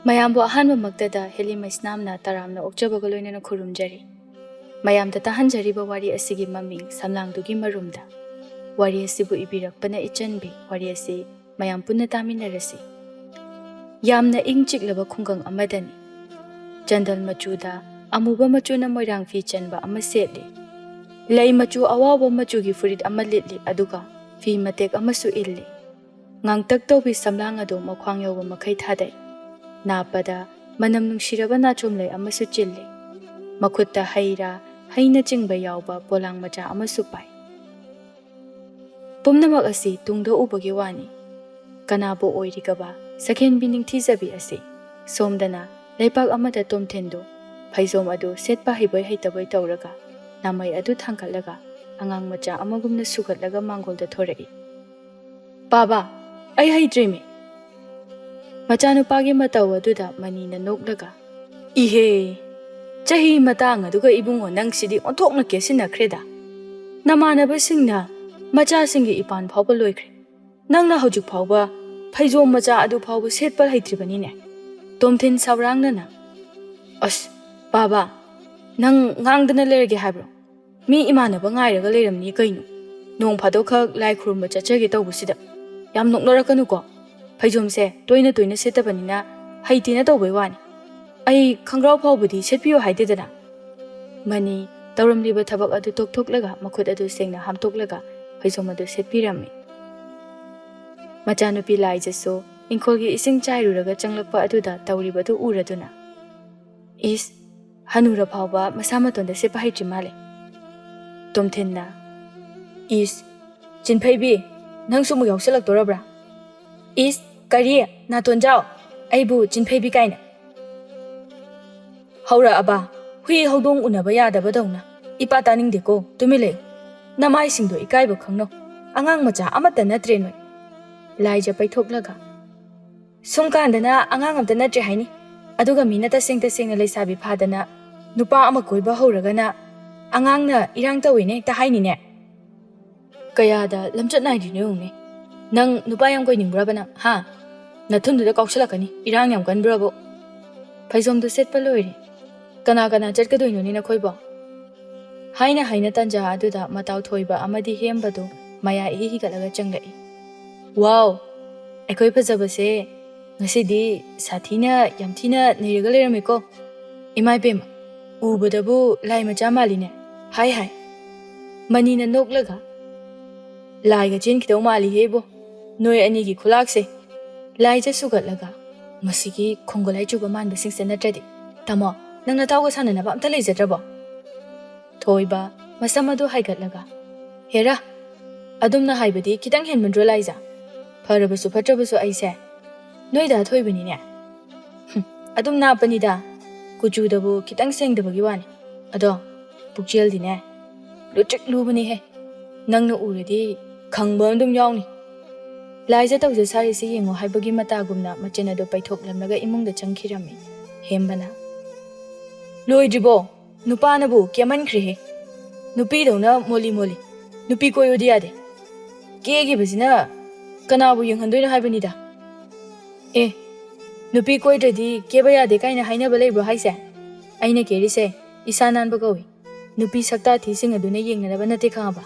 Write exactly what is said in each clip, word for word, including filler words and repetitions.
ꯃꯌꯥꯝꯕꯨ ꯑꯍꯥꯟꯕꯃꯛꯇꯗ ꯍꯦꯂꯤ ꯃꯩꯁꯅꯥꯝꯅ ꯇꯔꯥꯝꯅ ꯑꯣꯛꯆꯕꯒ ꯂꯣꯏꯅꯅ ꯈꯨꯔꯨꯝꯖꯔꯤ꯫ ꯃꯌꯥꯝꯗ ꯇꯥꯍꯟꯖꯔꯤꯕ ꯋꯥꯔꯤ ꯑꯁꯤꯒꯤ ꯃꯃꯤꯡ ꯁꯝꯂꯥꯡꯗꯨꯒꯤ ꯃꯔꯨꯝꯗ꯫ ꯋꯥꯔꯤ ꯑꯁꯤꯕꯨ ꯏꯕꯤꯔꯛꯄꯅ ꯏꯆꯟꯕꯤ꯫ ꯋꯥꯔꯤ ꯑꯁꯤ ꯃꯌꯥꯝ ꯄꯨꯟꯅ ꯇꯥꯃꯤꯟꯅꯔꯁꯤ꯫ ꯌꯥꯝꯅ ꯏꯪ ꯆꯤꯛꯂꯕ ꯈꯨꯡꯒꯪ ꯑꯃꯗꯅꯤ꯫ ꯆꯟꯗꯜ ꯃꯆꯨꯗ ꯑꯃꯨꯕ ꯃꯆꯨꯅ ꯃꯣꯏꯔꯥꯡ ꯐꯤ ꯆꯟꯕ ꯑꯃ ꯁꯦꯠꯂꯤ꯫ ꯂꯩ ꯃꯆꯨ ꯑꯋꯥꯎꯕ ꯃꯆꯨꯒꯤ ꯐꯨꯔꯤꯠ ꯑꯃ ꯂꯤꯠꯂꯤ, ꯑꯗꯨꯒ ꯐꯤ ꯃꯇꯦꯛ ꯑꯃꯁꯨ ꯏꯜꯂꯤ꯫ ꯉꯥꯡꯇꯛ ꯇꯧꯕꯤ ꯁꯝꯂꯥꯡ ꯑꯗꯨ ꯃꯈ꯭ꯋꯥꯡ ꯌꯧꯕ ꯃꯈꯩ ꯊꯥꯗꯩ꯫ ꯅꯥꯞꯄꯗ ꯃꯅꯝ ꯅꯨꯡꯁꯤꯔꯕ ꯅꯥꯆꯣꯝꯂꯩ ꯑꯃꯁꯨ ꯆꯤꯜꯂꯤ꯫ ꯃꯈꯨꯠꯇ ꯍꯩ ꯔꯥ, ꯍꯩꯅꯆꯤꯡꯕ ꯌꯥꯎꯕ ꯄꯣꯂꯥꯡ ꯃꯆꯥ ꯑꯃꯁꯨ ꯄꯥꯏ꯫ ꯄꯨꯝꯅꯃꯛ ꯑꯁꯤ ꯇꯨꯡꯗ ꯎꯕꯒꯤ ꯋꯥꯅꯤ꯫ ꯀꯅꯥꯕꯨ ꯑꯣꯏꯔꯤꯒꯕ ꯁꯛꯍꯦꯟꯕꯤ ꯅꯤꯡꯊꯤꯖꯕꯤ ꯑꯁꯤ? ꯁꯣꯝꯗꯅ ꯂꯩꯄꯥꯛ ꯑꯃꯗ ꯇꯣꯝꯊꯤꯟꯗꯨ ꯐꯩꯖꯣꯝ ꯑꯗꯨ ꯁꯦꯠꯄ ꯍꯩꯕꯣꯏ ꯍꯩꯇꯕꯣꯏ ꯇꯧꯔꯒ, ꯅꯥꯃꯩ ꯑꯗꯨ ꯊꯥꯡꯒꯠꯂꯒ, ꯑꯉꯥꯡ ꯃꯆꯥ ꯑꯃꯒꯨꯝꯅ ꯁꯨꯒꯠꯂꯒ ꯃꯥꯡꯒꯣꯜꯗ ꯊꯣꯔꯛꯏ꯫ "ꯄꯥꯕ, ꯑꯩ ꯍꯩꯇ꯭ꯔꯤꯃꯤ!" ꯃꯆꯥꯅꯨꯄꯥꯒꯤ ꯃꯇꯧ ꯑꯗꯨꯗ ꯃꯅꯤꯅ ꯅꯣꯛꯂꯒ, "ꯏꯍꯦ, ꯆꯍꯤ ꯃꯇꯥꯡ ꯑꯗꯨꯒ ꯏꯕꯨꯡꯉꯣ, ꯅꯪꯁꯤꯗꯤ ꯑꯣꯟꯊꯣꯛꯅ ꯀꯦꯁꯤꯟꯅꯈ꯭ꯔꯦꯗ꯫ ꯅꯃꯥꯟꯅꯕꯁꯤꯡꯅ ꯃꯆꯥꯁꯤꯡꯒꯤ ꯏꯄꯥꯟ ꯐꯥꯎꯕ ꯂꯣꯏꯈ꯭ꯔꯦ꯫ ꯅꯪꯅ ꯍꯧꯖꯤꯛ ꯐꯥꯎꯕ ꯐꯩꯖꯣꯝ ꯃꯆꯥ ꯑꯗꯨ ꯐꯥꯎꯕ ꯁꯦꯠꯄ ꯍꯩꯇ꯭ꯔꯤꯕꯅꯤꯅꯦ?" ꯇꯣꯝꯊꯤꯟ ꯁꯥꯎꯔꯥꯡꯅꯅ, "ꯑꯁ, ꯄꯥꯕ, ꯅꯪ ꯉꯥꯡꯗꯅ ꯂꯩꯔꯒꯦ ꯍꯥꯏꯕ꯭ꯔꯣ? ꯃꯤ ꯏꯃꯥꯟꯅꯕ ꯉꯥꯏꯔꯒ ꯂꯩꯔꯝꯅꯤ ꯀꯩꯅꯣ? ꯅꯣꯡ ꯐꯥꯗꯣꯛꯈꯛ ꯂꯥꯏ ꯈꯨꯔꯨꯝꯕ ꯆꯠꯆꯒꯦ ꯇꯧꯕꯁꯤꯗ꯫ ꯌꯥꯝ ꯅꯣꯛꯅꯔꯛꯀꯅꯨꯀꯣ꯫ ꯐꯩꯖꯣꯝꯁꯦ ꯇꯣꯏꯅ ꯇꯣꯏꯅ ꯁꯦꯠꯇꯕꯅꯤꯅ ꯍꯩꯇꯦꯅ ꯇꯧꯕꯩ ꯋꯥꯅꯤ꯫ ꯑꯩ ꯈꯪꯒ꯭ꯔꯥꯎ ꯐꯥꯎꯕꯗꯤ ꯁꯦꯠꯄꯤꯌꯨ ꯍꯥꯏꯗꯦꯗꯅ?" ꯃꯅꯤ ꯇꯧꯔꯝꯂꯤꯕ ꯊꯕꯛ ꯑꯗꯨ ꯇꯣꯛꯊꯣꯛꯂꯒ, ꯃꯈꯨꯠ ꯑꯗꯨ ꯁꯦꯡꯅ ꯍꯥꯝꯇꯣꯛꯂꯒ ꯐꯩꯖꯣꯝ ꯑꯗꯨ ꯁꯦꯠꯄꯤꯔꯝꯃꯤ꯫ ꯃꯆꯥꯅꯨꯄꯤ ꯂꯥꯏꯖꯁꯨ ꯏꯪꯈꯣꯜꯒꯤ ꯏꯁꯤꯡ ꯆꯥꯏꯔꯨꯔꯒ ꯆꯪꯂꯛꯄ ꯑꯗꯨꯗ ꯇꯧꯔꯤꯕꯗꯨ ꯎꯔꯗꯨꯅ, "ꯏꯁ, ꯍꯅꯨꯔ ꯐꯥꯎꯕ ꯃꯁꯥ ꯃꯇꯣꯟꯗ ꯁꯦꯠꯄ ꯍꯩꯇ꯭ꯔꯤ ꯃꯥꯜꯂꯦ꯫" ꯇꯣꯝꯊꯤꯟꯅ, "ꯏꯁ, ꯆꯤꯟꯐꯩꯕꯤ, ꯅꯪꯁꯨ ꯑꯃꯨꯛ ꯌꯥꯎꯁꯜꯂꯛꯇꯣꯔꯕ꯭ꯔꯥ? ꯏꯁ, ꯀꯔꯤ? ꯅꯥꯇꯣꯟꯖꯥꯎ, ꯑꯩꯕꯨ ꯆꯤꯟꯐꯩꯕꯤ ꯀꯥꯏꯅ? ꯍꯧꯔꯛꯑꯕ? ꯍꯨꯏ ꯍꯧꯗꯣꯡ ꯎꯅꯕ ꯌꯥꯗꯕꯗꯧꯅ꯫ ꯏꯄꯥ ꯇꯥꯅꯤꯡꯗꯦꯀꯣ, ꯇꯨꯃꯤꯟ ꯂꯩꯌꯨ꯫ ꯅꯃꯥꯏꯁꯤꯡꯗꯣ ꯏꯀꯥꯏꯕ ꯈꯪꯅꯧ꯫ ꯑꯉꯥꯡ ꯃꯆꯥ ꯑꯃꯠꯇ ꯅꯠꯇ꯭ꯔꯦ ꯅꯣꯏ꯫" ꯂꯥꯏꯖ ꯄꯩꯊꯣꯛꯂꯒ, "ꯁꯨꯝ ꯀꯥꯟꯗꯅ ꯑꯉꯥꯡ ꯑꯝꯇ ꯅꯠꯇ꯭ꯔꯦ ꯍꯥꯏꯅꯤ꯫ ꯑꯗꯨꯒ ꯃꯤꯅ ꯇꯁꯦꯡ ꯇꯁꯦꯡꯅ ꯂꯩꯁꯥꯕꯤ ꯐꯥꯗꯅ ꯅꯨꯄꯥ ꯑꯃ ꯀꯣꯏꯕ ꯍꯧꯔꯒꯅ ꯑꯉꯥꯡꯅ ꯏꯔꯥꯡ ꯇꯧꯋꯦꯅ ꯍꯦꯛꯇ ꯍꯥꯏꯅꯤꯅꯦ꯫ ꯀꯌꯥꯗ ꯂꯝꯆꯠ ꯅꯥꯏꯗ꯭ꯔꯤꯅꯣ ꯌꯦꯡꯉꯨꯅꯦ꯫ ꯅꯪ ꯅꯨꯄꯥ ꯌꯥꯝ ꯀꯣꯏꯅꯤꯡꯕ꯭ꯔꯕ ꯅꯪ, ꯍꯥ?" ꯅꯊꯨꯟꯗꯨꯗ ꯀꯥꯎꯁꯜꯂꯛꯀꯅꯤ, ꯏꯔꯥꯡ ꯌꯥꯝ ꯀꯟꯕ꯭ꯔꯕꯣ? ꯐꯩꯖꯣꯝꯗꯨ ꯁꯦꯠꯄ ꯂꯣꯏꯔꯦ꯫ ꯀꯅꯥ ꯀꯅꯥ ꯆꯠꯀꯗꯣꯏꯅꯣꯅꯦ ꯅꯈꯣꯏꯕꯣ? ꯍꯥꯏꯅ ꯍꯥꯏꯅ ꯇꯟꯖꯥ ꯑꯗꯨꯗ ꯃꯇꯥꯎ ꯊꯣꯏꯕ ꯑꯃꯗꯤ ꯍꯦꯝꯕꯗꯨ ꯃꯌꯥ ꯏꯍꯤ ꯍꯤꯒꯠꯂꯒ ꯆꯪꯂꯛꯏ꯫ "ꯋꯥꯎ! ꯑꯩꯈꯣꯏ ꯐꯖꯕꯁꯦ ꯉꯁꯤꯗꯤ ꯁꯥꯊꯤꯅ ꯌꯥꯝ ꯊꯤꯅ ꯅꯩꯔꯒ ꯂꯩꯔꯝꯃꯦꯀꯣ꯫ ꯏꯃꯥ ꯏꯕꯦꯝꯃ, ꯎꯕꯗꯕꯨ ꯂꯥꯏ ꯃꯆꯥ ꯃꯥꯜꯂꯤꯅꯦ꯫ ꯍꯥꯏ ꯍꯥꯏ!" ꯃꯅꯤꯅ ꯅꯣꯛꯂꯒ, "ꯂꯥꯏꯒ ꯆꯦꯟꯈꯤꯗꯧ ꯃꯥꯜꯂꯤꯍꯦ ꯏꯕꯣ, ꯅꯣꯏ ꯑꯅꯤꯒꯤ ꯈꯨꯂꯥꯛꯁꯦ꯫ ꯂꯥꯏꯖ ꯁꯨꯒꯠꯂꯒ, ꯃꯁꯤꯒꯤ ꯈꯣꯡꯒꯣꯂꯥꯏ ꯆꯨꯕ ꯃꯥꯟꯕꯁꯤꯡꯁꯦ ꯅꯠꯇ꯭ꯔꯗꯤ꯫ ꯇꯥꯃꯣ, ꯅꯪ ꯅꯇꯥꯎꯒ ꯁꯥꯟꯅꯅꯕ ꯑꯝꯇ ꯂꯩꯖꯗ꯭ꯔꯕꯣ?" ꯊꯣꯏꯕ, ꯃꯁꯝ ꯑꯗꯨ ꯍꯥꯏꯒꯠꯂꯒ, "ꯍꯦꯔꯥ, ꯑꯗꯨꯝꯅ ꯍꯥꯏꯕꯗꯤ ꯈꯤꯇꯪ ꯍꯦꯟꯃꯟꯗ꯭ꯔꯣ ꯂꯥꯏꯖ? ꯐꯔꯕꯁꯨ ꯐꯠꯇ꯭ꯔꯕꯁꯨ ꯑꯩꯁꯦ ꯅꯣꯏꯗ ꯊꯣꯏꯕꯅꯤꯅꯦ꯫ ꯍꯨꯝ, ꯑꯗꯨꯝ ꯅꯥꯞꯄꯅꯤꯗ, ꯀꯨꯆꯨꯗꯕꯨ ꯈꯤꯇꯪ ꯁꯦꯡꯗꯕꯒꯤ ꯋꯥꯅꯤ꯫ ꯑꯗꯣ ꯄꯨꯛꯆꯦꯜꯗꯤꯅꯦ, ꯂꯨꯇ꯭ꯔꯤꯛ ꯂꯨꯕꯅꯤꯍꯦ꯫ ꯅꯪꯅ ꯎꯔꯗꯤ ꯈꯪꯕ ꯑꯗꯨꯝ ꯌꯥꯎꯅꯤ꯫ ꯂꯥꯏꯖ ꯇꯧꯖ ꯁꯥꯔꯤꯁꯤ ꯌꯦꯡꯉꯣ" ꯍꯥꯏꯕꯒꯤ ꯃꯇꯥꯒꯨꯝꯅ ꯃꯆꯤꯟ ꯑꯗꯨ ꯄꯩꯊꯣꯛꯂꯝꯂꯒ ꯏꯃꯨꯡꯗ ꯆꯪꯈꯤꯔꯝꯃꯤ꯫ ꯍꯦꯝꯕꯅ, "ꯂꯣꯏꯗ꯭ꯔꯤꯕꯣ? ꯅꯨꯄꯥꯅꯕꯨ ꯀꯦꯃꯟꯈ꯭ꯔꯦꯍꯦ꯫ ꯅꯨꯄꯤꯗꯧꯅ ꯃꯣꯂꯤ ꯃꯣꯂꯤ꯫ ꯅꯨꯄꯤ ꯀꯣꯏꯌꯣꯗꯤ ꯌꯥꯗꯦ꯫ ꯀꯦꯈꯤꯕꯁꯤꯅ ꯀꯅꯥꯕꯨ ꯌꯦꯡꯍꯟꯗꯣꯏꯅꯣ ꯍꯥꯏꯕꯅꯤꯗ꯫ ꯑꯦ, ꯅꯨꯄꯤ ꯀꯣꯏꯗ꯭ꯔꯗꯤ ꯀꯦꯕ ꯌꯥꯗꯦ ꯀꯥꯏꯅ ꯍꯥꯏꯅꯕ ꯂꯩꯕ꯭ꯔꯣ ꯍꯥꯏꯁꯦ? ꯑꯩꯅ ꯀꯦꯔꯤꯁꯦ ꯏꯁꯥ ꯅꯥꯟꯕ ꯀꯧꯏ꯫ ꯅꯨꯄꯤ ꯁꯛꯇꯥ ꯊꯤꯁꯤꯡ ꯑꯗꯨꯅ ꯌꯦꯡꯅꯅꯕ ꯅꯠꯇꯦ, ꯈꯪꯉꯕ?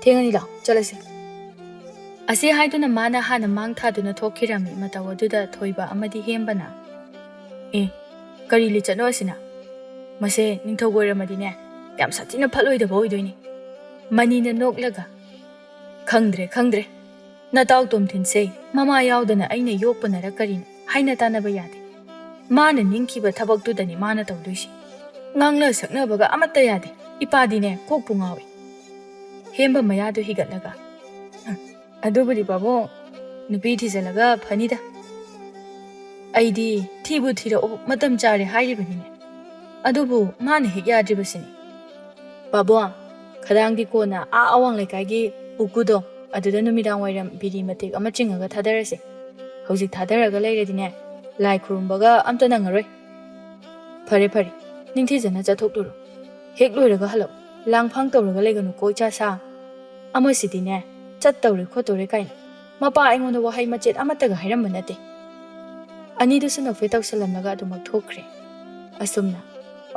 ꯊꯦꯡꯉꯅꯤ, ꯂꯥꯎ, ꯆꯠꯂꯁꯤ꯫" ꯑꯁꯤ ꯍꯥꯏꯗꯨꯅ ꯃꯥꯅ ꯍꯥꯟꯅ ꯃꯥꯡ ꯊꯥꯗꯨꯅ ꯊꯣꯛꯈꯤꯔꯝꯃꯤ꯫ ꯃꯇꯧ ꯑꯗꯨꯗ ꯊꯣꯏꯕ ꯑꯃꯗꯤ ꯍꯦꯝꯕꯅ, "ꯑꯦ, ꯀꯔꯤ ꯂꯤꯆꯠꯅꯣ ꯑꯁꯤꯅ? ꯃꯁꯦ ꯅꯤꯡꯊꯧ ꯑꯣꯏꯔꯝꯃꯗꯤꯅꯦ, ꯌꯥꯝ ꯁꯥꯊꯤꯅ ꯐꯠꯂꯣꯏꯗꯕ ꯑꯣꯏꯗꯣꯏꯅꯤ꯫" ꯃꯅꯤꯅ ꯅꯣꯛꯂꯒ, "ꯈꯪꯗ꯭ꯔꯦ, ꯈꯪꯗ꯭ꯔꯦ꯫ ꯅꯇꯥꯎ ꯇꯣꯝꯊꯤꯟꯁꯦ ꯃꯃꯥ ꯌꯥꯎꯗꯅ ꯑꯩꯅ ꯌꯣꯛꯄꯅꯔ ꯀꯔꯤꯅꯣ ꯍꯥꯏꯅ ꯇꯥꯟꯅꯕ ꯌꯥꯗꯦ꯫ ꯃꯥꯅ ꯅꯤꯡꯈꯤꯕ ꯊꯕꯛꯇꯨꯗꯅꯤ ꯃꯥꯅ ꯇꯧꯗꯣꯏꯁꯦ꯫ ꯉꯥꯡꯅ ꯁꯛꯅꯕꯒ ꯑꯃꯠꯇ ꯌꯥꯗꯦ꯫ ꯏꯄꯥꯗꯤꯅꯦ ꯀꯣꯛꯄꯨ ꯉꯥꯎꯏ꯫" ꯍꯦꯝꯕ ꯃꯌꯥꯗꯨ ꯍꯤꯒꯠꯂꯒ, "ꯑꯗꯨꯕꯨꯗꯤ ꯄꯥꯕꯨꯡ, ꯅꯨꯄꯤ ꯊꯤꯖꯤꯜꯂꯒ ꯐꯅꯤꯗ꯫ ꯑꯩꯗꯤ ꯊꯤꯕꯨ ꯊꯤꯔꯛꯑꯣ, ꯃꯇꯝ ꯆꯥꯔꯦ ꯍꯥꯏꯔꯤꯕꯅꯤꯅꯦ꯫ ꯑꯗꯨꯕꯨ ꯃꯥꯅ ꯍꯦꯛ ꯌꯥꯗ꯭ꯔꯤꯕꯁꯤꯅꯤ꯫ ꯄꯥꯕꯨꯡ, ꯈꯗꯥꯡꯗꯤ ꯀꯣꯟꯅ ꯑꯥ ꯑꯋꯥꯡ ꯂꯩꯀꯥꯏꯒꯤ ꯎꯀꯨꯗꯣ, ꯑꯗꯨꯗ ꯅꯨꯃꯤꯗꯥꯡ ꯋꯥꯏꯔꯝ ꯕꯤꯔꯤ ꯃꯇꯦꯛ ꯑꯃ ꯆꯤꯡꯉꯒ ꯊꯥꯗꯔꯁꯦ꯫ ꯍꯧꯖꯤꯛ ꯊꯥꯗꯔꯒ ꯂꯩꯔꯗꯤꯅꯦ, ꯂꯥꯏ ꯈꯨꯔꯨꯝꯕꯒ ꯑꯝꯇ ꯅꯪꯉꯔꯣꯏ꯫ ꯐꯔꯦ ꯐꯔꯦ, ꯅꯤꯡꯊꯤꯖꯅ ꯆꯠꯊꯣꯛꯂꯨꯔꯣ꯫ ꯍꯦꯛ ꯂꯣꯏꯔꯒ ꯍꯜꯂꯛꯑꯣ꯫ ꯂꯥꯡꯐꯥꯡ ꯇꯧꯔꯒ ꯂꯩꯒꯅꯨꯀꯣ, ꯏꯆꯥ ꯁꯥ꯫ ꯑꯃꯁꯤꯗꯤꯅꯦ, ꯆꯠꯇꯧꯔꯦ ꯈꯣꯠꯇꯧꯔꯦ ꯀꯥꯏꯅ꯫ ꯃꯄꯥ ꯑꯩꯉꯣꯟꯗ ꯋꯥꯍꯩ ꯃꯆꯦꯠ ꯑꯃꯠꯇꯒ ꯍꯥꯏꯔꯝꯕ ꯅꯠꯇꯦ꯫ ꯑꯅꯤꯗꯨꯁꯨ ꯅꯣꯛꯐꯦꯠ ꯇꯧꯁꯜꯂꯝꯂꯒ ꯑꯗꯨꯃꯛ ꯊꯣꯛꯈ꯭ꯔꯦ꯫ ꯑꯁꯨꯝꯅ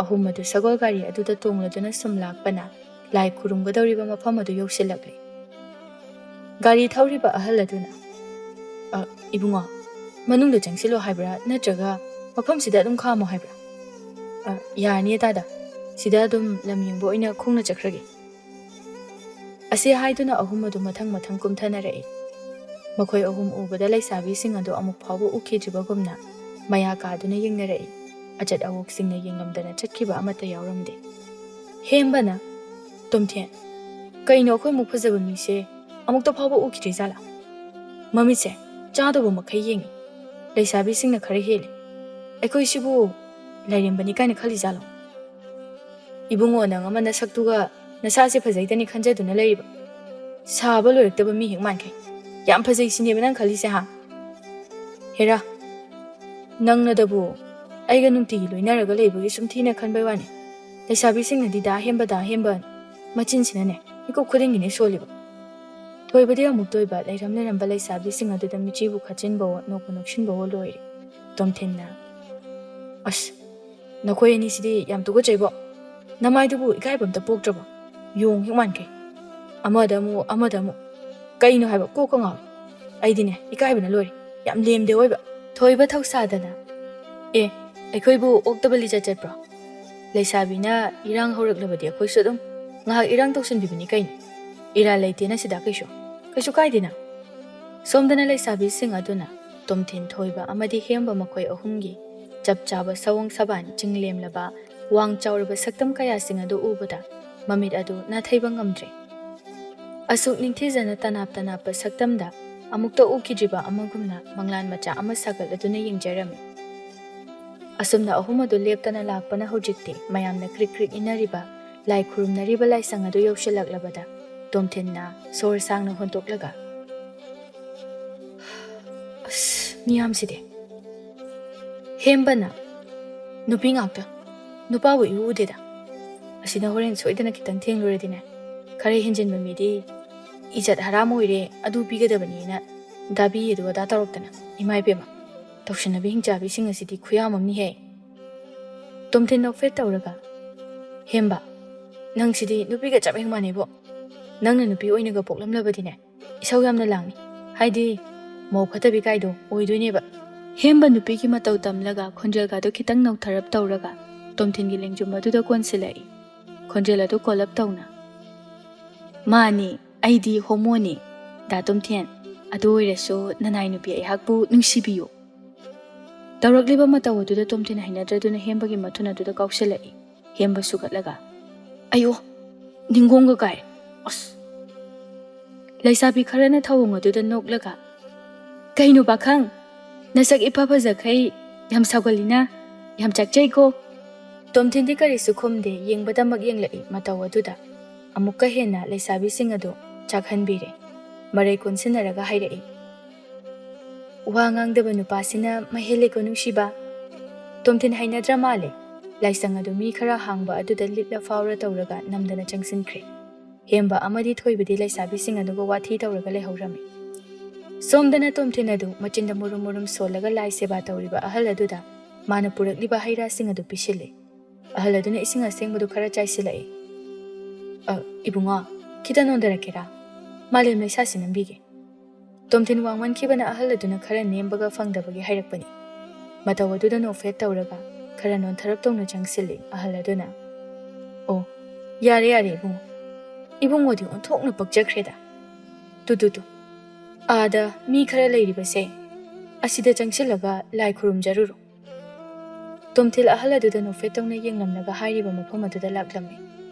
ꯑꯍꯨꯝ ꯑꯗꯨ ꯁꯒꯣꯜ ꯒꯥꯔꯤ ꯑꯗꯨꯗ ꯇꯣꯡꯂꯗꯨꯅ ꯁꯨꯝ ꯂꯥꯛꯄꯅ ꯂꯥꯏ ꯈꯨꯔꯨꯝꯒꯗꯧꯔꯤꯕ ꯃꯐꯝ ꯑꯗꯨ ꯌꯧꯁꯤꯜꯂꯛꯂꯦ꯫ ꯒꯥꯔꯤ ꯊꯧꯔꯤꯕ ꯑꯍꯜ ꯑꯗꯨꯅ, "ꯑ, ꯏꯕꯨꯡꯉꯣ, ꯃꯅꯨꯡꯗ ꯆꯪꯁꯤꯜꯂꯣ ꯍꯥꯏꯕ꯭ꯔꯥ, ꯅꯠꯇ꯭ꯔꯒ ꯃꯐꯝꯁꯤꯗ ꯑꯗꯨꯝ ꯈꯥꯝꯃꯣ ꯍꯥꯏꯕ꯭ꯔꯥ?" "ꯑ, ꯌꯥꯔꯅꯤ ꯇꯥꯗ, ꯁꯤꯗ ꯑꯗꯨꯝ ꯂꯝ ꯌꯦꯡꯕ ꯑꯣꯏꯅ ꯈꯣꯡꯅ ꯆꯠꯈ꯭ꯔꯒꯦ"꯫ ꯑꯁꯤ ꯍꯥꯏꯗꯨꯅ ꯑꯍꯨꯝ ꯑꯗꯨ ꯃꯊꯪ ꯃꯊꯪ ꯀꯨꯝꯊꯅꯔꯛꯏ꯫ ꯃꯈꯣꯏ ꯑꯍꯨꯝ ꯎꯕꯗ ꯂꯩꯁꯥꯕꯤꯁꯤꯡ ꯑꯗꯨ ꯑꯃꯨꯛ ꯐꯥꯎꯕ ꯎꯈꯤꯗ꯭ꯔꯤꯕꯒꯨꯝꯅ ꯃꯌꯥ ꯀꯥꯗꯨꯅ ꯌꯦꯡꯅꯔꯛꯏ꯫ ꯑꯆꯠ ꯑꯋꯣꯛꯁꯤꯡꯅ ꯌꯦꯡꯂꯝꯗꯅ ꯆꯠꯈꯤꯕ ꯑꯃꯠꯇ ꯌꯥꯎꯔꯝꯗꯦ꯫ ꯍꯦꯝꯕꯅ, "ꯇꯣꯝꯊꯦꯟ, ꯀꯩꯅꯣ ꯑꯩꯈꯣꯏ ꯃꯨꯛ ꯐꯖꯕ ꯃꯤꯁꯦ ꯑꯃꯨꯛꯇ ꯐꯥꯎꯕ ꯎꯈꯤꯗ꯭ꯔꯤꯖꯥꯠꯂꯥ? ꯃꯃꯤꯠꯁꯦ ꯆꯥꯗꯧꯕ ꯃꯈꯩ ꯌꯦꯡꯉꯤ, ꯂꯩꯁꯥꯕꯤꯁꯤꯡꯅ ꯈꯔ ꯍꯦꯜꯂꯤ꯫ ꯑꯩꯈꯣꯏꯁꯤꯕꯨ ꯂꯥꯏꯔꯦꯝꯕꯅꯤ ꯀꯥꯏꯅ ꯈꯜꯂꯤꯖꯥꯠꯂꯣ? ꯏꯕꯨꯡꯉꯣ, ꯅꯪ ꯑꯃ ꯅꯁꯛꯇꯨꯒ ꯅꯁꯥꯁꯦ ꯐꯖꯩꯗꯅꯤ ꯈꯟꯖꯗꯨꯅ ꯂꯩꯔꯤꯕ꯫ ꯁꯥꯕ ꯂꯣꯏꯔꯛꯇꯕ ꯃꯤ ꯍꯦꯛ ꯃꯥꯟꯈꯩ꯫ ꯌꯥꯝ ꯐꯖꯩ ꯁꯤꯅꯦꯕ ꯅꯪ ꯈꯜꯂꯤꯁꯦ, ꯍꯥ? ꯍꯦꯔꯥ, ꯅꯪꯅꯗꯕꯨ ꯑꯩꯒ ꯅꯨꯡꯇꯤꯒꯤ ꯂꯣꯏꯅꯔꯒ ꯂꯩꯕꯒꯤ ꯁꯨꯝ ꯊꯤꯅ ꯈꯟꯕꯩ ꯋꯥꯅꯤ꯫ ꯂꯩꯁꯥꯕꯤꯁꯤꯡꯅꯗꯤ ꯗꯥ ꯍꯦꯝꯕ, ꯗꯥ ꯍꯦꯝꯕ ꯃꯆꯤꯟꯁꯤꯅꯅꯦ ꯃꯤꯀꯨꯞ ꯈꯨꯗꯤꯡꯒꯤꯅꯦ ꯁꯣꯜꯂꯤꯕ"꯫ ꯊꯣꯏꯕꯗꯤ ꯑꯃꯨꯛꯇ ꯑꯣꯏꯕ ꯂꯩꯔꯝ ꯂꯩꯔꯝꯕ ꯂꯩꯁꯥꯕꯤꯁꯤꯡ ꯑꯗꯨꯗ ꯃꯤꯆꯤꯕꯨ ꯈꯠꯆꯤꯟꯕꯋꯣ, ꯅꯣꯛꯄꯨ ꯅꯣꯛꯁꯤꯟꯕꯋꯣ ꯂꯣꯏꯔꯦ꯫ ꯇꯣꯝꯊꯤꯟꯅ, "ꯑꯁ, ꯅꯈꯣꯏ ꯑꯅꯤꯁꯤꯗꯤ ꯌꯥꯝ ꯇꯨꯀꯠꯆꯩꯕꯣ꯫ ꯅꯃꯥꯏꯗꯨꯕꯨ ꯏꯀꯥꯏꯕ ꯑꯝꯇ ꯄꯣꯛꯇ꯭ꯔꯕꯣ? ꯌꯣꯡ ꯍꯦꯛ ꯃꯥꯟꯈꯩ꯫ ꯑꯃꯗ ꯑꯃꯨꯛ, ꯑꯃꯗ ꯑꯃꯨꯛ꯫ ꯀꯩꯅꯣ ꯍꯥꯏꯕ? ꯀꯣꯛꯀ ꯉꯥꯎꯔꯦ꯫ ꯑꯩꯗꯤꯅꯦ, ꯏꯀꯥꯏꯕꯅ ꯂꯣꯏꯔꯦ꯫ ꯌꯥꯝ ꯂꯦꯝꯗꯦ ꯑꯣꯏꯕ"꯫ ꯊꯣꯏꯕ ꯊꯧꯁꯥꯗꯅ, "ꯑꯦ, ꯑꯩꯈꯣꯏꯕꯨ ꯑꯣꯛꯇꯕ ꯂꯤꯆꯠ ꯆꯠꯄ꯭ꯔꯣ? ꯂꯩꯁꯥꯕꯤꯅ ꯏꯔꯥꯡ ꯍꯧꯔꯛꯂꯕꯗꯤ ꯑꯩꯈꯣꯏꯁꯨ ꯑꯗꯨꯝ ꯉꯥꯏꯍꯥꯛ ꯏꯔꯥꯡ ꯇꯧꯁꯤꯟꯕꯤꯕꯅꯤ ꯀꯩꯅꯣ꯫ ꯏꯔꯥꯜ ꯂꯩꯇꯦꯅ ꯁꯤꯗ ꯀꯩꯁꯨ, ꯀꯩꯁꯨ ꯀꯥꯏꯗꯦꯅ"꯫ ꯁꯣꯝꯗꯅ ꯂꯩꯁꯥꯕꯤꯁꯤꯡ ꯑꯗꯨꯅ ꯇꯣꯝꯊꯤꯟ, ꯊꯣꯏꯕ ꯑꯃꯗꯤ ꯍꯦꯝꯕ ꯃꯈꯣꯏ ꯑꯍꯨꯝꯒꯤ ꯆꯞ ꯆꯥꯕ ꯁꯑꯣꯡ ꯁꯕꯥꯟ, ꯆꯤꯡꯂꯦꯝꯂꯕ, ꯋꯥꯡ ꯆꯥꯎꯔꯕ ꯁꯛꯇꯝ ꯀꯌꯥꯁꯤꯡ ꯑꯗꯨ ꯎꯕꯗ ꯃꯃꯤꯠ ꯑꯗꯨ ꯅꯥꯊꯩꯕ ꯉꯝꯗ꯭ꯔꯦ꯫ ꯑꯁꯨꯛ ꯅꯤꯡꯊꯤꯖꯅ ꯇꯅꯥꯞ ꯇꯅꯥꯞꯄ ꯁꯛꯇꯝꯗ ꯑꯃꯨꯛꯇ ꯎꯈꯤꯗ꯭ꯔꯤꯕ ꯑꯃꯒꯨꯝꯅ ꯃꯪꯂꯥꯟ ꯃꯆꯥ ꯑꯃ ꯁꯥꯒꯠꯂꯗꯨꯅ ꯌꯦꯡꯖꯔꯝꯃꯤ꯫ ꯑꯁꯨꯝꯅ ꯑꯍꯨꯝ ꯑꯗꯨ ꯂꯦꯞꯇꯅ ꯂꯥꯛꯄꯅ ꯍꯧꯖꯤꯛꯇꯤ ꯃꯌꯥꯝꯅ ꯀ꯭ꯔꯤꯛ ꯀ꯭ꯔꯤꯛ ꯏꯟꯅꯔꯤꯕ ꯂꯥꯏ ꯈꯨꯔꯨꯝꯅꯔꯤꯕ ꯂꯥꯏꯁꯪ ꯑꯗꯨ ꯌꯧꯁꯤꯜꯂꯛꯂꯕꯗ ꯇꯣꯝꯊꯤꯟꯅ ꯁꯣꯔ ꯁꯥꯡꯅ ꯍꯣꯟꯇꯣꯛꯂꯒ, "ꯑꯁ, ꯃꯤꯌꯥꯝꯁꯤꯗꯤ"꯫ ꯍꯦꯝꯕꯅ, "ꯅꯨꯄꯤ ꯉꯥꯛꯇ, ꯅꯨꯄꯥꯕꯨ ꯏꯎ ꯎꯗꯦꯗ꯫ ꯑꯁꯤꯅ ꯍꯣꯔꯦꯟ ꯁꯣꯏꯗꯅ ꯈꯤꯇꯪ ꯊꯦꯡꯂꯨꯔꯗꯤꯅꯦ, ꯈꯔ ꯍꯦꯟꯖꯤꯟꯕ ꯃꯤꯗꯤ ꯏꯖꯠ ꯍꯔꯥꯝ ꯑꯣꯏꯔꯦ, ꯑꯗꯨ ꯄꯤꯒꯗꯕꯅꯦꯅ ꯗꯥꯕꯤ ꯑꯗꯨ ꯑꯗꯥ ꯇꯧꯔꯛꯇꯅ꯫ ꯏꯃꯥ ꯏꯕꯦꯝꯃ, ꯇꯧꯁꯤꯟꯅꯕ ꯍꯤꯡꯆꯥꯕꯤꯁꯤꯡ ꯑꯁꯤꯗꯤ ꯈꯨꯌꯥꯝ ꯑꯃꯅꯤꯍꯦ꯫ ꯇꯣꯝꯊꯤꯟ ꯅꯣꯛꯐꯦꯠ ꯇꯧꯔꯒ, "ꯍꯦꯝꯕ, ꯅꯪꯁꯤꯗꯤ ꯅꯨꯄꯤꯒ ꯆꯞ ꯍꯦꯛ ꯃꯥꯟꯅꯩꯕꯣ꯫ ꯅꯪꯅ ꯅꯨꯄꯤ ꯑꯣꯏꯅꯒ ꯄꯣꯛꯂꯝꯂꯕꯗꯤꯅꯦ, ꯏꯁꯧ ꯌꯥꯝꯅ ꯂꯥꯡꯅꯤ꯫ ꯍꯥꯏꯗꯤ, ꯃꯧ ꯐꯠꯇꯕꯤ ꯀꯥꯏꯗꯣ ꯑꯣꯏꯗꯣꯏꯅꯦꯕ꯫" ꯍꯦꯝꯕ ꯅꯨꯄꯤꯒꯤ ꯃꯇꯧ ꯇꯝꯂꯒ ꯈꯣꯟꯖꯦꯜꯒꯗꯣ ꯈꯤꯇꯪ ꯅꯧꯊꯔꯞ ꯇꯧꯔꯒ ꯇꯣꯝꯊꯤꯟꯒꯤ ꯂꯦꯡꯖꯨꯝ ꯑꯗꯨꯗ ꯀꯣꯟꯁꯤꯜꯂꯛꯏ꯫ ꯈꯣꯟꯖꯦꯜ ꯑꯗꯨ ꯀꯣꯜꯂꯞ ꯇꯧꯅ, "ꯃꯥꯅꯤ, ꯑꯩꯗꯤ ꯍꯣꯃꯣꯅꯤ, ꯗꯥ ꯇꯣꯝꯊꯤꯟ꯫ ꯑꯗꯨ ꯑꯣꯏꯔꯁꯨ ꯅꯅꯥꯏ ꯅꯨꯄꯤ ꯑꯩꯍꯥꯛꯄꯨ ꯅꯨꯡꯁꯤꯕꯤꯌꯨ꯫" ꯇꯧꯔꯛꯂꯤꯕ ꯃꯇꯧ ꯑꯗꯨꯗ ꯇꯣꯝꯊꯤꯟ ꯍꯩꯅꯗ꯭ꯔꯗꯨꯅ ꯍꯦꯝꯕꯒꯤ ꯃꯊꯨꯟ ꯑꯗꯨꯗ ꯀꯥꯎꯁꯤꯜꯂꯛꯏ꯫ ꯍꯦꯝꯕ ꯁꯨꯒꯠꯂꯒ, "ꯑꯌꯣ, ꯅꯤꯡꯒꯣꯡꯒ ꯀꯥꯏ꯫ ꯑꯁ!" ꯂꯩꯁꯥꯕꯤ ꯈꯔꯅ ꯊꯧꯑꯣꯡ ꯑꯗꯨꯗ ꯅꯣꯛꯂꯒ, "ꯀꯩꯅꯣ ꯄꯥꯈꯪ, ꯅꯁꯛ ꯏꯐ ꯐꯖꯈꯩ ꯌꯥꯝ ꯁꯥꯎꯒꯜꯂꯤꯅ, ꯌꯥꯝ ꯆꯥꯛꯆꯩꯀꯣ?" ꯇꯣꯝꯊꯤꯟꯗꯤ ꯀꯔꯤꯁꯨ ꯈꯨꯝꯗꯦ, ꯌꯦꯡꯕꯗꯃꯛ ꯌꯦꯡꯂꯛꯏ ꯃꯇꯧ ꯑꯗꯨꯗ꯫ ꯑꯃꯨꯛꯀ ꯍꯦꯟꯅ ꯂꯩꯁꯥꯕꯤꯁꯤꯡ ꯑꯗꯨ ꯆꯥꯛꯍꯟꯕꯤꯔꯦ꯫ ꯃꯔꯩ ꯀꯣꯟꯁꯤꯟꯅꯔꯒ ꯍꯥꯏꯔꯛꯏ, "ꯋꯥ ꯉꯥꯡꯗꯕ ꯅꯨꯄꯥꯁꯤꯅ ꯃꯍꯦꯜꯂꯦꯀꯣ ꯅꯨꯡꯁꯤꯕ꯫" ꯇꯣꯝꯊꯤꯟ ꯍꯩꯅꯗ꯭ꯔ ꯃꯥꯜꯂꯦ꯫ ꯂꯥꯏꯁꯪ ꯑꯗꯨ ꯃꯤ ꯈꯔ ꯍꯥꯡꯕ ꯑꯗꯨꯗ ꯂꯤꯠꯂ ꯐꯥꯎꯔ ꯇꯧꯔꯒ ꯅꯝꯗꯅ ꯆꯪꯁꯤꯟꯈ꯭ꯔꯦ꯫ ꯍꯦꯝꯕ ꯑꯃꯗꯤ ꯊꯣꯏꯕꯗꯤ ꯂꯩꯁꯥꯕꯤꯁꯤꯡ ꯑꯗꯨꯒ ꯋꯥꯊꯤ ꯇꯧꯔꯒ ꯂꯩꯍꯧꯔꯝꯃꯤ꯫ ꯁꯣꯝꯗꯅ ꯇꯣꯝꯊꯤꯟ ꯑꯗꯨ ꯃꯆꯤꯟꯗ ꯃꯨꯔꯨꯝ ꯃꯨꯔꯨꯝ ꯁꯣꯜꯂꯒ ꯂꯥꯏ ꯁꯦꯕꯥ ꯇꯧꯔꯤꯕ ꯑꯍꯜ ꯑꯗꯨꯗ ꯃꯥꯅ ꯄꯨꯔꯛꯂꯤꯕ ꯍꯩ ꯔꯥꯁꯤꯡ ꯑꯗꯨ ꯄꯤꯁꯤꯜꯂꯤ꯫ ꯑꯍꯜ ꯑꯗꯨꯅ ꯏꯁꯤꯡ ꯑꯁꯦꯡꯕꯗꯨ ꯈꯔ ꯆꯥꯏꯁꯤꯜꯂꯛꯏ꯫ "ꯑ, ꯏꯕꯨꯡꯉꯣ, ꯈꯤꯇ ꯅꯣꯟꯊꯔꯛꯀꯦꯔꯥ? ꯃꯥꯂꯦꯝ ꯂꯩꯁꯥꯁꯤ ꯅꯝꯕꯤꯒꯦ꯫" ꯇꯣꯝꯊꯤꯟ ꯋꯥꯡꯃꯟꯈꯤꯕꯅ ꯑꯍꯜ ꯑꯗꯨꯅ ꯈꯔ ꯅꯦꯝꯕꯒ ꯐꯪꯗꯕꯒꯤ ꯍꯥꯏꯔꯛꯄꯅꯤ꯫ ꯃꯇꯧ ꯑꯗꯨꯗ ꯅꯣꯛꯐꯦꯠ ꯇꯧꯔꯒ ꯈꯔ ꯅꯣꯟꯊꯔꯞ ꯇꯧꯅ ꯆꯪꯁꯤꯜꯂꯤ ꯑꯍꯜ ꯑꯗꯨꯅ꯫ "ꯑꯣ, ꯌꯥꯔꯦ ꯌꯥꯔꯦ ꯏꯕꯨꯡꯉꯣ, ꯏꯕꯨꯡꯉꯣꯗꯤ ꯑꯣꯟꯊꯣꯛꯅ ꯄꯛꯆꯈ꯭ꯔꯦꯗ꯫ ꯇꯨ ꯇꯨ ꯇꯨ, ꯑꯥꯗ ꯃꯤ ꯈꯔ ꯂꯩꯔꯤꯕꯁꯦ, ꯑꯁꯤꯗ ꯆꯪꯁꯤꯜꯂꯒ ꯂꯥꯏ ꯈꯨꯔꯨꯝꯖꯔꯨꯔꯣ꯫" ꯇꯣꯝꯊꯤꯟ ꯑꯍꯜ ꯑꯗꯨꯗ ꯅꯣꯛꯐꯦꯠ ꯇꯧꯅ ꯌꯦꯡꯂꯝꯂꯒ ꯍꯥꯏꯔꯤꯕ ꯃꯐꯝ ꯑꯗꯨꯗ ꯂꯥꯛꯂꯝꯃꯤ꯫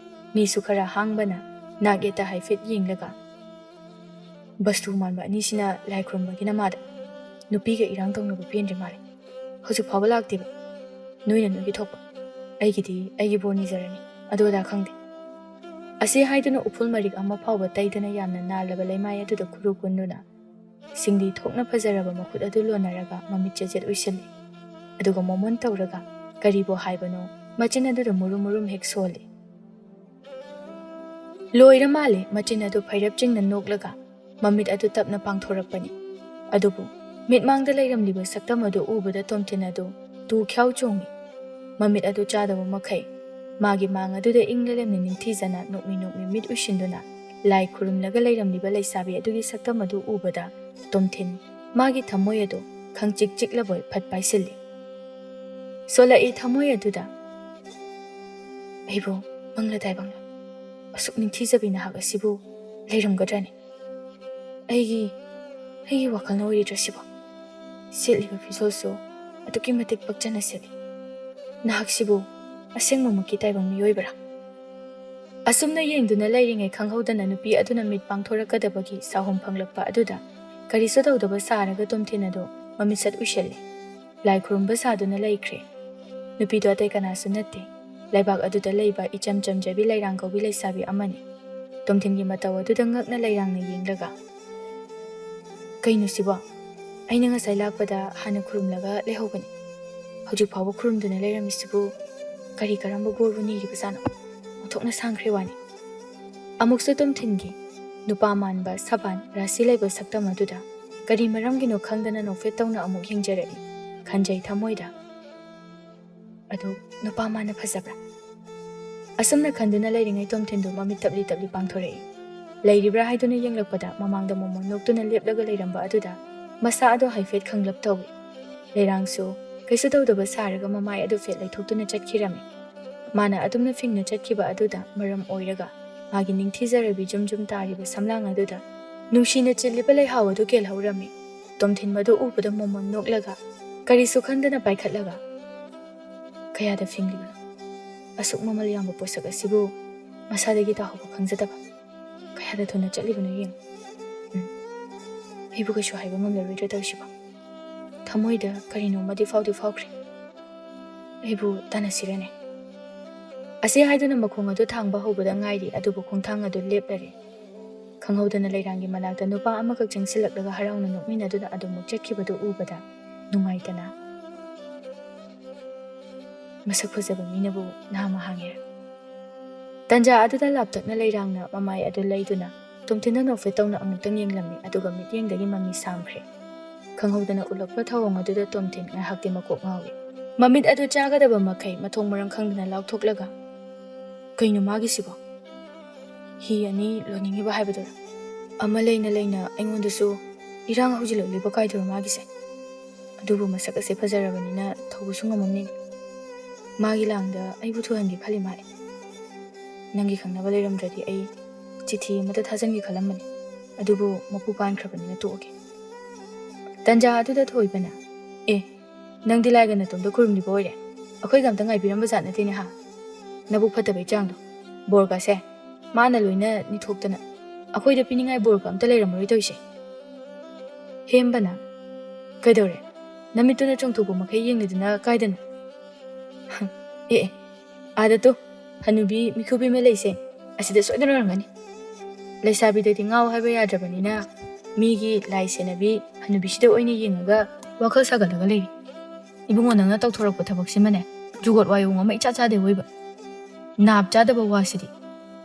ꯃꯤꯁꯨ ꯈꯔ ꯍꯥꯡꯕꯅ ꯅꯥꯛ ꯌꯦꯠꯇ ꯍꯥꯏꯐꯦꯠ ꯌꯦꯡꯂꯒ, "ꯕꯁꯇꯨ ꯃꯥꯟꯕ ꯑꯅꯤꯁꯤꯅ ꯂꯥꯏ ꯈꯨꯔꯨꯝꯕꯒꯤ ꯅꯃꯥꯗ ꯅꯨꯄꯤꯒ ꯏꯔꯥꯡ ꯇꯧꯅꯕ ꯄꯦꯟꯗ꯭ꯔꯤ ꯃꯥꯜꯂꯦ꯫ ꯍꯧꯖꯤꯛ ꯐꯥꯎꯕ ꯂꯥꯛꯇꯦꯕ꯫ ꯅꯣꯏꯅ ꯅꯣꯏꯒꯤ ꯊꯣꯛꯄ, ꯑꯩꯒꯤꯗꯤ ꯑꯩꯒꯤ ꯕꯣꯔ ꯅꯤꯖꯔꯅꯤ, ꯑꯗꯨ ꯑꯗꯥ ꯈꯪꯗꯦ꯫" ꯑꯁꯤ ꯍꯥꯏꯗꯨꯅ ꯎꯐꯨꯜ ꯃꯔꯤꯛ ꯑꯃ ꯐꯥꯎꯕ ꯇꯩꯗꯅ ꯌꯥꯝꯅ ꯅꯥꯜꯂꯕ ꯂꯩꯃꯥꯏ ꯑꯗꯨꯗ ꯈꯨꯔꯨ ꯀꯨꯟꯗꯨꯅ, ꯁꯤꯡꯂꯤ ꯊꯣꯛꯅ ꯐꯖꯔꯕ ꯃꯈꯨꯠ ꯑꯗꯨ ꯂꯣꯟꯅꯔꯒ ꯃꯃꯤꯠ ꯆꯦꯖꯦꯠ ꯎꯏꯁꯤꯜꯂꯤ꯫ ꯑꯗꯨꯒ ꯃꯣꯃꯣꯟ ꯇꯧꯔꯒ ꯀꯔꯤꯕꯨ ꯍꯥꯏꯕꯅꯣ, ꯃꯆꯤꯟ ꯑꯗꯨꯗ ꯃꯨꯔꯨꯝ ꯃꯨꯔꯨꯝ ꯍꯦꯛ ꯁꯣꯜꯂꯤ꯫ "ꯂꯣꯏꯔ ꯃꯥꯜꯂꯦ," ꯃꯆꯤꯟ ꯑꯗꯨ ꯐꯩꯔꯞ ꯆꯤꯡꯅ ꯅꯣꯛꯂꯒ ꯃꯃꯤꯠ ꯑꯗꯨ ꯇꯞꯅ ꯄꯥꯡꯊꯣꯔꯛꯄꯅꯤ꯫ ꯑꯗꯨꯕꯨ ꯃꯤꯠꯃꯥꯡꯗ ꯂꯩꯔꯝꯂꯤꯕ ꯁꯛꯇꯝ ꯑꯗꯨ ꯎꯕꯗ ꯇꯣꯝꯊꯤꯟ ꯑꯗꯨ ꯇꯨ ꯈ꯭ꯌꯥꯎ ꯆꯣꯡꯏ꯫ ꯃꯃꯤꯠ ꯑꯗꯨ ꯆꯥꯗꯕ ꯃꯈꯩ ꯃꯥꯒꯤ ꯃꯥꯡ ꯑꯗꯨꯗ ꯏꯪ ꯂꯦꯂꯦꯝꯅ ꯅꯤꯡꯊꯤꯖꯅ ꯅꯣꯛꯃꯤ ꯅꯣꯛꯃꯤ ꯃꯤꯠ ꯎꯏꯁꯤꯟꯗꯨꯅ ꯂꯥꯏ ꯈꯨꯔꯨꯝꯂꯒ ꯂꯩꯔꯝꯂꯤꯕ ꯂꯩꯁꯥꯕꯤ ꯑꯗꯨꯒꯤ ꯁꯛꯇꯝ ꯑꯗꯨ ꯎꯕꯗ ꯇꯣꯝꯊꯤꯟ ꯃꯥꯒꯤ ꯊꯃꯣꯏ ꯑꯗꯨ ꯈꯪꯆꯤꯛ ꯆꯤꯛꯂꯕꯣꯏ ꯐꯠ ꯄꯥꯏꯁꯤꯜꯂꯤ꯫ ꯁꯣꯜꯂꯛꯏ ꯊꯃꯣꯏ ꯑꯗꯨꯗ, "ꯑꯩꯕꯨ ꯃꯪꯂ ꯇꯥꯏꯕꯪꯂ ꯑꯁꯨꯛ ꯅꯤꯡꯊꯤꯖꯕꯤ ꯅꯍꯥꯛ ꯑꯁꯤꯕꯨ ꯂꯩꯔꯝꯒꯗ꯭ꯔꯅꯦ? ꯑꯩꯒꯤ, ꯑꯩꯒꯤ ꯋꯥꯈꯜꯅ ꯑꯣꯏꯔꯤꯗ꯭ꯔ ꯁꯤꯕꯣ? ꯁꯦꯠꯂꯤꯕ ꯐꯤꯖꯣꯜꯁꯨ ꯑꯗꯨꯛꯀꯤ ꯃꯇꯤꯛ ꯄꯛꯆꯅ ꯁꯦꯠꯂꯤ꯫ ꯅꯍꯥꯛꯁꯤꯕꯨ ꯑꯁꯦꯡꯕꯃꯛꯀꯤ ꯇꯥꯏꯕꯪ ꯃꯤꯑꯣꯏꯕꯔꯥ?" ꯑꯁꯨꯝꯅ ꯌꯦꯡꯗꯨꯅ ꯂꯩꯔꯤꯉꯩ ꯈꯪꯍꯧꯗꯅ ꯅꯨꯄꯤ ꯑꯗꯨꯅ ꯃꯤꯠ ꯄꯥꯡꯊꯣꯔꯛꯀꯗꯕꯒꯤ ꯁꯥꯍꯨꯝ ꯐꯪꯂꯛꯄ ꯑꯗꯨꯗ ꯀꯔꯤꯁꯨ ꯇꯧꯗꯕ ꯁꯥꯔꯒ ꯇꯣꯝꯊꯤꯟ ꯑꯗꯨ ꯃꯃꯤꯠꯁꯠ ꯎꯏꯁꯤꯜꯂꯤ꯫ ꯂꯥꯏ ꯈꯨꯔꯨꯝꯕ ꯁꯥꯗꯨꯅ ꯂꯩꯈ꯭ꯔꯦ꯫ ꯅꯨꯄꯤꯗꯨ ꯑꯇꯩ ꯀꯅꯥꯁꯨ ꯅꯠꯇꯦ, ꯂꯩꯕꯥꯛ ꯑꯗꯨꯗ ꯂꯩꯕ ꯏꯆꯝ ꯆꯝꯖꯕꯤ ꯂꯩꯔꯥꯡ ꯀꯧꯕꯤ ꯂꯩꯁꯥꯕꯤ ꯑꯃꯅꯤ꯫ ꯇꯣꯝꯊꯤꯟꯒꯤ ꯃꯇꯧ ꯑꯗꯨꯗ ꯉꯛꯅ ꯂꯩꯔꯥꯡꯅ ꯌꯦꯡꯂꯒ, "ꯀꯩꯅꯣ ꯁꯤꯕꯣ? ꯑꯩꯅ ꯉꯁꯥꯏ ꯂꯥꯛꯄꯗ ꯍꯥꯟꯅ ꯈꯨꯔꯨꯝꯂꯒ ꯂꯩꯍꯧꯕꯅꯤ꯫ ꯍꯧꯖꯤꯛ ꯐꯥꯎꯕ ꯈꯨꯔꯨꯝꯗꯨꯅ ꯂꯩꯔꯝꯃꯤꯁꯤꯕꯨ ꯀꯔꯤ ꯀꯔꯝꯕ ꯕꯣꯔꯕꯨ ꯅꯤꯔꯤꯕꯖꯥꯠꯅꯣ? ꯑꯣꯟꯊꯣꯛꯅ ꯁꯥꯡꯈ꯭ꯔꯦ ꯋꯥꯅꯤ꯫" ꯑꯃꯨꯛꯁꯨ ꯇꯣꯝꯊꯤꯟꯒꯤ ꯅꯨꯄꯥ ꯃꯥꯟꯕ ꯁꯕꯥꯟ ꯔꯥꯁꯤ ꯂꯩꯕ ꯁꯛꯇꯝ ꯑꯗꯨꯗ ꯀꯔꯤ ꯃꯔꯝꯒꯤꯅꯣ ꯈꯪꯗꯅ ꯅꯣꯛꯐꯦꯠ ꯇꯧꯅ ꯑꯃꯨꯛ ꯌꯦꯡꯖꯔꯛꯏ꯫ ꯈꯟꯖꯩ ꯊꯃꯣꯏꯗ, "ꯑꯗꯨ ꯅꯨꯄꯥ ꯃꯥꯅ ꯐꯖꯕ꯭ꯔꯥ?" ꯑꯁꯨꯝꯅ ꯈꯟꯗꯨꯅ ꯂꯩꯔꯤꯉꯩ ꯇꯣꯝꯊꯤꯟꯗꯨ ꯃꯃꯤꯠ ꯇꯞꯂꯤ ꯇꯞꯂꯤ ꯄꯥꯡꯊꯣꯔꯛꯏ꯫ ꯂꯩꯔꯤꯕ꯭ꯔꯥ ꯍꯥꯏꯗꯨꯅ ꯌꯦꯡꯂꯛꯄꯗ ꯃꯃꯥꯡꯗ ꯃꯣꯃꯣꯟ ꯅꯣꯛꯇꯨꯅ ꯂꯦꯞꯂꯒ ꯂꯩꯔꯝꯕ ꯑꯗꯨꯗ ꯃꯁꯥ ꯑꯗꯨ ꯍꯥꯏꯐꯦꯠ ꯈꯪꯂꯞ ꯇꯧꯏ꯫ ꯂꯩꯔꯥꯡꯁꯨ ꯀꯩꯁꯨ ꯇꯧꯗꯕ ꯁꯥꯔꯒ ꯃꯃꯥꯏ ꯑꯗꯨ ꯐꯦꯠ ꯂꯩꯊꯣꯛꯇꯨꯅ ꯆꯠꯈꯤꯔꯝꯃꯤ꯫ ꯃꯥꯅ ꯑꯗꯨꯝꯅ ꯐꯤꯡꯅ ꯆꯠꯈꯤꯕ ꯑꯗꯨꯗ ꯃꯔꯝ ꯑꯣꯏꯔꯒ ꯃꯥꯒꯤ ꯅꯤꯡꯊꯤꯖꯔꯕꯤ ꯖꯨꯝ ꯖꯨꯝ ꯇꯥꯔꯤꯕ ꯁꯝꯂꯥꯡ ꯑꯗꯨꯗ ꯅꯨꯡꯁꯤꯅ ꯆꯤꯜꯂꯤꯕ ꯂꯩꯍꯥꯎ ꯑꯗꯨ ꯀꯦꯜꯍꯧꯔꯝꯃꯤ꯫ ꯇꯣꯝꯊꯤꯟ ꯃꯗꯨ ꯎꯕꯗ ꯃꯣꯃꯣꯟ ꯅꯣꯛꯂꯒ ꯀꯔꯤꯁꯨ ꯈꯟꯗꯅ ꯄꯥꯏꯈꯠꯂꯒ, "ꯀꯌꯥꯗ ꯐꯤꯡꯂꯤꯕꯅꯣ? ꯑꯁꯨꯛ ꯃꯃꯜ ꯌꯥꯝꯕ ꯄꯣꯠꯁꯛ ꯑꯁꯤꯕꯨ ꯃꯁꯥꯗꯒꯤ ꯇꯥꯍꯧꯕ ꯈꯪꯖꯗꯕ꯫ ꯀꯌꯥꯗ ꯊꯨꯅ ꯆꯠꯂꯤꯕꯅꯣ ꯌꯦꯡꯉꯨ꯫ ꯎꯝ, ꯑꯩꯕꯨ ꯀꯩꯁꯨ ꯍꯥꯏꯕ ꯉꯝꯂꯔꯣꯏꯗ꯭ꯔꯥ ꯇꯧꯔꯤꯁꯤꯕꯣ? ꯊꯃꯣꯏꯗ ꯀꯔꯤꯅꯣꯃꯗꯤ ꯐꯥꯎꯗꯤ ꯐꯥꯎꯈ꯭ꯔꯦ꯫ ꯑꯩꯕꯨ ꯇꯥꯟꯅꯁꯤꯔꯅꯦ?" ꯑꯁꯤ ꯍꯥꯏꯗꯨꯅ ꯃꯈꯣꯡ ꯑꯗꯨ ꯊꯥꯡꯕ ꯍꯧꯕꯗ ꯉꯥꯏꯔꯤ, ꯑꯗꯨꯕꯨ ꯈꯣꯡꯊꯥꯡ ꯑꯗꯨ ꯂꯦꯞꯂꯔꯦ꯫ ꯈꯪꯍꯧꯗꯅ ꯂꯩꯔꯥꯡꯒꯤ ꯃꯅꯥꯛꯇ ꯅꯨꯄꯥ ꯑꯃꯈꯛ ꯆꯪꯁꯤꯜꯂꯛꯂꯒ ꯍꯔꯥꯎꯅ ꯅꯣꯛꯃꯤꯟꯅꯗꯨꯅ ꯑꯗꯨꯃꯛ ꯆꯠꯈꯤꯕꯗꯨ ꯎꯕꯗ ꯅꯨꯡꯉꯥꯏꯇꯅ, "ꯃꯁꯛ ꯐꯖꯕ ꯃꯤꯅꯕꯨ ꯅꯍꯥ ꯃꯍꯥꯡꯉꯦ꯫ ꯇꯟꯖꯥ ꯑꯗꯨꯗ ꯂꯥꯞꯇꯛꯅ ꯂꯩꯔꯥꯡꯅ ꯃꯃꯥꯏ ꯑꯗꯨ ꯂꯩꯗꯨꯅ ꯇꯣꯝꯊꯤꯟꯗ ꯅꯣꯛꯐꯦꯠ ꯇꯧꯅ ꯑꯃꯨꯛꯇꯪ ꯌꯦꯡꯂꯝꯃꯤ, ꯑꯗꯨꯒ ꯃꯤꯠꯌꯦꯡꯗꯒꯤ ꯃꯃꯤ ꯁꯥꯝꯈ꯭ꯔꯦ꯫ ꯈꯪꯍꯧꯗꯅ ꯎꯠꯂꯛꯄ ꯊꯧꯑꯣꯡ ꯑꯗꯨꯗ ꯇꯣꯝꯊꯤꯟ ꯉꯥꯏꯍꯥꯛꯇꯤ ꯃꯀꯣꯛ ꯉꯥꯎꯏ꯫ ꯃꯃꯤꯠ ꯑꯗꯨ ꯆꯥꯒꯗꯕ ꯃꯈꯩ ꯃꯊꯣꯡ ꯃꯔꯝ ꯈꯪꯗꯅ ꯂꯥꯎꯊꯣꯛꯂꯒ, "ꯀꯩꯅꯣ ꯃꯥꯒꯤꯁꯤꯕꯣ? ꯍꯤ ꯑꯅꯤ ꯂꯣꯟꯅꯤꯡꯉꯤꯕ ꯍꯥꯏꯕꯗꯨꯔ? ꯑꯃ ꯂꯩꯅ ꯂꯩꯅ ꯑꯩꯉꯣꯟꯗꯁꯨ ꯏꯔꯥꯡ ꯍꯧꯖꯤꯜꯂꯛꯂꯤꯕ ꯀꯥꯏꯗꯨꯔꯣ ꯃꯥꯒꯤꯁꯦ? ꯑꯗꯨꯕꯨ ꯃꯁꯛ ꯑꯁꯦ ꯐꯖꯔꯕꯅꯤꯅ ꯊꯧꯕꯁꯨ ꯉꯝꯃꯝꯅꯤ꯫ ꯃꯥꯒꯤ ꯂꯥꯡꯗ ꯑꯩꯕꯨ ꯊꯨꯍꯟꯒꯦ ꯈꯜꯂꯤ ꯃꯥꯜꯂꯦ꯫ ꯅꯪꯒꯤ ꯈꯪꯅꯕ ꯂꯩꯔꯝꯗ꯭ꯔꯗꯤ ꯑꯩ ꯆꯤꯊꯤ ꯑꯃꯠꯇ ꯊꯥꯖꯟꯒꯦ ꯈꯜꯂꯝꯕꯅꯤ, ꯑꯗꯨꯕꯨ ꯃꯄꯨ ꯄꯥꯟꯈ꯭ꯔꯕꯅꯤꯅ ꯇꯣꯛꯑꯒꯦ꯫" ꯇꯟꯖꯥ ꯑꯗꯨꯗ ꯊꯣꯏꯕꯅ, "ꯑꯦ, ꯅꯪꯗꯤ ꯂꯥꯏꯒ ꯅꯇꯣꯝꯇ ꯈꯨꯔꯨꯝꯂꯤꯕ ꯑꯣꯏꯔꯦ? ꯑꯩꯈꯣꯏꯒ ꯑꯝꯇ ꯉꯥꯏꯕꯤꯔꯝꯕ ꯖꯥꯠ ꯅꯠꯇꯦꯅꯦ ꯍꯥ? ꯅꯕꯨꯛ ꯐꯠꯇꯕꯩ ꯆꯥꯡꯗꯣ꯫ ꯕꯣꯔꯒꯁꯦ ꯃꯥꯅ ꯂꯣꯏꯅ ꯅꯤꯊꯣꯛꯇꯅ ꯑꯩꯈꯣꯏꯗ ꯄꯤꯅꯤꯡꯉꯥꯏ ꯕꯣꯔꯒ ꯑꯝꯇ ꯂꯩꯔꯝꯃꯔꯣꯏ ꯇꯧꯔꯤꯁꯦ꯫" ꯍꯦꯝꯕꯅ, "ꯀꯩꯗꯧꯔꯦ? ꯅꯃꯤꯠꯇꯨꯅ ꯆꯣꯡꯊꯣꯛꯄ ꯃꯈꯩ ꯌꯦꯡꯂꯤꯗꯨꯅ ꯀꯥꯏꯗꯅꯣ?" "ꯑꯦ, ꯑꯦ, ꯑꯥꯗ ꯇꯨ, ꯍꯅꯨꯕꯤ ꯃꯤꯈꯨꯕꯤ ꯑꯃ ꯂꯩꯁꯦ, ꯑꯁꯤꯗ ꯁꯣꯏꯗꯅ ꯑꯣꯏꯔꯝꯒꯅꯤ꯫" ꯂꯩꯁꯥꯕꯤꯗꯗꯤ ꯉꯥꯎ ꯍꯥꯏꯕ ꯌꯥꯗ꯭ꯔꯕꯅꯤꯅ ꯃꯤꯒꯤ ꯂꯥꯏ ꯁꯦꯟꯅꯕꯤ ꯍꯅꯨꯕꯤꯁꯤꯗ ꯑꯣꯏꯅ ꯌꯦꯡꯉꯒ ꯋꯥꯈꯜ ꯁꯥꯒꯠꯂꯒ ꯂꯩꯔꯤ꯫ "ꯏꯕꯨꯡꯉꯣ, ꯅꯪꯅ ꯇꯧꯊꯣꯔꯛꯄ ꯊꯕꯛꯁꯤꯃꯅꯦ, ꯖꯨꯒꯣꯠ ꯋꯥꯌꯣꯡ ꯑꯃ ꯏꯆꯥ ꯆꯥꯗꯦ ꯑꯣꯏꯕ꯫ ꯅꯥꯞ ꯆꯥꯗꯕ ꯋꯥꯁꯤꯗꯤ꯫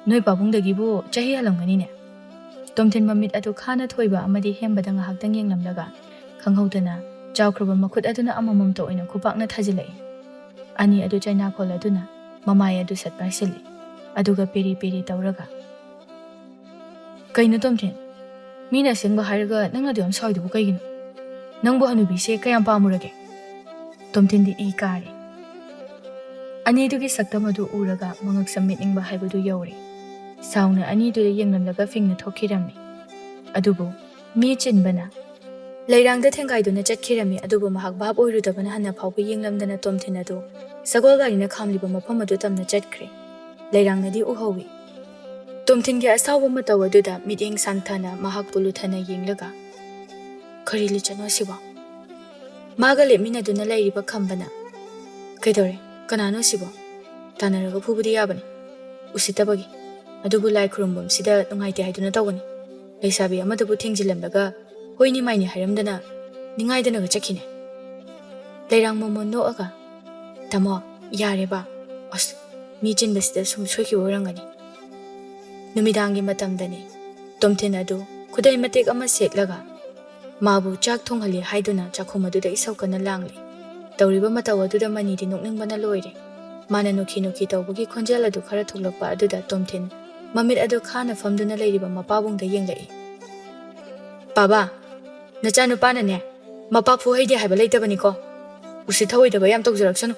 ꯅꯣꯏ ꯄꯥꯕꯨꯡꯗꯒꯤꯕꯨ ꯆꯍꯤ ꯍꯜꯂꯝꯒꯅꯤꯅꯦ꯫" ꯇꯣꯝꯊꯤꯟ ꯃꯃꯤꯠ ꯑꯗꯨ ꯈꯥꯅ ꯊꯣꯏꯕ ꯑꯃꯗꯤ ꯍꯦꯝꯕꯗ ꯉꯥꯏꯍꯥꯛꯇꯪ ꯌꯦꯡꯂꯝꯂꯒ, ꯈꯪꯍꯧꯗꯅ ꯆꯥꯎꯈ꯭ꯔꯕ ꯃꯈꯨꯠ ꯑꯗꯨꯅ ꯑꯃꯃꯝꯇ ꯑꯣꯏꯅ ꯈꯨꯄꯥꯛꯅ ꯊꯥꯖꯤꯜꯂꯛꯏ꯫ ꯑꯅꯤ ꯑꯗꯨ ꯆꯩꯅꯥꯈꯣꯜ ꯑꯗꯨꯅ ꯃꯃꯥꯏ ꯑꯗꯨ ꯁꯠ ꯄꯥꯏꯁꯤꯜꯂꯤ, ꯑꯗꯨꯒ ꯄꯦꯔꯤ ꯄꯦꯔꯤ ꯇꯧꯔꯒ, "ꯀꯩꯅꯣ ꯇꯣꯝꯊꯤꯟ? ꯃꯤꯅ ꯑꯁꯦꯡꯕ ꯍꯥꯏꯔꯒ ꯅꯪꯅ ꯑꯗꯨ ꯌꯥꯝ ꯁꯥꯎꯏꯗꯨꯕꯨ ꯀꯩꯒꯤꯅꯣ? ꯅꯪꯕꯨ ꯍꯅꯨꯕꯤꯁꯦ ꯀꯌꯥꯝ ꯄꯥꯝꯃꯨꯔꯒꯦ?" ꯇꯣꯝꯊꯤꯟꯗꯤ ꯏ ꯀꯥꯔꯦ꯫ ꯑꯅꯤꯗꯨꯒꯤ ꯁꯛꯇꯝ ꯑꯗꯨ ꯎꯔꯒ ꯃꯉꯛꯁꯝ ꯃꯤꯠꯅꯤꯡꯕ ꯍꯥꯏꯕꯗꯨ ꯌꯧꯔꯦ꯫ ꯁꯥꯎꯅ ꯑꯅꯤꯗꯨꯗ ꯌꯦꯡꯂꯝꯂꯒ ꯐꯤꯡꯅ ꯊꯣꯛꯈꯤꯔꯝꯃꯤ꯫ ꯑꯗꯨꯕꯨ ꯃꯤ ꯆꯤꯟꯕꯅ ꯂꯩꯔꯥꯡꯗ ꯊꯦꯡꯒꯥꯏꯗꯨꯅ ꯆꯠꯈꯤꯔꯝꯃꯤ, ꯑꯗꯨꯕꯨ ꯃꯍꯥꯛ ꯚꯥꯞ ꯑꯣꯏꯔꯨꯗꯕꯅ ꯍꯟꯅ ꯐꯥꯎꯕ ꯌꯦꯡꯂꯝꯗꯅ ꯇꯣꯝꯊꯤꯟ ꯑꯗꯨ ꯁꯒꯣꯜ ꯒꯥꯔꯤꯅ ꯈꯥꯝꯂꯤꯕ ꯃꯐꯝ ꯑꯗꯨ ꯇꯝꯅ ꯆꯠꯈ꯭ꯔꯦ꯫ ꯂꯩꯔꯥꯡꯅꯗꯤ ꯎꯍꯧꯏ꯫ ꯇꯣꯝꯊꯤꯟꯒꯤ ꯑꯁꯥꯎꯕ ꯃꯇꯧ ꯑꯗꯨꯗ ꯃꯤꯠꯌꯦꯡ ꯁꯥꯟꯊꯅ ꯃꯍꯥꯛꯄꯨ ꯂꯨꯊꯅ ꯌꯦꯡꯂꯒ, "ꯀꯔꯤ ꯂꯤꯆꯠꯅꯣ ꯁꯤꯕꯣ?" ꯃꯥꯒ ꯂꯦꯞꯃꯤꯟꯅꯗꯨꯅ ꯂꯩꯔꯤꯕ ꯈꯝꯕꯅ, "ꯀꯩꯗꯧꯔꯦ? ꯀꯅꯥꯅꯣ ꯁꯤꯕꯣ? ꯇꯥꯟꯅꯔꯒ ꯐꯨꯕꯗꯤ ꯌꯥꯕꯅꯤ, ꯎꯁꯤꯠꯇꯕꯒꯤ꯫ ꯑꯗꯨꯕꯨ ꯂꯥꯏ ꯈꯨꯔꯨꯝꯐꯝꯁꯤꯗ ꯅꯨꯡꯉꯥꯏꯇꯦ ꯍꯥꯏꯗꯨꯅ ꯇꯧꯒꯅꯤ꯫ ꯂꯩꯁꯥꯕꯤ ꯑꯃꯗꯕꯨ ꯊꯦꯡꯖꯤꯜꯂꯝꯂꯒ ꯍꯣꯏꯅꯤ ꯃꯥꯏꯅꯤ ꯍꯥꯏꯔꯝꯗꯅ ꯅꯤꯡꯉꯥꯏꯗꯅꯒ ꯆꯠꯈꯤꯅꯦ꯫" ꯂꯩꯔꯥꯡ ꯃꯣꯃꯣꯟ ꯅꯣꯛꯑꯒ, "ꯇꯥꯃꯣ, ꯌꯥꯔꯦꯕ꯫ ꯑꯁ, ꯃꯤ ꯆꯤꯟꯕꯁꯤꯗ ꯁꯨꯝ ꯁꯣꯏꯈꯤꯕ ꯑꯣꯏꯔꯝꯒꯅꯤ꯫ ꯅꯨꯃꯤꯗꯥꯡꯒꯤ ꯃꯇꯝꯗꯅꯤ꯫ ꯇꯣꯝꯊꯤꯟ ꯑꯗꯨ ꯈꯨꯗꯩ ꯃꯇꯦꯛ ꯑꯃ ꯁꯦꯠꯂꯒ ꯃꯥꯕꯨ ꯆꯥꯛ ꯊꯣꯡꯍꯜꯂꯤ ꯍꯥꯏꯗꯨꯅ ꯆꯥꯛꯈꯨꯝ ꯑꯗꯨꯗ ꯏꯁꯧ ꯀꯟꯅ ꯂꯥꯡꯂꯤ꯫ ꯇꯧꯔꯤꯕ ꯃꯇꯧ ꯑꯗꯨꯗ ꯃꯅꯤꯗꯤ ꯅꯣꯛꯅꯤꯡꯕꯅ ꯂꯣꯏꯔꯦ꯫ ꯃꯥꯅ ꯅꯨꯈꯤ ꯅꯨꯈꯤ ꯇꯧꯕꯒꯤ ꯈꯣꯟꯖꯦꯜ ꯑꯗꯨ ꯈꯔ ꯊꯣꯛꯂꯛꯄ ꯑꯗꯨꯗ ꯇꯣꯝꯊꯤꯟ ꯃꯃꯤꯠ ꯑꯗꯨ ꯈꯥꯅ ꯐꯝꯗꯨꯅ ꯂꯩꯔꯤꯕ ꯃꯄꯥꯕꯨꯡꯗ ꯌꯦꯡꯂꯛꯏ꯫ "ꯄꯥꯕꯥ, ꯅꯆꯥꯅꯨꯄꯥꯅꯅꯦ, ꯃꯄꯥ ꯐꯨꯍꯩꯗꯦ ꯍꯥꯏꯕ ꯂꯩꯇꯕꯅꯤꯀꯣ꯫ ꯎꯁꯤꯠ ꯊꯑꯣꯏꯗꯕ ꯌꯥꯝ ꯇꯧꯖꯔꯛꯁꯅꯨ꯫"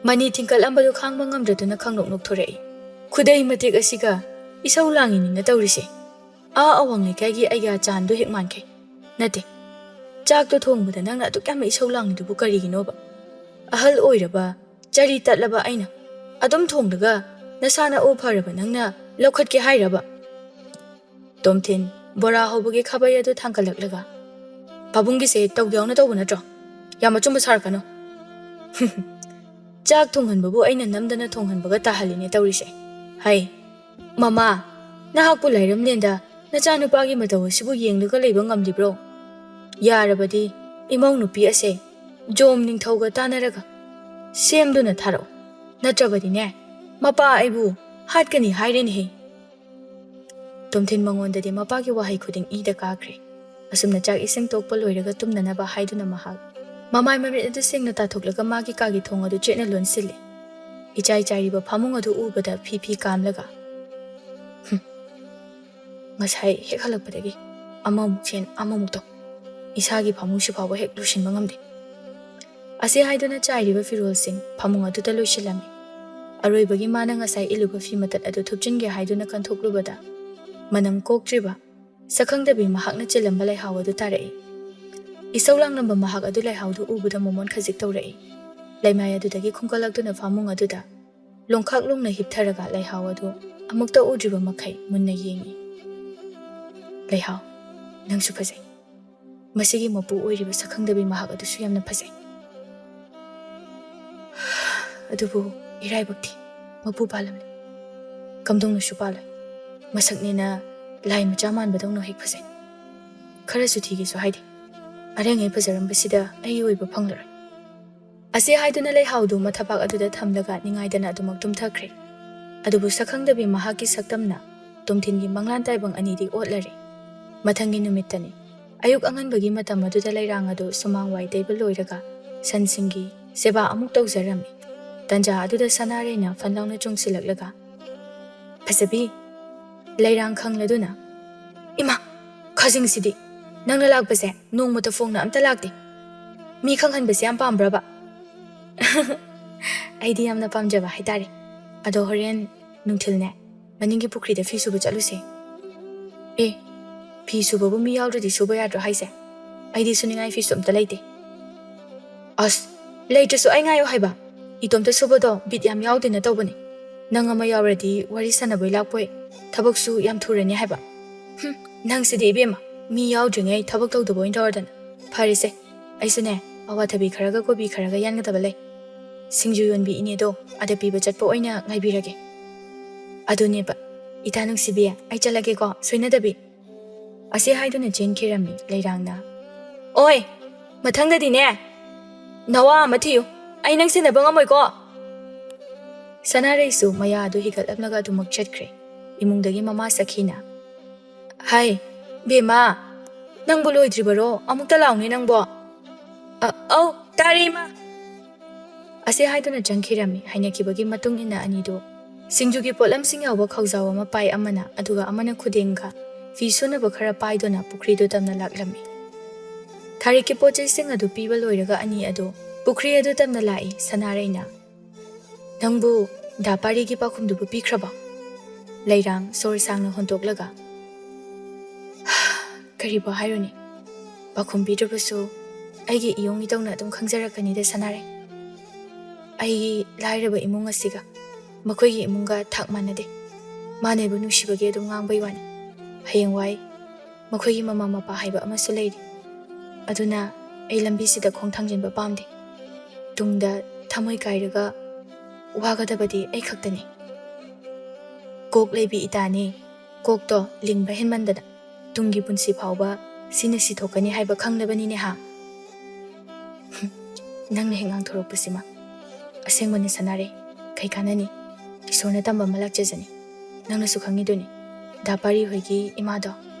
ꯃꯅꯤ ꯊꯤꯡꯀꯠꯂꯝꯕꯗꯨ ꯈꯥꯡꯕ ꯉꯝꯗ꯭ꯔꯗꯨꯅ ꯈꯪꯅꯣꯛ ꯅꯣꯛꯊꯣꯔꯛꯏ꯫ "ꯈꯨꯗꯩ ꯃꯇꯦꯛ ꯑꯁꯤꯒ ꯏꯁꯧ ꯂꯥꯡꯉꯤꯅꯤꯅ ꯇꯧꯔꯤꯁꯦ꯫ ꯑꯥ ꯑꯋꯥꯡ ꯂꯩꯀꯥꯏꯒꯤ ꯑꯩꯒꯤ ꯑꯆꯥꯟꯗꯨ ꯍꯦꯛ ꯃꯥꯟꯈꯩ꯫ ꯅꯠꯇꯦ, ꯆꯥꯛꯇꯣ ꯊꯣꯡꯕꯗ ꯅꯪꯅ ꯑꯗꯨꯛ ꯌꯥꯝꯅ ꯏꯁꯧ ꯂꯥꯡꯉꯤꯗꯨꯕꯨ ꯀꯔꯤꯒꯤꯅꯣꯕ? ꯑꯍꯜ ꯑꯣꯏꯔꯕ, ꯆꯔꯤ ꯇꯠꯂꯕ ꯑꯩꯅ ꯑꯗꯨꯝ ꯊꯣꯡꯂꯒ ꯅꯁꯥ ꯅꯎ ꯐꯔꯕ ꯅꯪꯅ ꯂꯧꯈꯠꯀꯦ ꯍꯥꯏꯔꯕ?" ꯇꯣꯝꯊꯤꯟ ꯕꯣꯔꯥ ꯍꯧꯕꯒꯤ ꯈꯥꯕꯩ ꯑꯗꯨ ꯊꯥꯡꯒꯠꯂꯛꯂꯒ, "ꯄꯥꯕꯨꯡꯒꯤꯁꯦ ꯇꯧꯒꯦ ꯌꯥꯎꯅ ꯇꯧꯕ ꯅꯠꯇ꯭ꯔꯣ? ꯌꯥꯝ ꯑꯆꯨꯝꯕ ꯁꯥꯔꯛꯀꯅꯨ꯫" "ꯆꯥꯛ ꯊꯣꯡꯍꯟꯕꯕꯨ ꯑꯩꯅ ꯅꯝꯗꯅ ꯊꯣꯡꯍꯟꯕꯒ ꯇꯥꯍꯜꯂꯤꯅꯦ ꯇꯧꯔꯤꯁꯦ꯫ ꯍꯩ, ꯃꯃꯥ, ꯅꯍꯥꯛꯄꯨ ꯂꯥꯏꯔꯝꯂꯦꯟꯗ ꯅꯆꯥꯅꯨꯄꯥꯒꯤ ꯃꯇꯧ ꯑꯁꯤꯕꯨ ꯌꯦꯡꯂꯒ ꯂꯩꯕ ꯉꯝꯂꯤꯕ꯭ꯔꯣ? ꯌꯥꯔꯕꯗꯤ ꯏꯃꯧ ꯅꯨꯄꯤ ꯑꯁꯦ ꯖꯣꯝ ꯅꯤꯡꯊꯧꯒ ꯇꯥꯟꯅꯔꯒ ꯁꯦꯝꯗꯨꯅ ꯊꯥꯔꯛꯎ꯫ ꯅꯠꯇ꯭ꯔꯕꯗꯤꯅꯦ, ꯃꯄꯥ ꯑꯩꯕꯨ ꯍꯥꯠꯀꯅꯤ ꯍꯥꯏꯔꯦꯅꯦꯍꯦ꯫" ꯇꯣꯝꯊꯤꯟ ꯃꯉꯣꯟꯗꯗꯤ ꯃꯄꯥꯒꯤ ꯋꯥꯍꯩ ꯈꯨꯗꯤꯡ ꯏꯗ ꯀꯥꯈ꯭ꯔꯦ꯫ ꯑꯁꯨꯝꯅ ꯆꯥꯛ ꯏꯁꯤꯡ ꯇꯣꯛꯄ ꯂꯣꯏꯔꯒ ꯇꯨꯝꯅꯅꯕ ꯍꯥꯏꯗꯨꯅ ꯃꯍꯥꯛ ꯃꯃꯥꯏ ꯃꯃꯤꯠ ꯑꯗꯨ ꯁꯦꯡꯅ ꯇꯥꯊꯣꯛꯂꯒ ꯃꯥꯒꯤ ꯀꯥꯒꯤ ꯊꯣꯡ ꯑꯗꯨ ꯆꯦꯠꯅ ꯂꯣꯟꯁꯤꯜꯂꯤ꯫ ꯏꯆꯥꯏ ꯆꯥꯏꯔꯤꯕ ꯐꯃꯨꯡ ꯑꯗꯨ ꯎꯕꯗ ꯐꯤ ꯐꯤ ꯀꯥꯝꯂꯒ, "ꯍꯨꯝ, ꯉꯁꯥꯏ ꯍꯦꯛ ꯍꯜꯂꯛꯄꯗꯒꯤ ꯑꯃꯃꯨꯛ ꯆꯦꯟ ꯑꯃꯃꯨꯛ ꯇꯧ꯫ ꯏꯁꯥꯒꯤ ꯐꯃꯨꯡꯁꯤ ꯐꯥꯎꯕ ꯍꯦꯛ ꯂꯣꯏꯁꯤꯟꯕ ꯉꯝꯗꯦ꯫" ꯑꯁꯤ ꯍꯥꯏꯗꯨꯅ ꯆꯥꯏꯔꯤꯕ ꯐꯤꯔꯣꯜꯁꯤꯡ ꯐꯃꯨꯡ ꯑꯗꯨꯗ ꯂꯣꯏꯁꯤꯜꯂꯝꯃꯤ꯫ ꯑꯔꯣꯏꯕꯒꯤ ꯃꯥꯅ ꯉꯁꯥꯏ ꯏꯜꯂꯨꯕ ꯐꯤ ꯃꯇꯠ ꯑꯗꯨ ꯊꯨꯞꯆꯤꯟꯒꯦ ꯍꯥꯏꯗꯨꯅ ꯀꯟꯊꯣꯛꯂꯨꯕꯗ ꯃꯅꯝ ꯀꯣꯛꯇ꯭ꯔꯤꯕ ꯁꯛꯈꯪꯗꯕꯤ ꯃꯍꯥꯛꯅ ꯆꯤꯜꯂꯝꯕ ꯂꯩꯍꯥꯎ ꯑꯗꯨ ꯇꯥꯔꯛꯏ꯫ ꯏꯁꯧ ꯂꯥꯡꯂꯝꯕ ꯃꯍꯥꯛ ꯑꯗꯨ ꯂꯩꯍꯥꯎꯗꯨ ꯎꯕꯗ ꯃꯃꯣꯟ ꯈꯖꯤꯛ ꯇꯧꯔꯛꯏ꯫ ꯂꯩꯃꯥꯏ ꯑꯗꯨꯗꯒꯤ ꯈꯨꯝꯀꯠꯂꯛꯇꯨꯅ ꯐꯃꯨꯡ ꯑꯗꯨꯗ ꯂꯣꯡꯈꯥꯛ ꯂꯣꯡꯅ ꯍꯤꯞꯊꯔꯒ ꯂꯩꯍꯥꯎ ꯑꯗꯨ ꯑꯃꯨꯛꯇ ꯎꯗ꯭ꯔꯤꯕ ꯃꯈꯩ ꯃꯨꯟꯅ ꯌꯦꯡꯏ꯫ "ꯂꯩꯍꯥꯎ, ꯅꯪꯁꯨ ꯐꯖꯩ꯫ ꯃꯁꯤꯒꯤ ꯃꯄꯨ ꯑꯣꯏꯔꯤꯕ ꯁꯛꯈꯪꯗꯕꯤ ꯃꯍꯥꯛ ꯑꯗꯨꯁꯨ ꯌꯥꯝꯅ ꯐꯖꯩ꯫ ꯑꯗꯨꯕꯨ ꯏꯔꯥꯏꯕꯛ ꯊꯤ, ꯃꯄꯨ ꯄꯥꯜꯂꯝꯂꯦ꯫ ꯀꯝꯗꯧꯅꯁꯨ ꯄꯥꯜꯂꯣꯏ꯫ ꯃꯁꯛꯅꯦꯅ ꯂꯥꯏ ꯃꯆꯥ ꯃꯥꯟꯕꯗꯧꯅ ꯍꯦꯛ ꯐꯖꯩ꯫ ꯈꯔꯁꯨ ꯊꯤꯒꯦꯁꯨ ꯍꯥꯏꯗꯦ꯫ ꯑꯔꯦꯡꯉꯩ ꯐꯖꯔꯝꯕꯁꯤꯗ ꯑꯩ ꯑꯣꯏꯕ ꯐꯪꯂꯔꯣꯏ꯫" ꯑꯁꯤ ꯍꯥꯏꯗꯨꯅ ꯂꯩꯍꯥꯎꯗꯨ ꯃꯊꯕꯥꯛ ꯑꯗꯨꯗ ꯊꯝꯂꯒ ꯅꯤꯡꯉꯥꯏꯗꯅ ꯑꯗꯨꯃꯛ ꯇꯨꯝꯊꯈ꯭ꯔꯦ꯫ ꯑꯗꯨꯕꯨ ꯁꯛꯈꯪꯗꯕꯤ ꯃꯍꯥꯛꯀꯤ ꯁꯛꯇꯝꯅ ꯇꯣꯝꯊꯤꯟꯒꯤ ꯃꯪꯂꯥꯟ ꯇꯥꯏꯕꯪ ꯑꯅꯤꯗꯤ ꯑꯣꯠꯂꯔꯦ꯫ ꯃꯊꯪꯒꯤ ꯅꯨꯃꯤꯠꯇꯅꯤ꯫ ꯑꯌꯨꯛ ꯑꯉꯟꯕꯒꯤ ꯃꯇꯝ ꯑꯗꯨꯗ ꯂꯩꯔꯥꯡ ꯑꯗꯨ ꯁꯨꯃꯥꯡ ꯋꯥꯏ ꯇꯩꯕ ꯂꯣꯏꯔꯒ ꯁꯟꯁꯤꯡꯒꯤ ꯁꯦꯕꯥ ꯑꯃꯨꯛ ꯇꯧꯖꯔꯝꯃꯤ꯫ ꯇꯟꯖꯥ ꯑꯗꯨꯗ ꯁꯅꯥꯔꯩꯅ ꯐꯟ ꯂꯥꯎꯅ ꯆꯣꯡꯁꯤꯜꯂꯛꯂꯒ, "ꯐꯖꯕꯤ!" ꯂꯩꯔꯥꯡ ꯈꯪꯂꯗꯨꯅ, "ꯏꯃꯥ! ꯈꯥꯖꯤꯡꯁꯤꯗꯤ! ꯅꯪꯅ ꯂꯥꯛꯄꯁꯦ ꯅꯣꯡꯃꯇ ꯐꯣꯡꯅ ꯑꯝꯇ ꯂꯥꯛꯇꯦ꯫ ꯃꯤ ꯈꯪꯍꯟꯕꯁꯦ ꯌꯥꯝ ꯄꯥꯝꯕ꯭ꯔꯕ?" "ꯑꯩꯗꯤ ꯌꯥꯝꯅ ꯄꯥꯝꯖꯕ ꯍꯥꯏꯇꯥꯔꯦ꯫ ꯑꯗꯣ ꯍꯣꯔꯦꯟ ꯅꯨꯡꯊꯤꯜꯅꯦ, ꯃꯅꯤꯡꯒꯤ ꯄꯨꯈ꯭ꯔꯤꯗ ꯐꯤ ꯁꯨꯕ ꯆꯠꯂꯨꯁꯦ꯫" "ꯑꯦ, ꯐꯤ ꯁꯨꯕꯕꯨ ꯃꯤ ꯌꯥꯎꯗ꯭ꯔꯗꯤ ꯁꯨꯕ ꯌꯥꯗ꯭ꯔꯣ ꯍꯥꯏꯁꯦ? ꯑꯩꯗꯤ ꯁꯨꯅꯤꯡꯉꯥꯏ ꯐꯤꯁꯨ ꯑꯝꯇ ꯂꯩꯇꯦ꯫" "ꯑꯁ, ꯂꯩꯇ꯭ꯔꯁꯨ ꯑꯩ ꯉꯥꯏꯌꯣ ꯍꯥꯏꯕ꯫ ꯏꯇꯣꯝꯇ ꯁꯨꯕꯗꯣ ꯕꯤꯠ ꯌꯥꯝ ꯌꯥꯎꯗꯦꯅ ꯇꯧꯕꯅꯦ꯫ ꯅꯪ ꯑꯃ ꯌꯥꯎꯔꯗꯤ ꯋꯥꯔꯤ ꯁꯥꯟꯅꯕꯣꯏ ꯂꯥꯛꯄꯣꯏ, ꯊꯕꯛꯁꯨ ꯌꯥꯝ ꯊꯨꯔꯅꯤ ꯍꯥꯏꯕ꯫" "ꯍꯨꯝ, ꯅꯪꯁꯤꯗꯤ ꯏꯕꯦꯝꯃ, ꯃꯤ ꯌꯥꯎꯗ꯭ꯔꯤꯉꯩ ꯊꯕꯛ ꯇꯧꯗꯕ ꯑꯣꯏꯅ ꯇꯧꯔꯗꯅ꯫ ꯐꯔꯦꯁꯦ, ꯑꯩꯁꯨꯅꯦ, ꯑꯋꯥꯊꯕꯤ ꯈꯔꯒ ꯀꯣꯕꯤ ꯈꯔꯒ ꯌꯥꯟꯒꯗꯕ ꯂꯩ꯫ ꯁꯤꯡꯖꯨ ꯌꯣꯟꯕꯤ ꯏꯅꯦꯗꯣ ꯑꯗ ꯄꯤꯕ ꯆꯠꯄ ꯑꯣꯏꯅ ꯉꯥꯏꯕꯤꯔꯒꯦ꯫" "ꯑꯗꯨꯅꯦꯕ꯫ ꯏꯇꯥ ꯅꯨꯡꯁꯤꯕꯤ, ꯑꯩ ꯆꯠꯂꯒꯦꯀꯣ, ꯁꯣꯏꯅꯗꯕꯤ꯫" ꯑꯁꯤ ꯍꯥꯏꯗꯨꯅ ꯆꯦꯟꯈꯤꯔꯝꯃꯤ ꯂꯩꯔꯥꯡꯅ꯫ "ꯑꯣꯏ, ꯃꯊꯪꯗꯗꯤꯅꯦ, ꯅꯋꯥ ꯑꯃ ꯊꯤꯌꯨ꯫ ꯑꯩ ꯅꯪ ꯁꯦꯟꯅꯕ ꯉꯝꯃꯣꯏꯀꯣ꯫" ꯁꯅꯥꯔꯩꯁꯨ ꯃꯌꯥ ꯑꯗꯨ ꯍꯤꯒꯠꯂꯝꯂꯒ ꯑꯗꯨꯃꯛ ꯆꯠꯈ꯭ꯔꯦ꯫ ꯏꯃꯨꯡꯗꯒꯤ ꯃꯃꯥ ꯁꯈꯤꯅ, "ꯍꯥꯏ, ꯕꯦꯝꯃ, ꯅꯪꯕꯨ ꯂꯣꯏꯗ꯭ꯔꯤꯕꯔꯣ? ꯑꯃꯨꯛꯇ ꯂꯥꯎꯅꯦ ꯅꯪꯕꯣ꯫" "ꯑ-, ꯑꯧ, ꯇꯥꯔꯦ, ꯏꯃꯥ꯫" ꯑꯁꯤ ꯍꯥꯏꯗꯨꯅ ꯆꯪꯈꯤꯔꯝꯃꯤ꯫ ꯍꯥꯏꯅꯈꯤꯕꯒꯤ ꯃꯇꯨꯡ ꯏꯟꯅ ꯑꯅꯤꯗꯨ ꯁꯤꯡꯖꯨꯒꯤ ꯄꯣꯠꯂꯝꯁꯤꯡ ꯌꯥꯎꯕ ꯈꯧꯖꯥꯎ ꯑꯃ ꯄꯥꯏ, ꯑꯃꯅ, ꯑꯗꯨꯒ ꯑꯃꯅ ꯈꯨꯗꯦꯡꯒ ꯐꯤ ꯁꯨꯅꯕ ꯈꯔ ꯄꯥꯏꯗꯨꯅ ꯄꯨꯈ꯭ꯔꯤꯗꯨ ꯇꯝꯅ ꯂꯥꯛꯂꯝꯃꯤ꯫ ꯊꯥꯔꯤꯛꯀꯤ ꯄꯣꯠ ꯆꯩꯁꯤꯡ ꯑꯗꯨ ꯄꯤꯕ ꯂꯣꯏꯔꯒ ꯑꯅꯤ ꯑꯗꯨ ꯄꯨꯈ꯭ꯔꯤ ꯑꯗꯨ ꯇꯝꯅ ꯂꯥꯛꯏ꯫ ꯁꯅꯥꯔꯩꯅ, "ꯅꯪꯕꯨ ꯗꯥ ꯄꯥꯔꯤꯒꯤ ꯄꯥꯎꯈꯨꯝꯗꯨꯕꯨ ꯄꯤꯈ꯭ꯔꯕꯣ?" ꯂꯩꯔꯥꯡ ꯁꯣꯔ ꯁꯥꯡꯅ ꯍꯣꯟꯗꯣꯛꯂꯒ, "ꯀꯔꯤꯕꯨ ꯍꯥꯏꯔꯨꯅꯤ? ꯄꯥꯎꯈꯨꯝ ꯄꯤꯗ꯭ꯔꯕꯁꯨ ꯑꯩꯒꯤ ꯏꯌꯣꯡ ꯏꯇꯧꯅ ꯑꯗꯨꯝ ꯈꯪꯖꯔꯛꯀꯅꯤꯗ, ꯁꯅꯥꯔꯩ꯫ ꯑꯩꯒꯤ ꯂꯥꯏꯔꯕ ꯏꯃꯨꯡ ꯑꯁꯤꯒ ꯃꯈꯣꯏꯒꯤ ꯏꯃꯨꯡꯒ ꯊꯥꯛ ꯃꯥꯟꯅꯗꯦ꯫ ꯃꯥꯅ ꯑꯩꯕꯨ ꯅꯨꯡꯁꯤꯕꯒꯤ ꯑꯗꯨꯝ ꯉꯥꯡꯕꯩ ꯋꯥꯅꯤ꯫ ꯍꯌꯦꯡꯋꯥꯏ ꯃꯈꯣꯏꯒꯤ ꯃꯃꯥ ꯃꯄꯥ ꯍꯥꯏꯕ ꯑꯃꯁꯨ ꯂꯩꯔꯤ꯫ ꯑꯗꯨꯅ ꯑꯩ ꯂꯝꯕꯤꯁꯤꯗ ꯈꯣꯡ ꯊꯥꯡꯖꯤꯟꯕ ꯄꯥꯝꯗꯦ꯫ ꯇꯨꯡꯗ ꯊꯃꯣꯏ ꯀꯥꯏꯔꯒ ꯋꯥꯒꯗꯕꯗꯤ ꯑꯩ ꯈꯛꯇꯅꯤ꯫ ꯀꯣꯛ ꯂꯩꯕꯤ ꯏꯇꯥꯅꯤ, ꯀꯣꯛꯇꯣ ꯂꯤꯡꯕ ꯍꯦꯟꯃꯟꯗꯅ ꯇꯨꯡꯒꯤ ꯄꯨꯟꯁꯤ ꯐꯥꯎꯕ ꯁꯤꯅ ꯁꯤ ꯊꯣꯛꯀꯅꯤ ꯍꯥꯏꯕ ꯈꯪꯂꯕꯅꯤꯅꯦ ꯍꯥ?" ꯅꯪꯅ ꯍꯦꯛ ꯉꯥꯡꯊꯣꯔꯛꯄꯁꯤꯃ꯫ ꯑꯁꯦꯡꯕꯅꯤ ꯁꯅꯥꯔꯩ, ꯀꯩ ꯀꯥꯟꯅꯅꯤ? ꯏꯁꯣꯔꯅ ꯇꯝꯕ ꯑꯃ ꯂꯥꯛꯆꯖꯅꯤ꯫ ꯅꯪꯅꯁꯨ ꯈꯪꯉꯤꯗꯨꯅꯤ, ꯗꯥ ꯄꯥꯔꯤ ꯍꯣꯏꯒꯤ ꯏꯃꯥꯗꯣ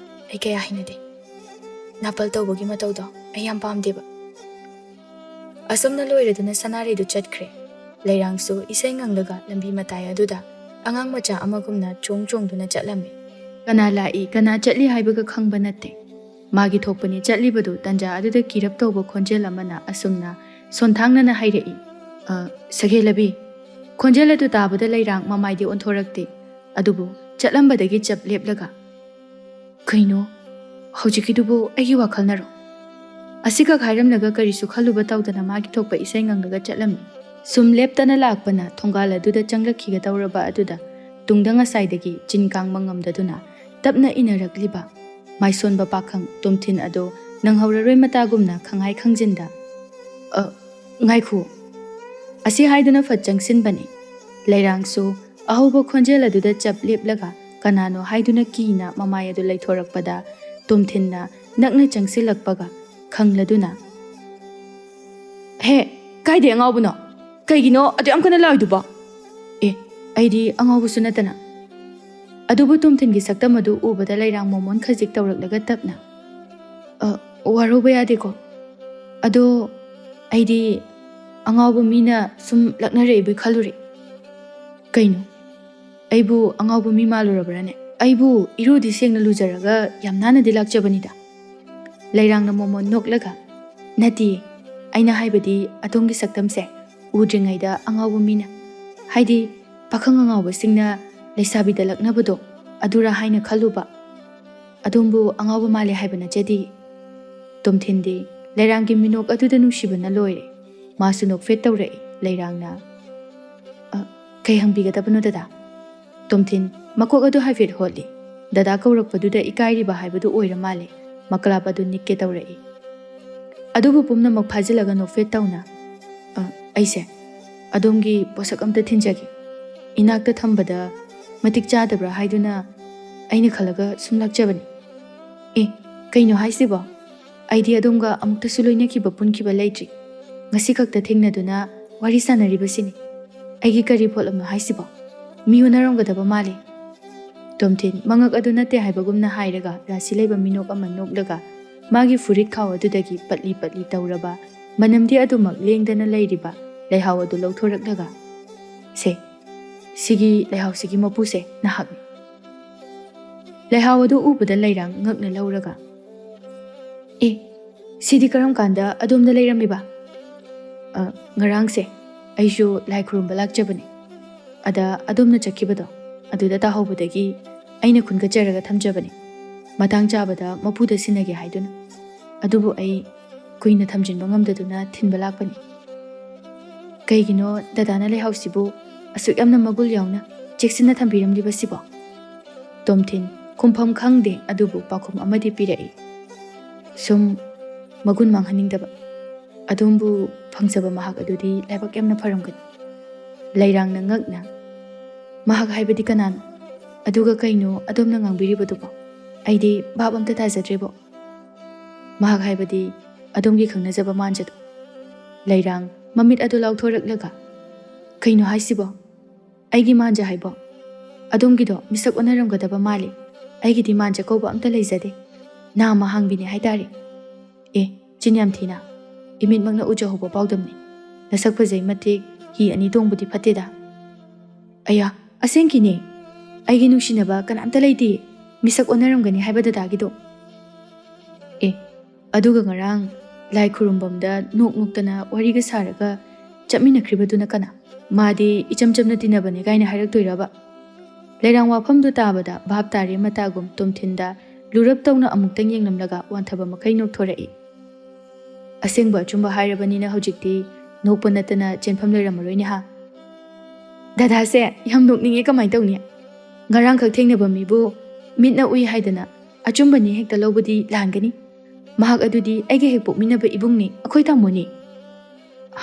ꯑꯩ ꯀꯌꯥ ꯍꯩꯅꯗꯦ꯫ ꯅꯥꯄꯜ ꯇꯧꯕꯒꯤ ꯃꯇꯧꯗꯣ ꯑꯩ ꯌꯥꯝ ꯄꯥꯝꯗꯦꯕ꯫ ꯑꯁꯨꯝꯅ ꯂꯣꯏꯔꯗꯨꯅ ꯁꯅꯥꯔꯩꯗꯨ ꯆꯠꯈ꯭ꯔꯦ꯫ ꯂꯩꯔꯥꯡꯁꯨ ꯏꯁꯩ ꯉꯪꯂꯒ ꯂꯝꯕꯤ ꯃꯇꯥꯏ ꯑꯗꯨꯗ ꯑꯉꯥꯡ ꯃꯆꯥ ꯑꯃꯒꯨꯝꯅ ꯆꯣꯡ ꯆꯣꯡꯗꯨꯅ ꯆꯠꯂꯝꯃꯤ꯫ ꯀꯅꯥ ꯂꯥꯛꯏ, ꯀꯅꯥ ꯆꯠꯂꯤ ꯍꯥꯏꯕꯒ ꯈꯪꯕ ꯅꯠꯇꯦ꯫ ꯃꯥꯒꯤ ꯊꯣꯛꯄꯅꯤ ꯆꯠꯂꯤꯕꯗꯨ꯫ ꯇꯟꯖꯥ ꯑꯗꯨꯗ ꯀꯤꯔꯞ ꯇꯧꯕ ꯈꯣꯟꯖꯦꯜ ꯑꯃꯅ ꯑꯁꯨꯝꯅ ꯁꯣꯟꯊꯥꯡꯅꯅ ꯍꯥꯏꯔꯛꯏ, "ꯑ, ꯁꯒꯦꯂꯕꯤ!" ꯈꯣꯟꯖꯦꯜ ꯑꯗꯨ ꯇꯥꯕꯗ ꯂꯩꯔꯥꯡ ꯃꯃꯥꯏꯗꯤ ꯑꯣꯟꯊꯣꯔꯛꯇꯦ, ꯑꯗꯨꯕꯨ ꯆꯠꯂꯝꯕꯗꯒꯤ ꯆꯞ ꯂꯦꯞꯂꯒ, "ꯀꯩꯅꯣ? ꯍꯧꯖꯤꯛꯀꯤꯗꯨꯕꯨ ꯑꯩꯒꯤ ꯋꯥꯈꯜꯅꯔꯣ?" ꯑꯁꯤꯈꯛ ꯍꯥꯏꯔꯝꯂꯒ ꯀꯔꯤꯁꯨ ꯈꯜꯂꯨꯕ ꯇꯧꯗꯅ ꯃꯥꯒꯤ ꯊꯣꯛꯄ ꯏꯁꯩ ꯉꯪꯂꯒ ꯆꯠꯂꯝꯃꯤ꯫ ꯁꯨꯝ ꯂꯦꯞꯇꯅ ꯂꯥꯛꯄꯅ ꯊꯣꯡꯒꯥꯜ ꯑꯗꯨꯗ ꯆꯪꯂꯛꯈꯤꯒꯗꯧꯔꯕ ꯑꯗꯨꯗ ꯇꯨꯡꯗ ꯉꯁꯥꯏꯗꯒꯤ ꯆꯤꯟ ꯀꯥꯡꯕ ꯉꯝꯗꯗꯨꯅ ꯇꯞꯅ ꯏꯟꯅꯔꯛꯂꯤꯕ ꯃꯥꯏꯁꯣꯟꯕ ꯄꯥꯈꯪ ꯇꯣꯝꯊꯤꯟ ꯑꯗꯣ ꯅꯪꯍꯧꯔꯔꯣꯏ ꯃꯇꯥꯒꯨꯝꯅ ꯈꯪꯍꯥꯏ ꯈꯪꯖꯤꯟꯗ, "ꯑ, ꯉꯥꯏꯈꯣ!" ꯑꯁꯤ ꯍꯥꯏꯗꯨꯅ ꯐꯠ ꯆꯪꯁꯤꯟꯕꯅꯤ꯫ ꯂꯩꯔꯥꯡꯁꯨ ꯑꯍꯧꯕ ꯈꯣꯟꯖꯦꯜ ꯑꯗꯨꯗ ꯆꯞ ꯂꯦꯞꯂꯒ ꯀꯅꯥꯅꯣ ꯍꯥꯏꯗꯨꯅ ꯀꯤꯅ ꯃꯃꯥꯏ ꯑꯗꯨ ꯂꯩꯊꯣꯔꯛꯄꯗ ꯇꯣꯝꯊꯤꯟꯅ ꯅꯛꯅ ꯆꯪꯁꯤꯜꯂꯛꯄꯒ ꯈꯪꯂꯗꯨꯅ, "ꯍꯦ, ꯀꯥꯏꯗꯩ ꯑꯉꯥꯎꯕꯅꯣ? ꯀꯩꯒꯤꯅꯣ ꯑꯗꯨ ꯌꯥꯝ ꯀꯟꯅ ꯂꯥꯎꯏꯗꯨꯕꯣ?" "ꯑꯦ, ꯑꯩꯗꯤ ꯑꯉꯥꯎꯕꯁꯨ ꯅꯠꯇꯅ꯫" ꯑꯗꯨꯕꯨ ꯇꯣꯝꯊꯤꯟꯒꯤ ꯁꯛꯇꯝ ꯑꯗꯨ ꯎꯕꯗ ꯂꯩꯔꯥꯡ ꯃꯣꯃꯣꯟ ꯈꯖꯤꯛ ꯇꯧꯔꯛꯂꯒ ꯇꯞꯅ, "ꯑ, ꯋꯥꯔꯧꯕ ꯌꯥꯗꯦꯀꯣ꯫ ꯑꯗꯣ ꯑꯩꯗꯤ ꯑꯉꯥꯎꯕ ꯃꯤꯅ ꯁꯨꯝ ꯂꯛꯅꯔꯛꯏꯕꯣꯏ ꯈꯜꯂꯨꯔꯦ꯫ ꯀꯩꯅꯣ? ꯑꯩꯕꯨ ꯑꯉꯥꯎꯕ ꯃꯤ ꯃꯥꯜꯂꯨꯔꯕ꯭ꯔꯥꯅꯦ? ꯑꯩꯕꯨ ꯏꯔꯨꯗꯤ ꯁꯦꯡꯅ ꯂꯨꯖꯔꯒ ꯌꯥꯝ ꯅꯥꯟꯅꯗꯤ ꯂꯥꯛꯆꯕꯅꯤꯗ꯫" ꯂꯩꯔꯥꯡꯅ ꯃꯣꯃꯣꯟ ꯅꯣꯛꯂꯒ, "ꯅꯠꯇꯤꯌꯦ, ꯑꯩꯅ ꯍꯥꯏꯕꯗꯤ ꯑꯗꯣꯝꯒꯤ ꯁꯛꯇꯝꯁꯦ ꯎꯗ꯭ꯔꯤꯉꯩꯗ ꯑꯉꯥꯎꯕ ꯃꯤꯅ, ꯍꯥꯏꯗꯤ ꯄꯥꯈꯪ ꯑꯉꯥꯎꯕꯁꯤꯡꯅ ꯂꯩꯁꯥꯕꯤꯗ ꯂꯛꯅꯕꯗꯣ, ꯑꯗꯨꯔꯥ ꯍꯥꯏꯅ ꯈꯜꯂꯨꯕ꯫ ꯑꯗꯣꯝꯕꯨ ꯑꯉꯥꯎꯕ ꯃꯥꯜꯂꯦ ꯍꯥꯏꯕ ꯅꯠꯆꯗꯤꯌꯦ꯫" ꯇꯣꯝꯊꯤꯟꯗꯤ ꯂꯩꯔꯥꯡꯒꯤ ꯃꯤꯅꯣꯛ ꯑꯗꯨꯗ ꯅꯨꯡꯁꯤꯕꯅ ꯂꯣꯏꯔꯦ꯫ ꯃꯥꯁꯨ ꯅꯣꯛꯐꯦꯠ ꯇꯧꯔꯛꯏ꯫ ꯂꯩꯔꯥꯡꯅ, "ꯑ, ꯀꯩ ꯍꯪꯕꯤꯒꯗꯕꯅꯣ ꯗꯗꯥ?" ꯇꯣꯝꯊꯤꯟ ꯃꯀꯣꯛ ꯑꯗꯨ ꯍꯥꯏꯐꯦꯠ ꯍꯣꯠꯂꯤ꯫ ꯗꯗꯥ ꯀꯧꯔꯛꯄꯗꯨꯗ ꯏꯀꯥꯏꯔꯤꯕ ꯍꯥꯏꯕꯗꯨ ꯑꯣꯏꯔ ꯃꯥꯜꯂꯦ꯫ ꯃꯀ꯭ꯂꯥꯞ ꯑꯗꯨ ꯅꯤꯛꯀꯦ ꯇꯧꯔꯛꯏ꯫ ꯑꯗꯨꯕꯨ ꯄꯨꯝꯅꯃꯛ ꯐꯥꯖꯤꯜꯂꯒ ꯅꯣꯛꯐꯦꯠ ꯇꯧꯅ, "ꯑ, ꯑꯩꯁꯦ ꯑꯗꯣꯝꯒꯤ ꯄꯣꯠꯁꯛ ꯑꯝꯇ ꯊꯤꯟꯖꯒꯦ꯫ ꯏꯅꯥꯛꯇ ꯊꯝꯕꯗ ꯃꯇꯤꯛ ꯆꯥꯗꯕ꯭ꯔꯥ ꯍꯥꯏꯗꯨꯅ ꯑꯩꯅ ꯈꯜꯂꯒ ꯁꯨꯝ ꯂꯥꯛꯆꯕꯅꯤ꯫" "ꯑꯦ, ꯀꯩꯅꯣ ꯍꯥꯏꯁꯤꯕꯣ? ꯑꯩꯗꯤ ꯑꯗꯣꯝꯒ ꯑꯃꯨꯛꯇꯁꯨ ꯂꯣꯏꯅꯈꯤꯕ ꯄꯨꯟꯈꯤꯕ ꯂꯩꯇ꯭ꯔꯤ꯫" ꯉꯁꯤ ꯈꯛꯇ ꯊꯦꯡꯅꯗꯨꯅ ꯋꯥꯔꯤ ꯁꯥꯟꯅꯔꯤꯕꯁꯤꯅꯤ꯫ ꯑꯩꯒꯤ ꯀꯔꯤ ꯄꯣꯠꯂꯝꯅꯣ ꯍꯥꯏꯁꯤꯕꯣ? ꯃꯤ ꯎꯅꯔꯝꯒꯗꯕ ꯃꯥꯜꯂꯤ꯫ ꯇꯣꯝꯊꯤꯟ ꯃꯉꯛ ꯑꯗꯨ ꯅꯠꯇꯦ ꯍꯥꯏꯕꯒꯨꯝꯅ ꯍꯥꯏꯔꯒ ꯔꯥꯁꯤ ꯂꯩꯕ ꯃꯤꯅꯣꯛ ꯑꯃ ꯅꯣꯛꯂꯒ ꯃꯥꯒꯤ ꯐꯨꯔꯤꯠ ꯈꯥꯎ ꯑꯗꯨꯗꯒꯤ ꯄꯠꯂꯤ ꯄꯠꯂꯤ ꯇꯧꯔꯕ ꯃꯅꯝꯗꯤ ꯑꯗꯨꯃꯛ ꯂꯦꯡꯗꯅ ꯂꯩꯔꯤꯕ ꯂꯩꯍꯥꯎ ꯑꯗꯨ ꯂꯧꯊꯣꯔꯛꯂꯒ, "ꯁꯦ, ꯁꯤꯒꯤ ꯂꯩꯍꯥꯎꯁꯤꯒꯤ ꯃꯄꯨꯁꯦ ꯅꯍꯥꯛꯅꯤ꯫" ꯂꯩꯍꯥꯎ ꯑꯗꯨ ꯎꯕꯗ ꯂꯩꯔꯥꯡ ꯉꯛꯅ ꯂꯧꯔꯒ, "ꯑꯦ, ꯁꯤꯗꯤ ꯀꯔꯝ ꯀꯥꯟꯗ ꯑꯗꯣꯝꯗ ꯂꯩꯔꯝꯃꯤꯕ?" "ꯑ, ꯉꯔꯥꯡꯁꯦ ꯑꯩꯁꯨ ꯂꯥꯏ ꯈꯨꯔꯨꯝꯕ ꯂꯥꯛꯆꯕꯅꯦ꯫ ꯑꯗ ꯑꯗꯣꯝꯅ ꯆꯠꯈꯤꯕꯗꯣ ꯑꯗꯨꯗ ꯇꯥꯍꯧꯕꯗꯒꯤ ꯑꯩꯅ ꯈꯨꯟꯒꯠꯆꯔꯒ ꯊꯝꯖꯕꯅꯦ꯫ ꯃꯇꯥꯡ ꯆꯥꯕꯗ ꯃꯄꯨꯗ ꯁꯤꯟꯅꯒꯦ ꯍꯥꯏꯗꯨꯅ꯫ ꯑꯗꯨꯕꯨ ꯑꯩ ꯀꯨꯏꯅ ꯊꯝꯖꯤꯟꯕ ꯉꯝꯗꯗꯨꯅ ꯊꯤꯟꯕ ꯂꯥꯛꯄꯅꯤ꯫" "ꯀꯩꯒꯤꯅꯣ ꯗꯗꯥꯅ ꯂꯩꯍꯥꯎꯁꯤꯕꯨ ꯑꯁꯨꯛ ꯌꯥꯝꯅ ꯃꯒꯨꯜ ꯌꯥꯎꯅ ꯆꯦꯛꯁꯤꯟꯅ ꯊꯝꯕꯤꯔꯝꯂꯤꯕꯁꯤꯕꯣ?" ꯇꯣꯝꯊꯤꯟ ꯈꯨꯝꯐꯝ ꯈꯪꯗꯦ, ꯑꯗꯨꯕꯨ ꯄꯥꯎꯈꯨꯝ ꯑꯃꯗꯤ ꯄꯤꯔꯛꯏ꯫ "ꯁꯨꯝ ꯃꯒꯨꯟ ꯃꯥꯡꯍꯟꯅꯤꯡꯗꯕ꯫ ꯑꯗꯣꯝꯕꯨ ꯐꯪꯖꯕ ꯃꯍꯥꯛ ꯑꯗꯨꯗꯤ ꯂꯥꯏꯕꯛ ꯌꯥꯝꯅ ꯐꯔꯝꯒꯅꯤ꯫" ꯂꯩꯔꯥꯡꯅ ꯉꯛꯅ, "ꯃꯍꯥꯛ ꯍꯥꯏꯕꯗꯤ ꯀꯅꯥꯅꯣ? ꯑꯗꯨꯒ ꯀꯩꯅꯣ ꯑꯗꯣꯝꯅ ꯉꯥꯡꯕꯤꯔꯤꯕꯗꯨꯕꯣ? ꯑꯩꯗꯤ ꯚꯥꯞ ꯑꯝꯇ ꯇꯥꯖꯗ꯭ꯔꯦꯕꯣ꯫" "ꯃꯍꯥꯛ ꯍꯥꯏꯕꯗꯤ ꯑꯗꯣꯝꯒꯤ ꯈꯪꯅꯖꯕ ꯃꯥꯟꯖꯗꯣ꯫" ꯂꯩꯔꯥꯡ ꯃꯃꯤꯠ ꯑꯗꯨ ꯂꯥꯎꯊꯣꯔꯛꯂꯒ, "ꯀꯩꯅꯣ ꯍꯥꯏꯁꯤꯕꯣ? ꯑꯩꯒꯤ ꯃꯥꯟꯖ ꯍꯥꯏꯕꯣ? ꯑꯗꯣꯝꯒꯤꯗꯣ ꯃꯤꯁꯛ ꯑꯣꯟꯅꯔꯝꯒꯗꯕ ꯃꯥꯜꯂꯤ꯫ ꯑꯩꯒꯤꯗꯤ ꯃꯥꯟꯖ ꯀꯧꯕ ꯑꯝꯇ ꯂꯩꯖꯗꯦ꯫ ꯅꯥꯃ ꯍꯥꯡꯕꯤꯅꯦ ꯍꯥꯏꯇꯥꯔꯦ꯫ ꯑꯦ, ꯆꯤꯟ ꯌꯥꯝ ꯊꯤꯅ꯫ ꯏꯃꯤꯠꯃꯛꯅ ꯎꯖꯍꯧꯕ ꯄꯥꯎꯗꯝꯅꯤ꯫ ꯅꯁꯛ ꯐꯖꯩ ꯃꯇꯤꯛ ꯍꯤ ꯑꯅꯤ ꯇꯣꯡꯕꯗꯤ ꯐꯠꯇꯦꯗ꯫" "ꯑꯌꯥ, ꯑꯁꯦꯡꯀꯤꯅꯦ꯫ ꯑꯩꯒꯤ ꯅꯨꯡꯁꯤꯅꯕ ꯀꯅꯥꯝꯇ ꯂꯩꯇꯦ ꯃꯤꯁꯛ ꯑꯣꯟꯅꯔꯝꯒꯅꯤ ꯍꯥꯏꯕ ꯗꯗꯥꯒꯤꯗꯣ꯫" "ꯑꯦ, ꯑꯗꯨꯒ ꯉꯔꯥꯡ ꯂꯥꯏ ꯈꯨꯔꯨꯝꯐꯝꯗ ꯅꯣꯛ ꯅꯣꯛꯇꯅ ꯋꯥꯔꯤꯒ ꯁꯥꯔꯒ ꯆꯠꯃꯤꯟꯅꯈ꯭ꯔꯤꯕꯗꯨꯅ ꯀꯅꯥ? ꯃꯥꯗꯤ ꯏꯆꯝ ꯆꯝꯅ ꯇꯤꯟꯅꯕꯅꯦ ꯀꯥꯏꯅ ꯍꯥꯏꯔꯛꯇꯣꯏꯔꯕ?" ꯂꯩꯔꯥꯡ ꯋꯥꯐꯝꯗꯨ ꯇꯥꯕꯗ ꯚꯥꯞ ꯇꯥꯔꯦ ꯃꯇꯥꯒꯨꯝ ꯇꯣꯝꯊꯤꯟꯗ ꯂꯨꯔꯞ ꯇꯧꯅ ꯑꯃꯨꯛꯇꯪ ꯌꯦꯡꯂꯝꯂꯒ ꯋꯥꯟꯊꯕ ꯃꯈꯩ ꯅꯣꯛꯊꯣꯔꯛꯏ꯫ "ꯑꯁꯦꯡꯕ ꯑꯆꯨꯝꯕ ꯍꯥꯏꯔꯕꯅꯤꯅ ꯍꯧꯖꯤꯛꯇꯤ ꯅꯣꯛꯄ ꯅꯠꯇꯅ ꯆꯦꯟꯐꯝ ꯂꯩꯔꯝꯃꯔꯣꯏꯅꯦ ꯍꯥ?" "ꯗꯗꯥꯁꯦ ꯌꯥꯝ ꯅꯣꯛꯅꯤꯡꯉꯦ, ꯀꯃꯥꯏꯅ ꯇꯧꯅꯤ? ꯉꯔꯥꯡꯈꯛ ꯊꯦꯡꯅꯕ ꯃꯤꯕꯨ ꯃꯤꯠꯅ ꯎꯏ ꯍꯥꯏꯗꯅ ꯑꯆꯨꯝꯕꯅꯤ ꯍꯦꯛꯇ ꯂꯧꯕꯗꯤ ꯂꯥꯟꯒꯅꯤ꯫ ꯃꯍꯥꯛ ꯑꯗꯨꯗꯤ ꯑꯩꯒ ꯍꯦꯛ ꯄꯣꯛꯃꯤꯟꯅꯕ ꯏꯕꯨꯡꯅꯤ, ꯑꯩꯈꯣꯏ ꯇꯥꯃꯣꯅꯤ꯫"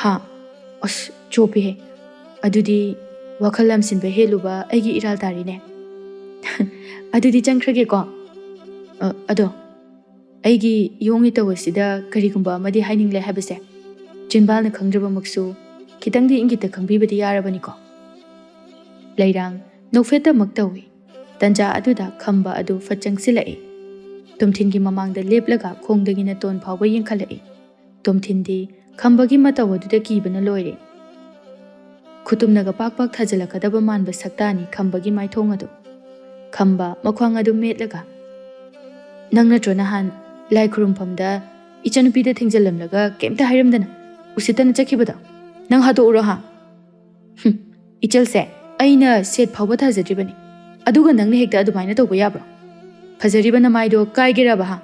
"ꯍꯥ? ꯑꯁ, ꯆꯣꯞꯄꯤꯍꯦ꯫ ꯑꯗꯨꯗꯤ ꯋꯥꯈꯜ ꯂꯥꯝꯁꯤꯟꯕ ꯍꯦꯜꯂꯨꯕ ꯑꯩꯒꯤ ꯏꯔꯥꯜ ꯇꯥꯔꯤꯅꯦ꯫" "ꯑꯗꯨꯗꯤ ꯆꯪꯈ꯭ꯔꯒꯦꯀꯣ꯫ ꯑ, ꯑꯗꯣ, ꯑꯩꯒꯤ ꯌꯣꯡꯉꯤ ꯇꯧ ꯑꯁꯤꯗ ꯀꯔꯤꯒꯨꯝꯕ ꯑꯃꯗꯤ ꯍꯥꯏꯅꯤꯡꯂꯦ ꯍꯥꯏꯕꯁꯦ꯫" ꯆꯤꯟꯕꯥꯜꯅ ꯈꯪꯗ꯭ꯔꯕꯃꯛꯁꯨ ꯈꯤꯇꯪꯗꯤ ꯏꯪꯒꯤꯠꯇ ꯈꯪꯕꯤꯕꯗꯤ ꯌꯥꯔꯕꯅꯤꯀꯣ꯫ ꯂꯩꯔꯥꯡ ꯅꯣꯛꯐꯦꯠꯇꯃꯛ ꯇꯧꯏ꯫ ꯇꯟꯖꯥ ꯑꯗꯨꯗ ꯈꯝꯕ ꯑꯗꯨ ꯐꯠ ꯆꯪꯁꯤꯜꯂꯛꯏ꯫ ꯇꯣꯝꯊꯤꯟꯒꯤ ꯃꯃꯥꯡꯗ ꯂꯦꯞꯂꯒ ꯈꯣꯡꯗꯒꯤꯅ ꯇꯣꯟ ꯐꯥꯎꯕ ꯌꯦꯡꯈꯠꯂꯛꯏ꯫ ꯇꯣꯝꯊꯤꯟꯗꯤ ꯈꯝꯕꯒꯤ ꯃꯇꯧ ꯑꯗꯨꯗ ꯀꯤꯕꯅ ꯂꯣꯏꯔꯦ꯫ ꯈꯨꯇꯨꯝꯅꯒ ꯄꯥꯛ ꯄꯥꯛ ꯊꯥꯖꯤꯜꯂꯛꯀꯗꯕ ꯃꯥꯟꯕ ꯁꯛꯇꯥꯅꯤ ꯈꯝꯕꯒꯤ ꯃꯥꯏꯊꯣꯡ ꯑꯗꯨ꯫ ꯈꯝꯕ ꯃꯈ꯭ꯋꯥꯡ ꯑꯗꯨ ꯃꯦꯠꯂꯒ, "ꯅꯪ ꯅꯠꯇ꯭ꯔꯣ ꯅꯍꯥꯟ ꯂꯥꯏ ꯈꯨꯔꯨꯝꯐꯝꯗ ꯏꯆꯟꯅꯨꯄꯤꯗ ꯊꯦꯡꯖꯤꯜꯂꯝꯂꯒ ꯀꯩꯝꯇ ꯍꯥꯏꯔꯝꯗꯅ ꯎꯁꯤꯠꯇꯅ ꯆꯠꯈꯤꯕꯗꯣ? ꯅꯪ ꯍꯥꯠꯇꯣꯛꯎꯔꯣ ꯍꯥ?" "ꯍꯨꯝ, ꯏꯆꯜꯁꯦ, ꯑꯩꯅ ꯁꯦꯠ ꯐꯥꯎꯕ ꯊꯥꯖꯗ꯭ꯔꯤꯕꯅꯤ, ꯑꯗꯨꯒ ꯅꯪꯅ ꯍꯦꯛꯇ ꯑꯗꯨꯃꯥꯏꯅ ꯇꯧꯕ ꯌꯥꯕ꯭ꯔꯣ? ꯐꯖꯔꯤꯕ ꯅꯃꯥꯏꯗꯣ ꯀꯥꯏꯒꯦꯔꯕ ꯍꯥ?"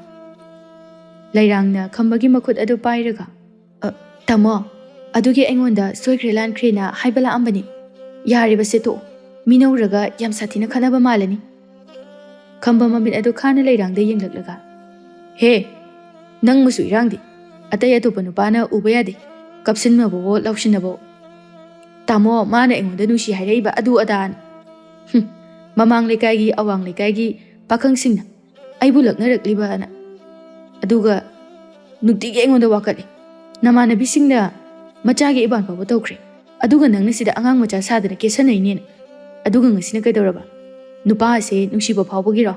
ꯂꯩꯔꯥꯡꯅ ꯈꯝꯕꯒꯤ ꯃꯈꯨꯠ ꯑꯗꯨ ꯄꯥꯏꯔꯒ, "ꯑ, ꯇꯥꯃꯣ, ꯑꯗꯨꯒꯤ ꯑꯩꯉꯣꯟꯗ ꯁꯣꯏꯈ꯭ꯔꯦ ꯂꯥꯟꯈ꯭ꯔꯦꯅ ꯍꯥꯏꯕ ꯂꯥꯛꯑꯝꯕꯅꯤ꯫ ꯌꯥꯔꯦꯕ, ꯁꯦꯠꯇꯣꯛꯑꯣ꯫ ꯃꯤꯅ ꯎꯔꯒ ꯌꯥꯝ ꯁꯥꯊꯤꯅ ꯈꯠꯅꯕ ꯃꯥꯜꯂꯅꯤ꯫" ꯈꯝꯕ ꯃꯃꯤꯠ ꯑꯗꯨ ꯈꯥꯅ ꯂꯩꯔꯥꯡꯗ ꯌꯦꯡꯂꯛꯂꯒ, "ꯍꯦ, ꯅꯪ ꯃꯆꯨ ꯏꯔꯥꯡꯗꯤ ꯑꯇꯩ ꯑꯇꯣꯞꯄ ꯅꯨꯄꯥꯅ ꯎꯕ ꯌꯥꯗꯦ꯫ ꯀꯞꯁꯤꯟꯅꯕꯋꯣ, ꯂꯥꯎꯁꯤꯟꯅꯕꯋꯣ꯫ ꯇꯥꯃꯣ, ꯃꯥꯅ ꯑꯩꯉꯣꯟꯗ ꯅꯨꯡꯁꯤ ꯍꯥꯏꯔꯛꯏꯕ ꯑꯗꯨ ꯑꯗꯥꯅ꯫ ꯍꯨꯝ, ꯃꯃꯥꯡ ꯂꯩꯀꯥꯏꯒꯤ, ꯑꯋꯥꯡ ꯂꯩꯀꯥꯏꯒꯤ ꯄꯥꯈꯪꯁꯤꯡꯅ ꯑꯩꯕꯨ ꯂꯛꯅꯔꯛꯂꯤꯕꯅ꯫ ꯑꯗꯨꯒ ꯅꯨꯡꯇꯤꯒꯤ ꯑꯩꯉꯣꯟꯗ ꯋꯥꯀꯠꯂꯤ꯫ ꯅꯃꯥꯟꯅꯕꯤꯁꯤꯡꯅ ꯃꯆꯥꯒꯤ ꯏꯕꯥꯟ ꯐꯥꯎꯕ ꯇꯧꯈ꯭ꯔꯦ꯫ ꯑꯗꯨꯒ ꯅꯪꯅ ꯁꯤꯗ ꯑꯉꯥꯡ ꯃꯆꯥ ꯁꯥꯗꯅ ꯀꯦꯁꯟꯅꯩꯅꯦꯅ꯫ ꯑꯗꯨꯒ ꯉꯁꯤꯅ ꯀꯩꯗꯧꯔꯕ? ꯅꯨꯄꯥ ꯑꯁꯦ ꯅꯨꯡꯁꯤꯕ ꯐꯥꯎꯕꯒꯤꯔꯣ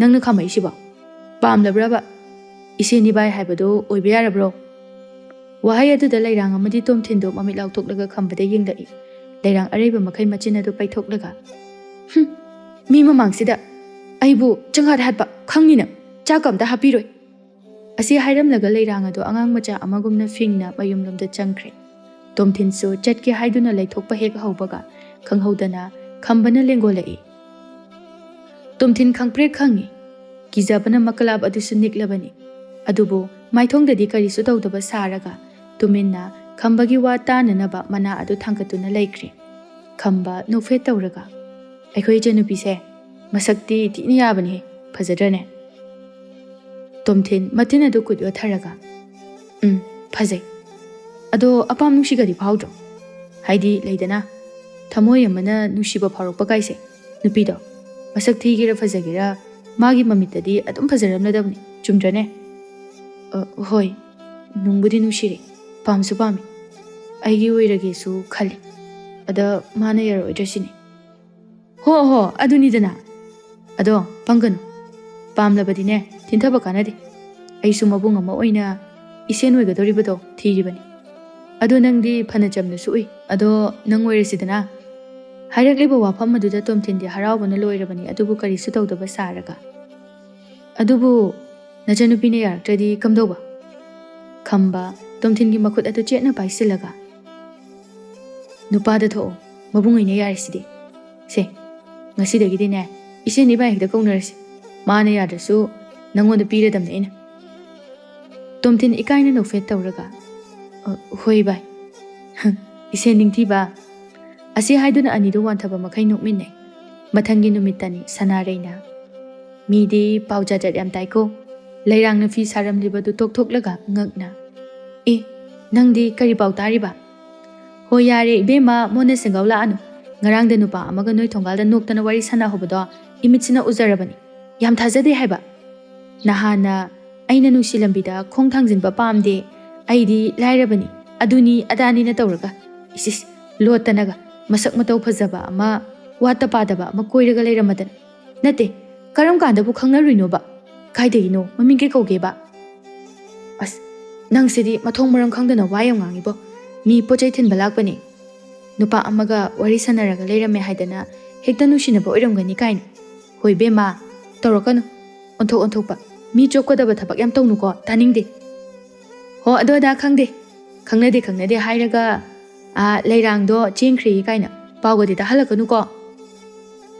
ꯅꯪꯅ ꯈꯥꯝꯃꯛꯏꯁꯤꯕꯣ? ꯄꯥꯝꯂꯕ꯭ꯔꯕ? ꯏꯁꯦꯟ ꯏꯕꯥꯏ ꯍꯥꯏꯕꯗꯣ ꯑꯣꯏꯕ ꯌꯥꯔꯕ꯭ꯔꯣ?" ꯋꯥꯍꯩ ꯑꯗꯨꯗ ꯂꯩꯔꯥꯡ ꯑꯃꯗꯤ ꯇꯣꯝꯊꯤꯟꯗꯣ ꯃꯃꯤꯠ ꯂꯥꯎꯊꯣꯛꯂꯒ ꯈꯝꯕꯗ ꯌꯦꯡꯂꯛꯏ꯫ ꯂꯩꯔꯥꯡ ꯑꯔꯩꯕ ꯃꯈꯩ ꯃꯆꯤꯟ ꯑꯗꯨ ꯄꯩꯊꯣꯛꯂꯒ, "ꯍꯨꯝ, ꯃꯤ ꯃꯃꯥꯡꯁꯤꯗ ꯑꯩꯕꯨ ꯆꯪꯍꯥꯠ ꯍꯥꯠꯄ ꯈꯪꯅꯤꯅ ꯆꯥꯛꯀ ꯑꯝꯇ ꯍꯥꯞꯄꯤꯔꯣꯏ꯫" ꯑꯁꯤ ꯍꯥꯏꯔꯝꯂꯒ ꯂꯩꯔꯥꯡ ꯑꯗꯨ ꯑꯉꯥꯡ ꯃꯆꯥ ꯑꯃꯒꯨꯝꯅ ꯐꯤꯡꯅ ꯃꯌꯨꯝꯂꯣꯝꯗ ꯆꯪꯈ꯭ꯔꯦ꯫ ꯇꯣꯝꯊꯤꯟꯁꯨ ꯆꯠꯀꯦ ꯍꯥꯏꯗꯨꯅ ꯂꯩꯊꯣꯛꯄ ꯍꯦꯛ ꯍꯧꯕꯒ ꯈꯪꯍꯧꯗꯅ ꯈꯝꯕꯅ ꯂꯦꯡꯒꯣꯜꯂꯛꯏ꯫ ꯇꯣꯝꯊꯤꯟ ꯈꯪꯄ꯭ꯔꯦꯛ ꯈꯪꯉꯤ꯫ ꯀꯤꯖꯕꯅ ꯃꯀꯂꯥꯞ ꯑꯗꯨꯁꯨ ꯅꯤꯛꯂꯕꯅꯤ꯫ ꯑꯗꯨꯕꯨ ꯃꯥꯏꯊꯣꯡꯗꯗꯤ ꯀꯔꯤꯁꯨ ꯇꯧꯗꯕ ꯁꯥꯔꯒ ꯇꯨꯃꯤꯟꯅ ꯈꯝꯕꯒꯤ ꯋꯥ ꯇꯥꯅꯅꯕ ꯃꯅꯥ ꯑꯗꯨ ꯊꯥꯡꯒꯠꯇꯨꯅ ꯂꯩꯈ꯭ꯔꯦ꯫ ꯈꯝꯕ ꯅꯣꯛꯐꯦꯠ ꯇꯧꯔꯒ, "ꯑꯩꯈꯣꯏ ꯏꯆꯟꯅꯨꯄꯤꯁꯦ ꯃꯁꯛꯇꯤ ꯊꯤꯅ ꯌꯥꯕꯅꯤꯍꯦ, ꯐꯖꯗ꯭ꯔꯅꯦ?" ꯇꯣꯝꯊꯤꯟ ꯃꯇꯤꯟ ꯑꯗꯨ ꯀꯨꯠ ꯌꯣꯠꯊꯔꯒ, "ꯎꯝ, ꯐꯖꯩ꯫ ꯑꯗꯣ ꯑꯄꯥꯝ ꯅꯨꯡꯁꯤꯒꯗꯤ ꯐꯥꯎꯗ꯭ꯔꯣ? ꯍꯥꯏꯗꯤ ꯂꯩꯗꯅ, ꯊꯃꯣꯏ ꯑꯃꯅ ꯅꯨꯡꯁꯤꯕ ꯐꯥꯎꯔꯛꯄ ꯀꯥꯏꯁꯦ꯫ ꯅꯨꯄꯤꯗꯣ ꯃꯁꯛ ꯊꯤꯒꯦꯔꯥ ꯐꯖꯒꯦꯔꯥ ꯃꯥꯒꯤ ꯃꯃꯤꯠꯇꯗꯤ ꯑꯗꯨꯝ ꯐꯖꯔꯝꯂꯗꯕꯅꯤ, ꯆꯨꯝꯗ꯭ꯔꯅꯦ?" "ꯑ, ꯍꯣꯏ, ꯅꯨꯡꯕꯨꯗꯤ ꯅꯨꯡꯁꯤꯔꯦ꯫ ꯄꯥꯝꯁꯨ ꯄꯥꯝꯃꯤ꯫ ꯑꯩꯒꯤ ꯑꯣꯏꯔꯒꯦꯁꯨ ꯈꯜꯂꯤ꯫ ꯑꯗ ꯃꯥꯅ ꯌꯥꯔꯛꯑꯣꯏꯗ꯭ꯔꯥ ꯁꯤꯅꯤ꯫ ꯍꯣ ꯍꯣ, ꯑꯗꯨꯅꯤꯗꯅ꯫ ꯑꯗꯣ ꯄꯪꯒꯅꯨ꯫ ꯄꯥꯝꯂꯕꯗꯤꯅꯦ, ꯊꯤꯟꯊꯕ ꯀꯥꯟꯅꯗꯦ꯫ ꯑꯩꯁꯨ ꯃꯕꯨꯡ ꯑꯃ ꯑꯣꯏꯅ ꯏꯁꯦꯟ ꯑꯣꯏꯒꯗꯧꯔꯤꯕꯗꯣ ꯊꯤꯔꯤꯕꯅꯤ꯫ ꯑꯗꯣ ꯅꯪꯗꯤ ꯐꯅ ꯆꯝꯅꯁꯨ ꯎꯏ꯫ ꯑꯗꯣ ꯅꯪ ꯑꯣꯏꯔꯁꯤꯗꯅ꯫ ꯍꯥꯏꯔꯛꯂꯤꯕ ꯋꯥꯐꯝ ꯑꯗꯨꯗ ꯇꯣꯝꯊꯤꯟꯗꯤ ꯍꯔꯥꯎꯕꯅ ꯂꯣꯏꯔꯕꯅꯤ, ꯑꯗꯨꯕꯨ ꯀꯔꯤꯁꯨ ꯇꯧꯗꯕ ꯁꯥꯔꯒ꯫ ꯑꯗꯨꯕꯨ ꯅꯆꯟꯅꯨꯄꯤꯅ ꯌꯥꯔꯛꯇ꯭ꯔꯗꯤ ꯀꯝꯗꯧꯕ? ꯈꯝꯕ ꯇꯣꯝꯊꯤꯟꯒꯤ ꯃꯈꯨꯠ ꯑꯗꯨ ꯆꯦꯠꯅ ꯄꯥꯏꯁꯤꯜꯂꯒ, "ꯅꯨꯄꯥꯗ ꯊꯣꯛꯑꯣ, ꯃꯕꯨꯡ ꯑꯣꯏꯅ ꯌꯥꯔꯤꯁꯤꯗꯤ꯫ ꯁꯦ, ꯉꯁꯤꯗꯒꯤꯗꯤꯅꯦ, ꯏꯆꯦ ꯏꯕꯥꯏ ꯍꯦꯛꯇ ꯀꯧꯅꯔꯁꯤ꯫ ꯃꯥꯅ ꯌꯥꯗ꯭ꯔꯁꯨ ꯅꯪꯉꯣꯟꯗ ꯄꯤꯔꯗꯝꯅꯦ ꯑꯩꯅ"꯫ ꯇꯣꯝꯊꯤꯟ ꯏꯀꯥꯏꯅ ꯅꯣꯛꯐꯦꯠ ꯇꯧꯔꯒ, "ꯑ, ꯍꯣꯏ ꯏꯕꯥꯏ꯫ ꯏꯆꯦ ꯅꯤꯡꯊꯤꯕ"꯫ ꯑꯁꯤ ꯍꯥꯏꯗꯨꯅ ꯑꯅꯤꯗꯨ ꯋꯥꯟꯊꯕ ꯃꯈꯩ ꯅꯣꯛꯃꯤꯟꯅꯩ꯫ ꯃꯊꯪꯒꯤ ꯅꯨꯃꯤꯠꯇꯅꯤ ꯁꯅꯥꯔꯩꯅ, "ꯃꯤꯗꯤ ꯄꯥꯎ ꯖꯥꯠ ꯖꯥꯠ ꯌꯥꯝ ꯇꯥꯏꯀꯣ"꯫ ꯂꯩꯔꯥꯡꯅ ꯐꯤ ꯁꯥꯔꯝꯂꯤꯕꯗꯨ ꯇꯣꯛꯊꯣꯛꯂꯒ ꯉꯛꯅ, "ꯑꯦ, ꯅꯪꯗꯤ ꯀꯔꯤ ꯄꯥꯎ ꯇꯥꯔꯤꯕ?" "ꯍꯣ ꯌꯥꯔꯦ ꯏꯕꯦꯝꯃ, ꯃꯣꯟꯅ ꯁꯦꯡꯒꯥꯎ ꯂꯥꯛꯑꯅꯨ꯫ ꯉꯔꯥꯡꯗ ꯅꯨꯄꯥ ꯑꯃꯒ ꯅꯣꯏ ꯊꯣꯡꯒꯥꯜꯗ ꯅꯣꯛꯇꯅ ꯋꯥꯔꯤ ꯁꯥꯟꯅꯍꯧꯕꯗꯣ ꯏꯃꯤꯠꯁꯤꯅ ꯎꯖꯔꯕꯅꯤ꯫ ꯌꯥꯝ ꯊꯥꯖꯗꯦ ꯍꯥꯏꯕ꯫ ꯅꯍꯥꯟꯅ ꯑꯩꯅ ꯅꯨꯡꯁꯤ ꯂꯝꯕꯤꯗ ꯈꯣꯡ ꯊꯥꯡꯖꯤꯟꯕ ꯄꯥꯝꯗꯦ, ꯑꯩꯗꯤ ꯂꯥꯏꯔꯕꯅꯤ, ꯑꯗꯨꯅꯤ ꯑꯗꯥꯅꯤꯅ ꯇꯧꯔꯒ, ꯏꯁ ꯏꯁ, ꯂꯣꯠꯇꯅꯒ ꯃꯁꯛ ꯃꯇꯧ ꯐꯖꯕ ꯑꯃ, ꯋꯥꯠꯇ ꯄꯥꯗꯕ ꯑꯃ ꯀꯣꯏꯔꯒ ꯂꯩꯔꯝꯃꯗꯅ꯫ ꯅꯠꯇꯦ, ꯀꯔꯝ ꯀꯥꯟꯗꯕꯨ ꯈꯪꯅꯔꯨꯏꯅꯣꯕ? ꯀꯥꯏꯗꯒꯤꯅꯣ? ꯃꯃꯤꯡ ꯀꯩ ꯀꯧꯒꯦꯕ?" "ꯑꯁ, ꯅꯪꯁꯤꯗꯤ ꯃꯊꯣꯡ ꯃꯔꯝ ꯈꯪꯗꯅ ꯋꯥ ꯌꯥꯝ ꯉꯥꯡꯉꯤꯕꯣ꯫ ꯃꯤ ꯄꯣꯠ ꯆꯩ ꯊꯤꯟꯕ ꯂꯥꯛꯄꯅꯦ꯫ ꯅꯨꯄꯥ ꯑꯃꯒ ꯋꯥꯔꯤ ꯁꯥꯟꯅꯔꯒ ꯂꯩꯔꯝꯃꯦ ꯍꯥꯏꯗꯅ ꯍꯦꯛꯇ ꯅꯨꯡꯁꯤꯅꯕ ꯑꯣꯏꯔꯝꯒꯅꯤ ꯀꯥꯏꯅ꯫ ꯍꯣꯏ ꯏꯕꯦꯝꯃ, ꯇꯧꯔꯛꯀꯅꯨ꯫ ꯑꯣꯟꯊꯣꯛ ꯑꯣꯟꯊꯣꯛꯄ꯫ ꯃꯤ ꯆꯣꯞꯀꯗꯕ ꯊꯕꯛ ꯌꯥꯝ ꯇꯧꯅꯨꯀꯣ, ꯇꯥꯅꯤꯡꯗꯦ꯫ ꯍꯣ, ꯑꯗꯨ ꯑꯗꯥ ꯈꯪꯗꯦ꯫ ꯈꯪꯅꯗꯦ ꯈꯪꯅꯗꯦ ꯍꯥꯏꯔꯒ, ꯑꯥ, ꯂꯩꯔꯥꯡꯗꯣ ꯆꯦꯟꯈ꯭ꯔꯦ ꯀꯥꯏꯅ ꯄꯥꯎꯒꯗꯤ ꯇꯥꯍꯜꯂꯛꯀꯅꯨꯀꯣ"꯫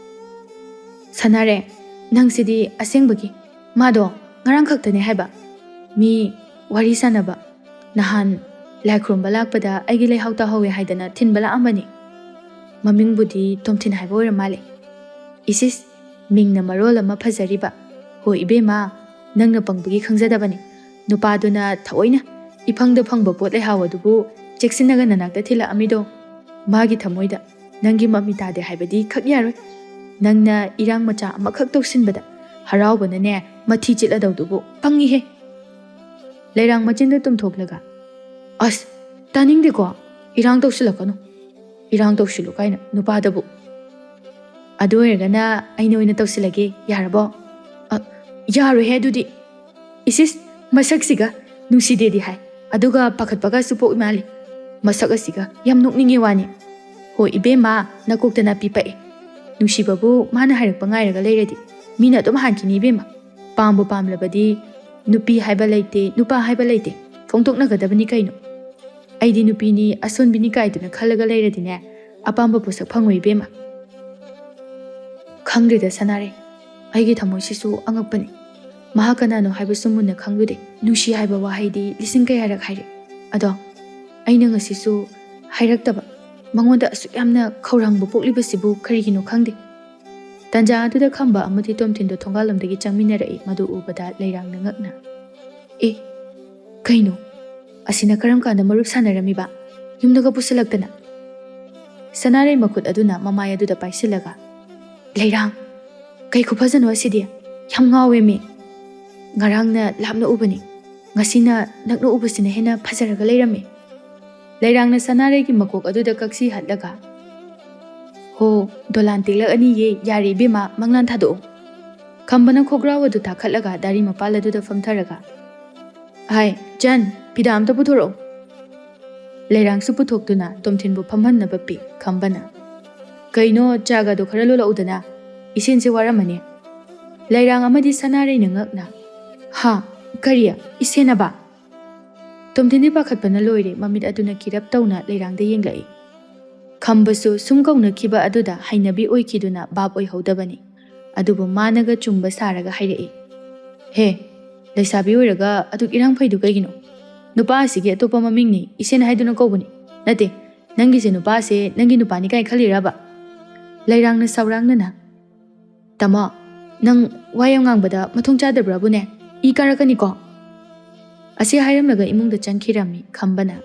"ꯁꯥꯟꯅꯔꯦ, ꯅꯪꯁꯤꯗꯤ ꯑꯁꯦꯡꯕꯒꯤ꯫ ꯃꯥꯗꯣ ꯉꯔꯥꯡ ꯈꯛꯇꯅꯦ ꯍꯥꯏꯕ꯫ ꯃꯤ ꯋꯥꯔꯤ ꯁꯥꯟꯅꯕ꯫ ꯅꯍꯥꯟ ꯂꯥꯏ ꯈꯨꯔꯨꯝꯕ ꯂꯥꯛꯄꯗ ꯑꯩꯒꯤ ꯂꯩꯍꯥꯎ ꯇꯥꯍꯧꯋꯦ ꯍꯥꯏꯗꯅ ꯊꯤꯟꯕ ꯂꯥꯛꯑꯝꯕꯅꯤ꯫ ꯃꯃꯤꯡꯕꯨꯗꯤ ꯇꯣꯝꯊꯤꯟ ꯍꯥꯏꯕ ꯑꯣꯏꯔ ꯃꯥꯜꯂꯦ꯫ ꯏꯁ ꯏꯁ, ꯃꯤꯡꯅ ꯃꯔꯣꯜ ꯑꯃ ꯐꯖꯔꯤꯕ꯫ ꯍꯣꯏ ꯏꯕꯦꯝꯃ, ꯅꯪꯅ ꯄꯪꯕꯒꯤ ꯈꯪꯖꯗꯕꯅꯤ꯫ ꯅꯨꯄꯥꯗꯨꯅ ꯊꯑꯣꯏꯅ ꯏꯐꯪꯗ ꯐꯪꯕ ꯄꯣꯠ ꯂꯩꯍꯥꯎ ꯑꯗꯨꯕꯨ ꯆꯦꯛꯁꯤꯟꯅꯒ ꯅꯅꯥꯛꯇ ꯊꯤꯜꯂꯛꯑꯝꯃꯤꯗꯣ꯫ ꯃꯥꯒꯤ ꯊꯃꯣꯏꯗ ꯅꯪꯒꯤ ꯃꯃꯤ ꯇꯥꯗꯦ ꯍꯥꯏꯕꯗꯤ ꯈꯛ ꯌꯥꯔꯣꯏ꯫ ꯅꯪꯅ ꯏꯔꯥꯡ ꯃꯆꯥ ꯑꯃꯈꯛ ꯇꯧꯁꯤꯟꯕꯗ ꯍꯔꯥꯎꯕꯅꯅꯦ ꯃꯊꯤ ꯆꯤꯠꯂꯗꯧꯗꯨꯕꯨ꯫ ꯄꯪꯉꯤꯍꯦ"꯫ ꯂꯩꯔꯥꯡ ꯃꯆꯤꯟꯗ ꯇꯨꯝꯊꯣꯛꯂꯒ, ꯑꯁ, ꯇꯥꯅꯤꯡꯗꯦꯀꯣ꯫ ꯏꯔꯥꯡ ꯇꯧꯁꯤꯜꯂꯛꯀꯅꯨ꯫ ꯏꯔꯥꯡ ꯇꯧꯁꯤꯜꯂꯨ ꯀꯥꯏꯅ ꯅꯨꯄꯥꯗꯕꯨ꯫ ꯑꯗꯨ ꯑꯣꯏꯔꯒꯅ ꯑꯩꯅ ꯑꯣꯏꯅ ꯇꯧꯁꯤꯜꯂꯒꯦ, ꯌꯥꯔꯕꯣ? ꯑ, ꯌꯥꯔꯣꯏꯍꯦ ꯑꯗꯨꯗꯤ꯫ ꯏꯁꯤꯁ, ꯃꯁꯛꯁꯤꯒ ꯅꯨꯡꯁꯤꯗꯦꯗꯤ ꯍꯥꯏ, ꯑꯗꯨꯒ ꯄꯥꯈꯠꯄꯒꯁꯨ ꯄꯣꯛꯏ ꯃꯥꯜꯂꯤ꯫ ꯃꯁꯛ ꯑꯁꯤꯒ ꯌꯥꯝ ꯅꯣꯛꯅꯤꯡꯉꯦ ꯋꯥꯅꯤ꯫ ꯍꯣ ꯏꯕꯦꯝꯃ, ꯅꯀꯣꯛꯇ ꯅꯥꯄꯤ ꯄꯛꯑꯦ꯫ ꯅꯨꯡꯁꯤꯕꯕꯨ ꯃꯥꯅ ꯍꯥꯏꯔꯛꯄ ꯉꯥꯏꯔꯒ ꯂꯩꯔꯗꯤ ꯃꯤꯅ ꯑꯗꯨꯝ ꯍꯥꯟꯈꯤꯅꯤ ꯏꯕꯦꯝꯃ꯫ ꯄꯥꯝꯕꯨ ꯄꯥꯝꯂꯕꯗꯤ ꯅꯨꯄꯤ ꯍꯥꯏꯕ ꯂꯩꯇꯦ, ꯅꯨꯄꯥ ꯍꯥꯏꯕ ꯂꯩꯇꯦ, ꯐꯣꯡꯗꯣꯛꯅꯒꯗꯕꯅꯤ ꯀꯩꯅꯣ꯫ ꯑꯩꯗꯤ ꯅꯨꯄꯤꯅꯤ, ꯑꯁꯣꯟꯕꯤꯅꯤ ꯀꯥꯏꯗꯨꯅ ꯈꯜꯂꯒ ꯂꯩꯔꯗꯤꯅꯦ, ꯑꯄꯥꯝꯕ ꯄꯣꯠꯁꯛ ꯐꯪꯉꯣꯏ ꯏꯕꯦꯝꯃ꯫ ꯈꯪꯗ꯭ꯔꯦꯗ ꯁꯅꯥꯔꯩ, ꯑꯩꯒꯤ ꯊꯃꯣꯏꯁꯤꯁꯨ ꯑꯉꯛꯄꯅꯤ꯫ ꯃꯍꯥꯛ ꯀꯅꯥꯅꯣ ꯍꯥꯏꯕꯁꯨ ꯃꯨꯟꯅ ꯈꯪꯂꯨꯗꯦ꯫ ꯅꯨꯡꯁꯤ ꯍꯥꯏꯕ ꯋꯥꯍꯩꯗꯤ ꯂꯤꯁꯤꯡ ꯀꯌꯥꯔꯛ ꯍꯥꯏꯔꯦ꯫ ꯑꯗꯣ ꯑꯩꯅ ꯉꯁꯤꯁꯨ ꯍꯥꯏꯔꯛꯇꯕ, ꯃꯉꯣꯟꯗ ꯑꯁꯨꯛ ꯌꯥꯝꯅ ꯈꯧꯔꯥꯡꯕ ꯄꯣꯛꯂꯤꯕꯁꯤꯕꯨ ꯀꯔꯤꯒꯤꯅꯣ ꯈꯪꯗꯦ꯫ ꯇꯟꯖꯥ ꯑꯗꯨꯗ ꯈꯝꯕ ꯑꯃꯗꯤ ꯇꯣꯝꯊꯤꯟꯗꯣ ꯊꯣꯡꯒꯥꯜꯂꯣꯝꯗꯒꯤ ꯆꯪꯃꯤꯟꯅꯔꯛꯏ꯫ ꯃꯗꯨ ꯎꯕꯗ ꯂꯩꯔꯥꯡꯅ ꯉꯛꯅ, "ꯑꯦ, ꯀꯩꯅꯣ? ꯑꯁꯤꯅ ꯀꯔꯝ ꯀꯥꯟꯗ ꯃꯔꯨꯞ ꯁꯥꯟꯅꯔꯝꯃꯤꯕ? ꯌꯨꯝꯗꯒ ꯄꯨꯁꯤꯜꯂꯛꯇꯅ?" ꯁꯅꯥꯔꯩ ꯃꯈꯨꯠ ꯑꯗꯨꯅ ꯃꯃꯥꯏ ꯑꯗꯨꯗ ꯄꯥꯏꯁꯤꯜꯂꯒ, "ꯂꯩꯔꯥꯡ, ꯀꯩ ꯈꯨꯐꯖꯅꯣ ꯑꯁꯤꯗꯤ? ꯌꯥꯝ ꯉꯥꯎꯋꯦꯃꯤ꯫ ꯉꯔꯥꯡꯅ ꯂꯥꯞꯅ ꯎꯕꯅꯤ, ꯉꯁꯤꯅ ꯅꯛꯅ ꯎꯕꯁꯤꯅ ꯍꯦꯟꯅ ꯐꯖꯔꯒ ꯂꯩꯔꯝꯃꯤ꯫" ꯂꯩꯔꯥꯡꯅ ꯁꯅꯥꯔꯩꯒꯤ ꯃꯀꯣꯛ ꯑꯗꯨꯗ ꯀꯛꯁꯤ ꯍꯠꯂꯒ, "ꯍꯣ, ꯗꯣꯂꯥꯟ ꯇꯦꯛꯂꯛꯑꯅꯤꯌꯦ, ꯌꯥꯔꯦ ꯏꯕꯦꯝꯃ, ꯃꯪꯂꯥꯟ ꯊꯥꯗꯣꯛꯑꯣ꯫" ꯈꯝꯕꯅ ꯈꯣꯡꯒ꯭ꯔꯥꯎ ꯑꯗꯨ ꯊꯥꯈꯠꯂꯒ ꯗꯥꯔꯤ ꯃꯄꯥꯜ ꯑꯗꯨꯗ ꯐꯝꯊꯔꯒ, "ꯍꯥꯏ, ꯆꯟ, ꯐꯤꯗꯥ ꯑꯝꯇ ꯄꯨꯊꯣꯔꯛꯑꯣ꯫" ꯂꯩꯔꯥꯡꯁꯨ ꯄꯨꯊꯣꯛꯇꯨꯅ ꯇꯣꯝꯊꯤꯟꯕꯨ ꯐꯝꯍꯟꯅꯕ ꯄꯤ ꯈꯝꯕꯅ꯫ "ꯀꯩꯅꯣ, ꯆꯥꯒꯗꯣ ꯈꯔ ꯂꯣꯜꯂꯛꯎꯗꯅ, ꯏꯁꯦꯟꯁꯦ ꯋꯥꯔꯝꯃꯅꯤ꯫" ꯂꯩꯔꯥꯡ ꯑꯃꯗꯤ ꯁꯅꯥꯔꯩꯅ ꯉꯛꯅ, "ꯍꯥ? ꯀꯔꯤ? ꯏꯁꯦꯟ ꯑꯕ?" ꯇꯣꯝꯊꯤꯟꯗꯤ ꯄꯥꯈꯠꯄꯅ ꯂꯣꯏꯔꯦ, ꯃꯃꯤꯠ ꯑꯗꯨꯅ ꯀꯤꯔꯞ ꯇꯧꯅ ꯂꯩꯔꯥꯡꯗ ꯌꯦꯡꯂꯛꯏ꯫ ꯈꯝꯕꯁꯨ ꯁꯨꯝ ꯀꯧꯅꯈꯤꯕ ꯑꯗꯨꯗ ꯍꯩꯅꯕꯤ ꯑꯣꯏꯈꯤꯗꯨꯅ ꯚꯥꯞ ꯑꯣꯏꯍꯧꯗꯕꯅꯤ꯫ ꯑꯗꯨꯕꯨ ꯃꯥꯅꯒ ꯆꯨꯝꯕ ꯁꯥꯔꯒ ꯍꯥꯏꯔꯛꯏ, "ꯍꯦ, ꯂꯩꯁꯥꯕꯤ ꯑꯣꯏꯔꯒ ꯑꯗꯨꯛ ꯏꯔꯥꯡ ꯐꯩꯗꯨ ꯀꯩꯒꯤꯅꯣ? ꯅꯨꯄꯥ ꯑꯁꯤꯒꯤ ꯑꯇꯣꯞꯄ ꯃꯃꯤꯡꯅꯤ, ꯏꯁꯦꯟ ꯍꯥꯏꯗꯨꯅ ꯀꯧꯕꯅꯤ꯫ ꯅꯠꯇꯦ, ꯅꯪꯒꯤꯁꯦ ꯅꯨꯄꯥꯁꯦ ꯅꯪꯒꯤ ꯅꯨꯄꯥꯅꯤ ꯀꯥꯏ ꯈꯜꯂꯤꯔꯕ?" ꯂꯩꯔꯥꯡꯅ ꯁꯥꯎꯔꯥꯡꯅꯅ, "ꯇꯥꯃꯣ, ꯅꯪ ꯋꯥ ꯌꯥꯝ ꯉꯥꯡꯕꯗ ꯃꯊꯣꯡ ꯆꯥꯗꯕ꯭ꯔꯥꯕꯨꯅꯦ? ꯏ ꯀꯥꯔꯛꯀꯅꯤꯀꯣ꯫" ꯑꯁꯤ ꯍꯥꯏꯔꯝꯂꯒ ꯏꯃꯨꯡꯗ ꯆꯪꯈꯤꯔꯝꯃꯤ ꯈꯝꯕꯅ꯫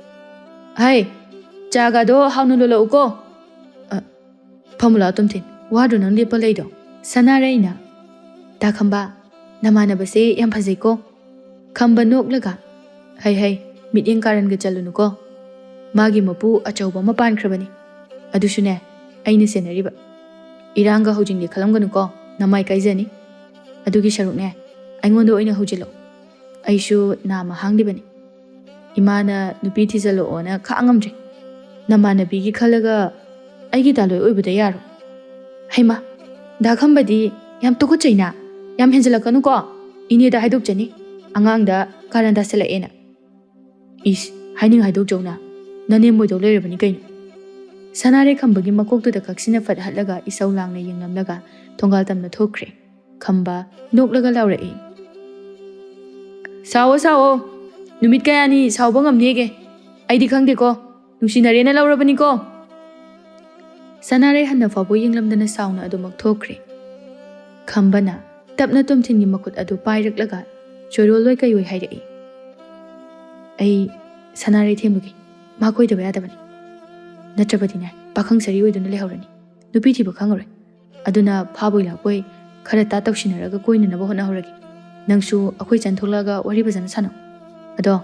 "ꯍꯥꯏ, ꯆꯥꯒꯗꯣ ꯍꯥꯎꯅ ꯂꯣꯜꯂꯛꯎꯀꯣ꯫" "ꯑ, ꯐꯝꯃꯨ ꯂꯥꯛꯑꯣ ꯇꯣꯝꯊꯤꯟ, ꯋꯥꯗ꯭ꯔꯣ ꯅꯪ ꯂꯦꯞꯄ ꯂꯩꯗꯣ?" ꯁꯅꯥꯔꯩꯅ, "ꯇꯥ ꯈꯝꯕ, ꯅꯃꯥꯟꯅꯕꯁꯦ ꯌꯥꯝ ꯐꯖꯩꯀꯣ꯫" ꯈꯝꯕ ꯅꯣꯛꯂꯒ, "ꯍꯩ ꯍꯩ, ꯃꯤꯠꯌꯦꯡ ꯀꯥꯔꯟꯒ ꯆꯠꯂꯨꯅꯨꯀꯣ꯫ ꯃꯥꯒꯤ ꯃꯄꯨ ꯑꯆꯧꯕ ꯑꯃ ꯄꯥꯟꯈ꯭ꯔꯕꯅꯤ꯫ ꯑꯗꯨꯁꯨꯅꯦ, ꯑꯩꯅ ꯁꯦꯟꯅꯔꯤꯕ꯫ ꯏꯔꯥꯡꯒ ꯍꯧꯖꯤꯟꯒꯦ ꯈꯜꯂꯝꯒꯅꯨꯀꯣ, ꯅꯃꯥꯏ ꯀꯥꯏꯖꯅꯤ꯫ ꯑꯗꯨꯒꯤ ꯁꯔꯨꯛꯅꯦ, ꯑꯩꯉꯣꯟꯗ ꯑꯣꯏꯅ ꯍꯧꯖꯤꯜꯂꯣ꯫ ꯑꯩꯁꯨ ꯅꯥꯝꯃ ꯍꯥꯡꯂꯤꯕꯅꯤ꯫ ꯏꯃꯥꯅ ꯅꯨꯄꯤ ꯊꯤꯖꯤꯜꯂꯛꯑꯣꯅ ꯈꯥꯡ ꯉꯝꯗ꯭ꯔꯦ꯫ ꯅꯃꯥꯟꯅꯕꯤꯒꯤ ꯈꯜꯂꯒ ꯑꯩꯒꯤ ꯗꯥꯂꯣꯏ ꯑꯣꯏꯕꯗ ꯌꯥꯔꯣ꯫ ꯍꯩꯃꯥ, ꯗꯥ ꯈꯝꯕꯗꯤ ꯌꯥꯝ ꯇꯨꯀꯠꯆꯩꯅ꯫ ꯌꯥꯝ ꯍꯦꯟꯖꯤꯜꯂꯛꯀꯅꯨꯀꯣ꯫ ꯏꯅꯦꯗ ꯍꯥꯏꯗꯣꯛꯆꯅꯤ, ꯑꯉꯥꯡꯗ ꯀꯥꯔꯟ ꯇꯥꯁꯜꯂꯛꯑꯦꯅ꯫ ꯏꯁ, ꯍꯥꯏꯅꯤꯡ ꯍꯥꯏꯗꯣꯛꯆꯧꯅ꯫ ꯅꯅꯦꯝ ꯑꯣꯏꯗꯧ ꯂꯩꯔꯕꯅꯤ ꯀꯩꯅꯣ꯫ ꯁꯅꯥꯔꯩ ꯈꯝꯕꯒꯤ ꯃꯀꯣꯛꯇꯨꯗ ꯀꯛꯁꯤꯟꯅ ꯐꯠ ꯍꯠꯂꯒ ꯏꯁꯧ ꯂꯥꯡꯅ ꯌꯦꯡꯂꯝꯂꯒ ꯊꯣꯡꯒꯥꯜ ꯇꯝꯅ ꯊꯣꯛꯈ꯭ꯔꯦ꯫ ꯈꯝꯕ ꯅꯣꯛꯂꯒ ꯂꯥꯎꯔꯛꯏ, "ꯁꯥꯎꯑꯣ, ꯁꯥꯎꯑꯣ꯫ ꯅꯨꯃꯤꯠ ꯀꯌꯥꯅꯤ ꯁꯥꯎꯕ ꯉꯝꯅꯦꯒꯦ? ꯑꯩꯗꯤ ꯈꯪꯗꯦꯀꯣ꯫ ꯅꯨꯡꯁꯤꯅꯔꯦꯅ ꯂꯧꯔꯕꯅꯤꯀꯣ꯫" ꯁꯅꯥꯔꯩ ꯍꯟꯅ ꯐꯥꯎꯕ ꯌꯦꯡꯂꯝꯗꯅ ꯁꯥꯎꯅ ꯑꯗꯨꯃꯛ ꯊꯣꯛꯈ꯭ꯔꯦ꯫ ꯈꯝꯕꯅ ꯇꯞꯅ ꯇꯣꯝꯊꯤꯟꯒꯤ ꯃꯈꯨꯠ ꯑꯗꯨ ꯄꯥꯏꯔꯛꯂꯒ ꯆꯣꯏꯔꯣꯜꯂꯣꯏ ꯀꯩꯑꯣꯏ ꯍꯥꯏꯔꯛꯏ, "ꯑꯩ ꯁꯅꯥꯔꯩ ꯊꯦꯝꯂꯨꯒꯦ꯫ ꯃꯥ ꯀꯣꯏꯗꯕ ꯌꯥꯗꯕꯅꯤ꯫ ꯅꯠꯇ꯭ꯔꯕꯗꯤꯅꯦ, ꯄꯥꯈꯪ ꯁꯔꯤ ꯑꯣꯏꯗꯨꯅ ꯂꯩꯍꯧꯔꯅꯤ꯫ ꯅꯨꯄꯤ ꯊꯤꯕ ꯈꯪꯉꯔꯣꯏ꯫ ꯑꯗꯨꯅ ꯐꯥꯕꯣꯏ ꯂꯥꯛꯄꯣꯏ ꯈꯔ ꯇꯥ ꯇꯧꯁꯤꯟꯅꯔꯒ ꯀꯣꯏꯅꯅꯕ ꯍꯣꯠꯅꯍꯧꯔꯒꯦ꯫ ꯅꯪꯁꯨ ꯑꯩꯈꯣꯏ ꯆꯟ ꯊꯣꯛꯂꯛꯑꯒ ꯋꯥꯔꯤ ꯐꯖꯅ ꯁꯥꯟꯅꯧ꯫ ꯑꯗꯣ,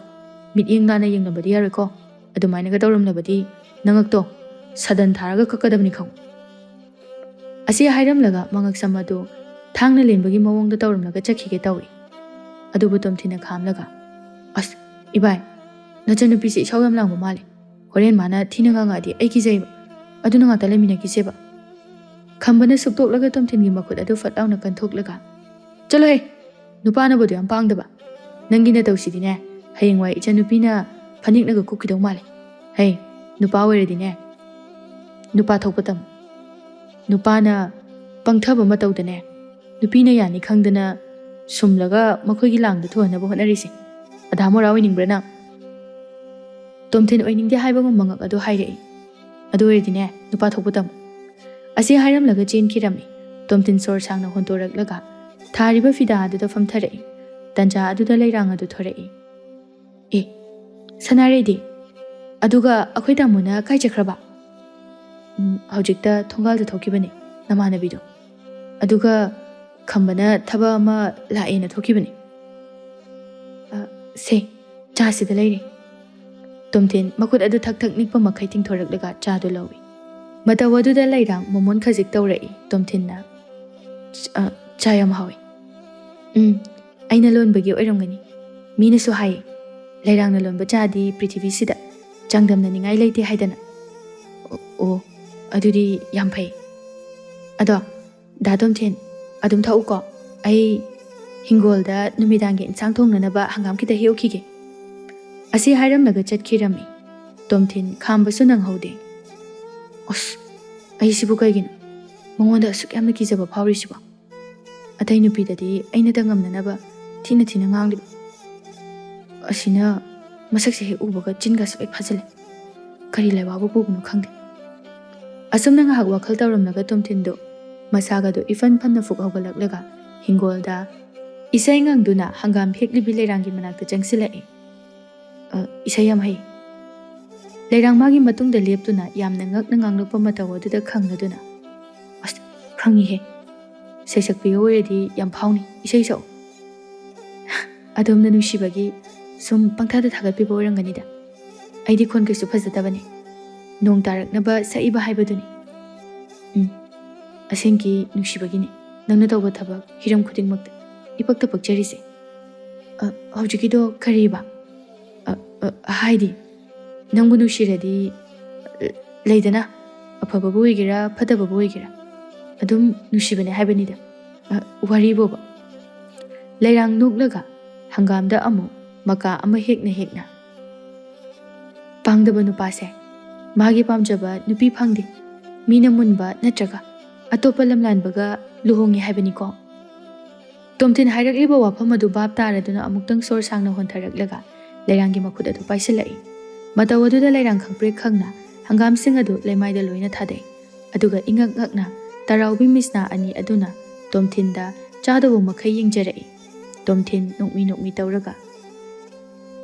ꯃꯤꯠꯌꯦꯡ ꯂꯥꯟꯅ ꯌꯦꯡꯂꯝꯕꯗꯤ ꯌꯥꯔꯣꯏꯀꯣ꯫ ꯑꯗꯨꯃꯥꯏꯅꯒ ꯇꯧꯔꯝꯂꯕꯗꯤ ꯅꯉꯛꯇꯣ ꯁꯥꯗꯟ ꯊꯥꯔꯒ ꯀꯛꯀꯗꯕꯅꯤ ꯈꯪꯉꯨ꯫" ꯑꯁꯤ ꯍꯥꯏꯔꯝꯂꯒ ꯃꯉꯛꯁꯝ ꯑꯗꯨ ꯊꯥꯡꯅ ꯂꯦꯟꯕꯒꯤ ꯃꯑꯣꯡꯗ ꯇꯧꯔꯝꯂꯒ ꯆꯠꯈꯤꯒꯦ ꯇꯧꯏ꯫ ꯑꯗꯨꯕꯨ ꯇꯣꯝꯊꯤꯅ ꯈꯥꯝꯂꯒ, "ꯑꯁ, ꯏꯕꯥꯏ, ꯅꯆꯟꯅꯨꯄꯤꯁꯦ ꯏꯁꯧ ꯌꯥꯝ ꯂꯥꯡꯕ ꯃꯥꯜꯂꯦ꯫ ꯍꯣꯔꯦꯟ ꯃꯥꯅ ꯊꯤꯅ ꯉꯥꯡꯉꯛꯑꯗꯤ ꯑꯩ ꯀꯤꯖꯩꯕ꯫ ꯑꯗꯨꯅ ꯉꯥꯛꯇ ꯂꯩꯃꯤꯟꯅꯈꯤꯁꯦꯕ꯫" ꯈꯝꯕꯅ ꯁꯨꯛꯇꯣꯛꯂꯒ ꯇꯣꯝꯊꯤꯟꯒꯤ ꯃꯈꯨꯠ ꯑꯗꯨ ꯐꯠ ꯂꯥꯎꯅ ꯀꯟꯊꯣꯛꯂꯒ, "ꯆꯠꯂꯣꯍꯦ, ꯅꯨꯄꯥꯅꯕꯨ ꯑꯗꯨ ꯌꯥꯝ ꯄꯥꯡꯗꯕ꯫ ꯅꯪꯒꯤ ꯅꯇꯧꯁꯤꯗꯤꯅꯦ, ꯍꯌꯦꯡꯋꯥꯏ ꯏꯆꯟꯅꯨꯄꯤꯅ ꯐꯅꯦꯛꯅꯒ ꯀꯨꯞꯈꯤꯗꯧ ꯃꯥꯜꯂꯦ꯫ ꯍꯩ, ꯅꯨꯄꯥ ꯑꯣꯏꯔꯗꯤꯅꯦ, ꯅꯨꯄꯥ ꯊꯣꯛꯄ ꯇꯝꯃꯨ꯫ ꯅꯨꯄꯥꯅ ꯄꯪꯊꯕ ꯃꯇꯧꯗꯅꯦ, ꯅꯨꯄꯤꯅ ꯌꯥꯅꯤ ꯈꯪꯗꯅ ꯁꯨꯝꯂꯒ ꯃꯈꯣꯏꯒꯤ ꯂꯥꯡꯗ ꯊꯨꯍꯟꯅꯕ ꯍꯣꯠꯅꯔꯤꯁꯦ꯫ ꯑꯙꯥ ꯃꯣꯔꯥ ꯑꯣꯏꯅꯤꯡꯕ꯭ꯔꯥ ꯅꯪ?" ꯇꯣꯝꯊꯤꯟ ꯑꯣꯏꯅꯤꯡꯗꯦ ꯍꯥꯏꯕꯒꯨꯝ ꯃꯉꯛ ꯑꯗꯨ ꯍꯥꯏꯔꯛꯏ꯫ "ꯑꯗꯨ ꯑꯣꯏꯔꯗꯤꯅꯦ, ꯅꯨꯄꯥ ꯊꯣꯛꯄ ꯇꯝꯃꯨ꯫" ꯑꯁꯤ ꯍꯥꯏꯔꯝꯂꯒ ꯆꯦꯟꯈꯤꯔꯝꯃꯤ꯫ ꯇꯣꯝꯊꯤꯟ ꯁꯣꯔ ꯁꯥꯡꯅ ꯍꯣꯟꯇꯣꯔꯛꯂꯒ ꯊꯥꯔꯤꯕ ꯐꯤꯗꯥ ꯑꯗꯨꯗ ꯐꯝꯊꯔꯛꯏ꯫ ꯇꯟꯖꯥ ꯑꯗꯨꯗ ꯂꯩꯔꯥꯡ ꯑꯗꯨ ꯊꯣꯔꯛꯏ꯫ "ꯑꯦ, ꯁꯅꯥꯔꯩꯗꯤ? ꯑꯗꯨꯒ ꯑꯩꯈꯣꯏ ꯇꯥꯃꯣꯅ ꯀꯥꯏ ꯆꯠꯈ꯭ꯔꯕ?" "ꯎꯝ, ꯍꯧꯖꯤꯛꯇ ꯊꯣꯡꯒꯥꯜꯗ ꯊꯣꯛꯈꯤꯕꯅꯦ, ꯅꯃꯥꯟꯅꯕꯤꯗꯣ꯫ ꯑꯗꯨꯒ ꯈꯝꯕꯅ ꯊꯕꯛ ꯑꯃ ꯂꯥꯛꯑꯦꯅ ꯊꯣꯛꯈꯤꯕꯅꯦ꯫ ꯑ, ꯁꯦ, ꯆꯥꯁꯤꯗ ꯂꯩꯔꯦ꯫" ꯇꯣꯝꯊꯤꯟ ꯃꯈꯨꯠ ꯑꯗꯨ ꯊꯛ ꯊꯛ ꯅꯤꯛꯄ ꯃꯈꯩ ꯇꯤꯡꯊꯣꯔꯛꯂꯒ ꯆꯥꯗꯨ ꯂꯧꯏ꯫ ꯃꯇꯧ ꯑꯗꯨꯗ ꯂꯩꯔꯥꯡ ꯃꯃꯣꯟ ꯈꯖꯤꯛ ꯇꯧꯔꯛꯏ꯫ ꯇꯣꯝꯊꯤꯟꯅ, "ꯆ-, ꯑ, ꯆꯥ ꯌꯥꯝ ꯍꯥꯎꯏ꯫ ꯎꯝ, ꯑꯩꯅ ꯂꯣꯟꯕꯒꯤ ꯑꯣꯏꯔꯝꯒꯅꯤ꯫ ꯃꯤꯅꯁꯨ ꯍꯥꯏ, ꯂꯩꯔꯥꯡꯅ ꯂꯣꯟꯕ ꯆꯥꯗꯤ ꯄ꯭ꯔꯤꯊꯤꯕꯤꯁꯤꯗ ꯆꯥꯡꯗꯝꯅꯅꯤꯡꯉꯥꯏ ꯂꯩꯇꯦ ꯍꯥꯏꯗꯅ꯫ ꯑꯣ, ꯑꯣ, ꯑꯗꯨꯗꯤ ꯌꯥꯝ ꯐꯩ꯫ ꯑꯗꯣ, ꯗꯥ ꯇꯣꯝꯊꯤꯟ, ꯑꯗꯨꯝ ꯊꯛꯎꯀꯣ꯫ ꯑꯩ ꯍꯤꯡꯒꯣꯜꯗ ꯅꯨꯃꯤꯗꯥꯡꯒꯤ ꯏꯟꯁꯥꯡ ꯊꯣꯡꯅꯅꯕ ꯍꯪꯒꯥꯝ ꯈꯤꯇ ꯍꯦꯛꯎꯈꯤꯒꯦ꯫" ꯑꯁꯤ ꯍꯥꯏꯔꯝꯂꯒ ꯆꯠꯈꯤꯔꯝꯃꯤ꯫ ꯇꯣꯝꯊꯤꯟ ꯈꯥꯝꯕꯁꯨ ꯅꯪꯍꯧꯗꯦ꯫ ꯑꯁ, ꯑꯩꯁꯤꯕꯨ ꯀꯩꯒꯤꯅꯣ ꯃꯉꯣꯟꯗ ꯑꯁꯨꯛ ꯌꯥꯝꯅ ꯀꯤꯖꯕ ꯐꯥꯎꯔꯤꯁꯤꯕꯣ? ꯑꯇꯩ ꯅꯨꯄꯤꯗꯗꯤ ꯑꯩꯅꯇ ꯉꯝꯅꯅꯕ ꯊꯤꯅ ꯊꯤꯅ ꯉꯥꯡꯂꯤꯕ꯫ ꯑꯁꯤꯅ ꯃꯁꯛꯁꯦ ꯍꯦꯛ ꯎꯕꯒ ꯆꯤꯟꯒꯁꯦ ꯂꯣꯏ ꯐꯥꯖꯤꯜꯂꯦ꯫ ꯀꯔꯤ ꯂꯩꯋꯥꯕꯨ ꯄꯨꯕꯅꯣ ꯈꯪꯗꯦ꯫ ꯑꯁꯨꯝꯅ ꯉꯥꯏꯍꯥꯛ ꯋꯥꯈꯜ ꯇꯧꯔꯝꯂꯒ ꯇꯣꯝꯊꯤꯟꯗꯨ ꯃꯁꯥꯒꯗꯨ ꯏꯐꯟ ꯐꯟꯅ ꯐꯨꯛ ꯍꯧꯒꯠꯂꯛꯂꯒ ꯍꯤꯡꯒꯣꯜꯗ ꯏꯁꯩ ꯉꯪꯗꯨꯅ ꯍꯪꯒꯥꯝ ꯍꯦꯛꯂꯤꯕꯤ ꯂꯩꯔꯥꯡꯒꯤ ꯃꯅꯥꯛꯇ ꯆꯪꯁꯤꯜꯂꯛꯏ꯫ "ꯑ, ꯏꯁꯩ ꯌꯥꯝ ꯍꯩ꯫" ꯂꯩꯔꯥꯡ ꯃꯥꯒꯤ ꯃꯇꯨꯡꯗ ꯂꯦꯞꯇꯨꯅ ꯌꯥꯝꯅ ꯉꯛꯅ ꯉꯥꯡꯂꯛꯄ ꯃꯇꯧ ꯑꯗꯨꯗ ꯈꯪꯂꯗꯨꯅ, "ꯑꯁ, ꯈꯪꯉꯤꯍꯦ꯫ ꯁꯩꯁꯛꯄꯤꯒ ꯑꯣꯏꯔꯗꯤ ꯌꯥꯝ ꯐꯥꯎꯅꯤ꯫ ꯏꯁꯩ ꯁꯛꯎ꯫" "ꯑꯗꯣꯝꯅ ꯅꯨꯡꯁꯤꯕꯒꯤ ꯁꯨꯝ ꯄꯪꯊꯥꯗ ꯊꯥꯒꯠꯄꯤꯕ ꯑꯣꯏꯔꯝꯒꯅꯤꯗ꯫ ꯑꯩꯗꯤ ꯈꯣꯟ ꯀꯩꯁꯨ ꯐꯖꯗꯕꯅꯤ꯫ ꯅꯣꯡ ꯇꯥꯔꯛꯅꯕ ꯁꯛꯏꯕ ꯍꯥꯏꯕꯗꯨꯅꯤ꯫" "ꯎꯝ, ꯑꯁꯦꯡꯀꯤ ꯅꯨꯡꯁꯤꯕꯒꯤꯅꯤ ꯅꯪꯅ ꯇꯧꯕ ꯊꯕꯛ ꯍꯤꯔꯝ ꯈꯨꯗꯤꯡꯃꯛꯇ ꯏꯄꯛꯇ ꯄꯛꯆꯔꯤꯁꯦ꯫" "ꯑ, ꯍꯧꯖꯤꯛꯀꯤꯗꯣ ꯀꯔꯤꯕ?" "ꯑ, ꯑ, ꯍꯥꯏꯗꯤ, ꯅꯪꯕꯨ ꯅꯨꯡꯁꯤꯔꯗꯤ, ꯑ, ꯂꯩꯗꯅ, ꯑꯐꯕꯕꯨ ꯑꯣꯏꯒꯦꯔꯥ, ꯐꯠꯇꯕꯕꯨ ꯑꯣꯏꯒꯦꯔꯥ, ꯑꯗꯨꯝ ꯅꯨꯡꯁꯤꯕꯅꯦ ꯍꯥꯏꯕꯅꯤꯗ꯫ ꯑ, ꯋꯥꯔꯤꯕꯣꯕ꯫" ꯂꯩꯔꯥꯡ ꯅꯣꯛꯂꯒ ꯍꯪꯒꯥꯝꯗ ꯑꯃꯨꯛ ꯃꯀꯥ ꯑꯃ ꯍꯦꯛꯅ ꯍꯦꯛꯅ, "ꯄꯥꯡꯗꯕ ꯅꯨꯄꯥꯁꯦ, ꯃꯥꯒꯤ ꯄꯥꯝꯖꯕ ꯅꯨꯄꯤ ꯐꯪꯗꯦ꯫ ꯃꯤꯅ ꯃꯨꯟꯕ ꯅꯠꯇ꯭ꯔꯒ ꯑꯇꯣꯞꯄ ꯂꯝꯂꯥꯟꯕꯒ ꯂꯨꯍꯣꯡꯉꯦ ꯍꯥꯏꯕꯅꯤꯀꯣ꯫" ꯇꯣꯝꯊꯤꯟ ꯍꯥꯏꯔꯛꯂꯤꯕ ꯋꯥꯐꯝ ꯑꯗꯨ ꯚꯥꯞ ꯇꯥꯔꯗꯨꯅ ꯑꯃꯨꯛꯇꯪ ꯁꯣꯔ ꯁꯥꯡꯅ ꯍꯣꯟꯊꯔꯛꯂꯒ ꯂꯩꯔꯥꯡꯒꯤ ꯃꯈꯨꯠ ꯑꯗꯨ ꯄꯥꯏꯁꯤꯜꯂꯛꯏ꯫ ꯃꯇꯧ ꯑꯗꯨꯗ ꯂꯩꯔꯥꯡ ꯈꯪꯄ꯭ꯔꯦꯛ ꯈꯪꯅ ꯍꯪꯒꯥꯝꯁꯤꯡ ꯑꯗꯨ ꯂꯩꯃꯥꯏꯗ ꯂꯣꯏꯅ ꯊꯥꯗꯩ꯫ ꯑꯗꯨꯒ ꯏꯉꯛ ꯉꯛꯅ ꯇꯔꯥꯎꯕꯤ ꯃꯤꯁꯅꯥ ꯑꯅꯤ ꯑꯗꯨꯅ ꯇꯣꯝꯊꯤꯟꯗ ꯆꯥꯗꯧꯕ ꯃꯈꯩ ꯌꯦꯡꯖꯔꯛꯏ꯫ ꯇꯣꯝꯊꯤꯟ ꯅꯣꯛꯃꯤ ꯅꯣꯛꯃꯤ ꯇꯧꯔꯒ,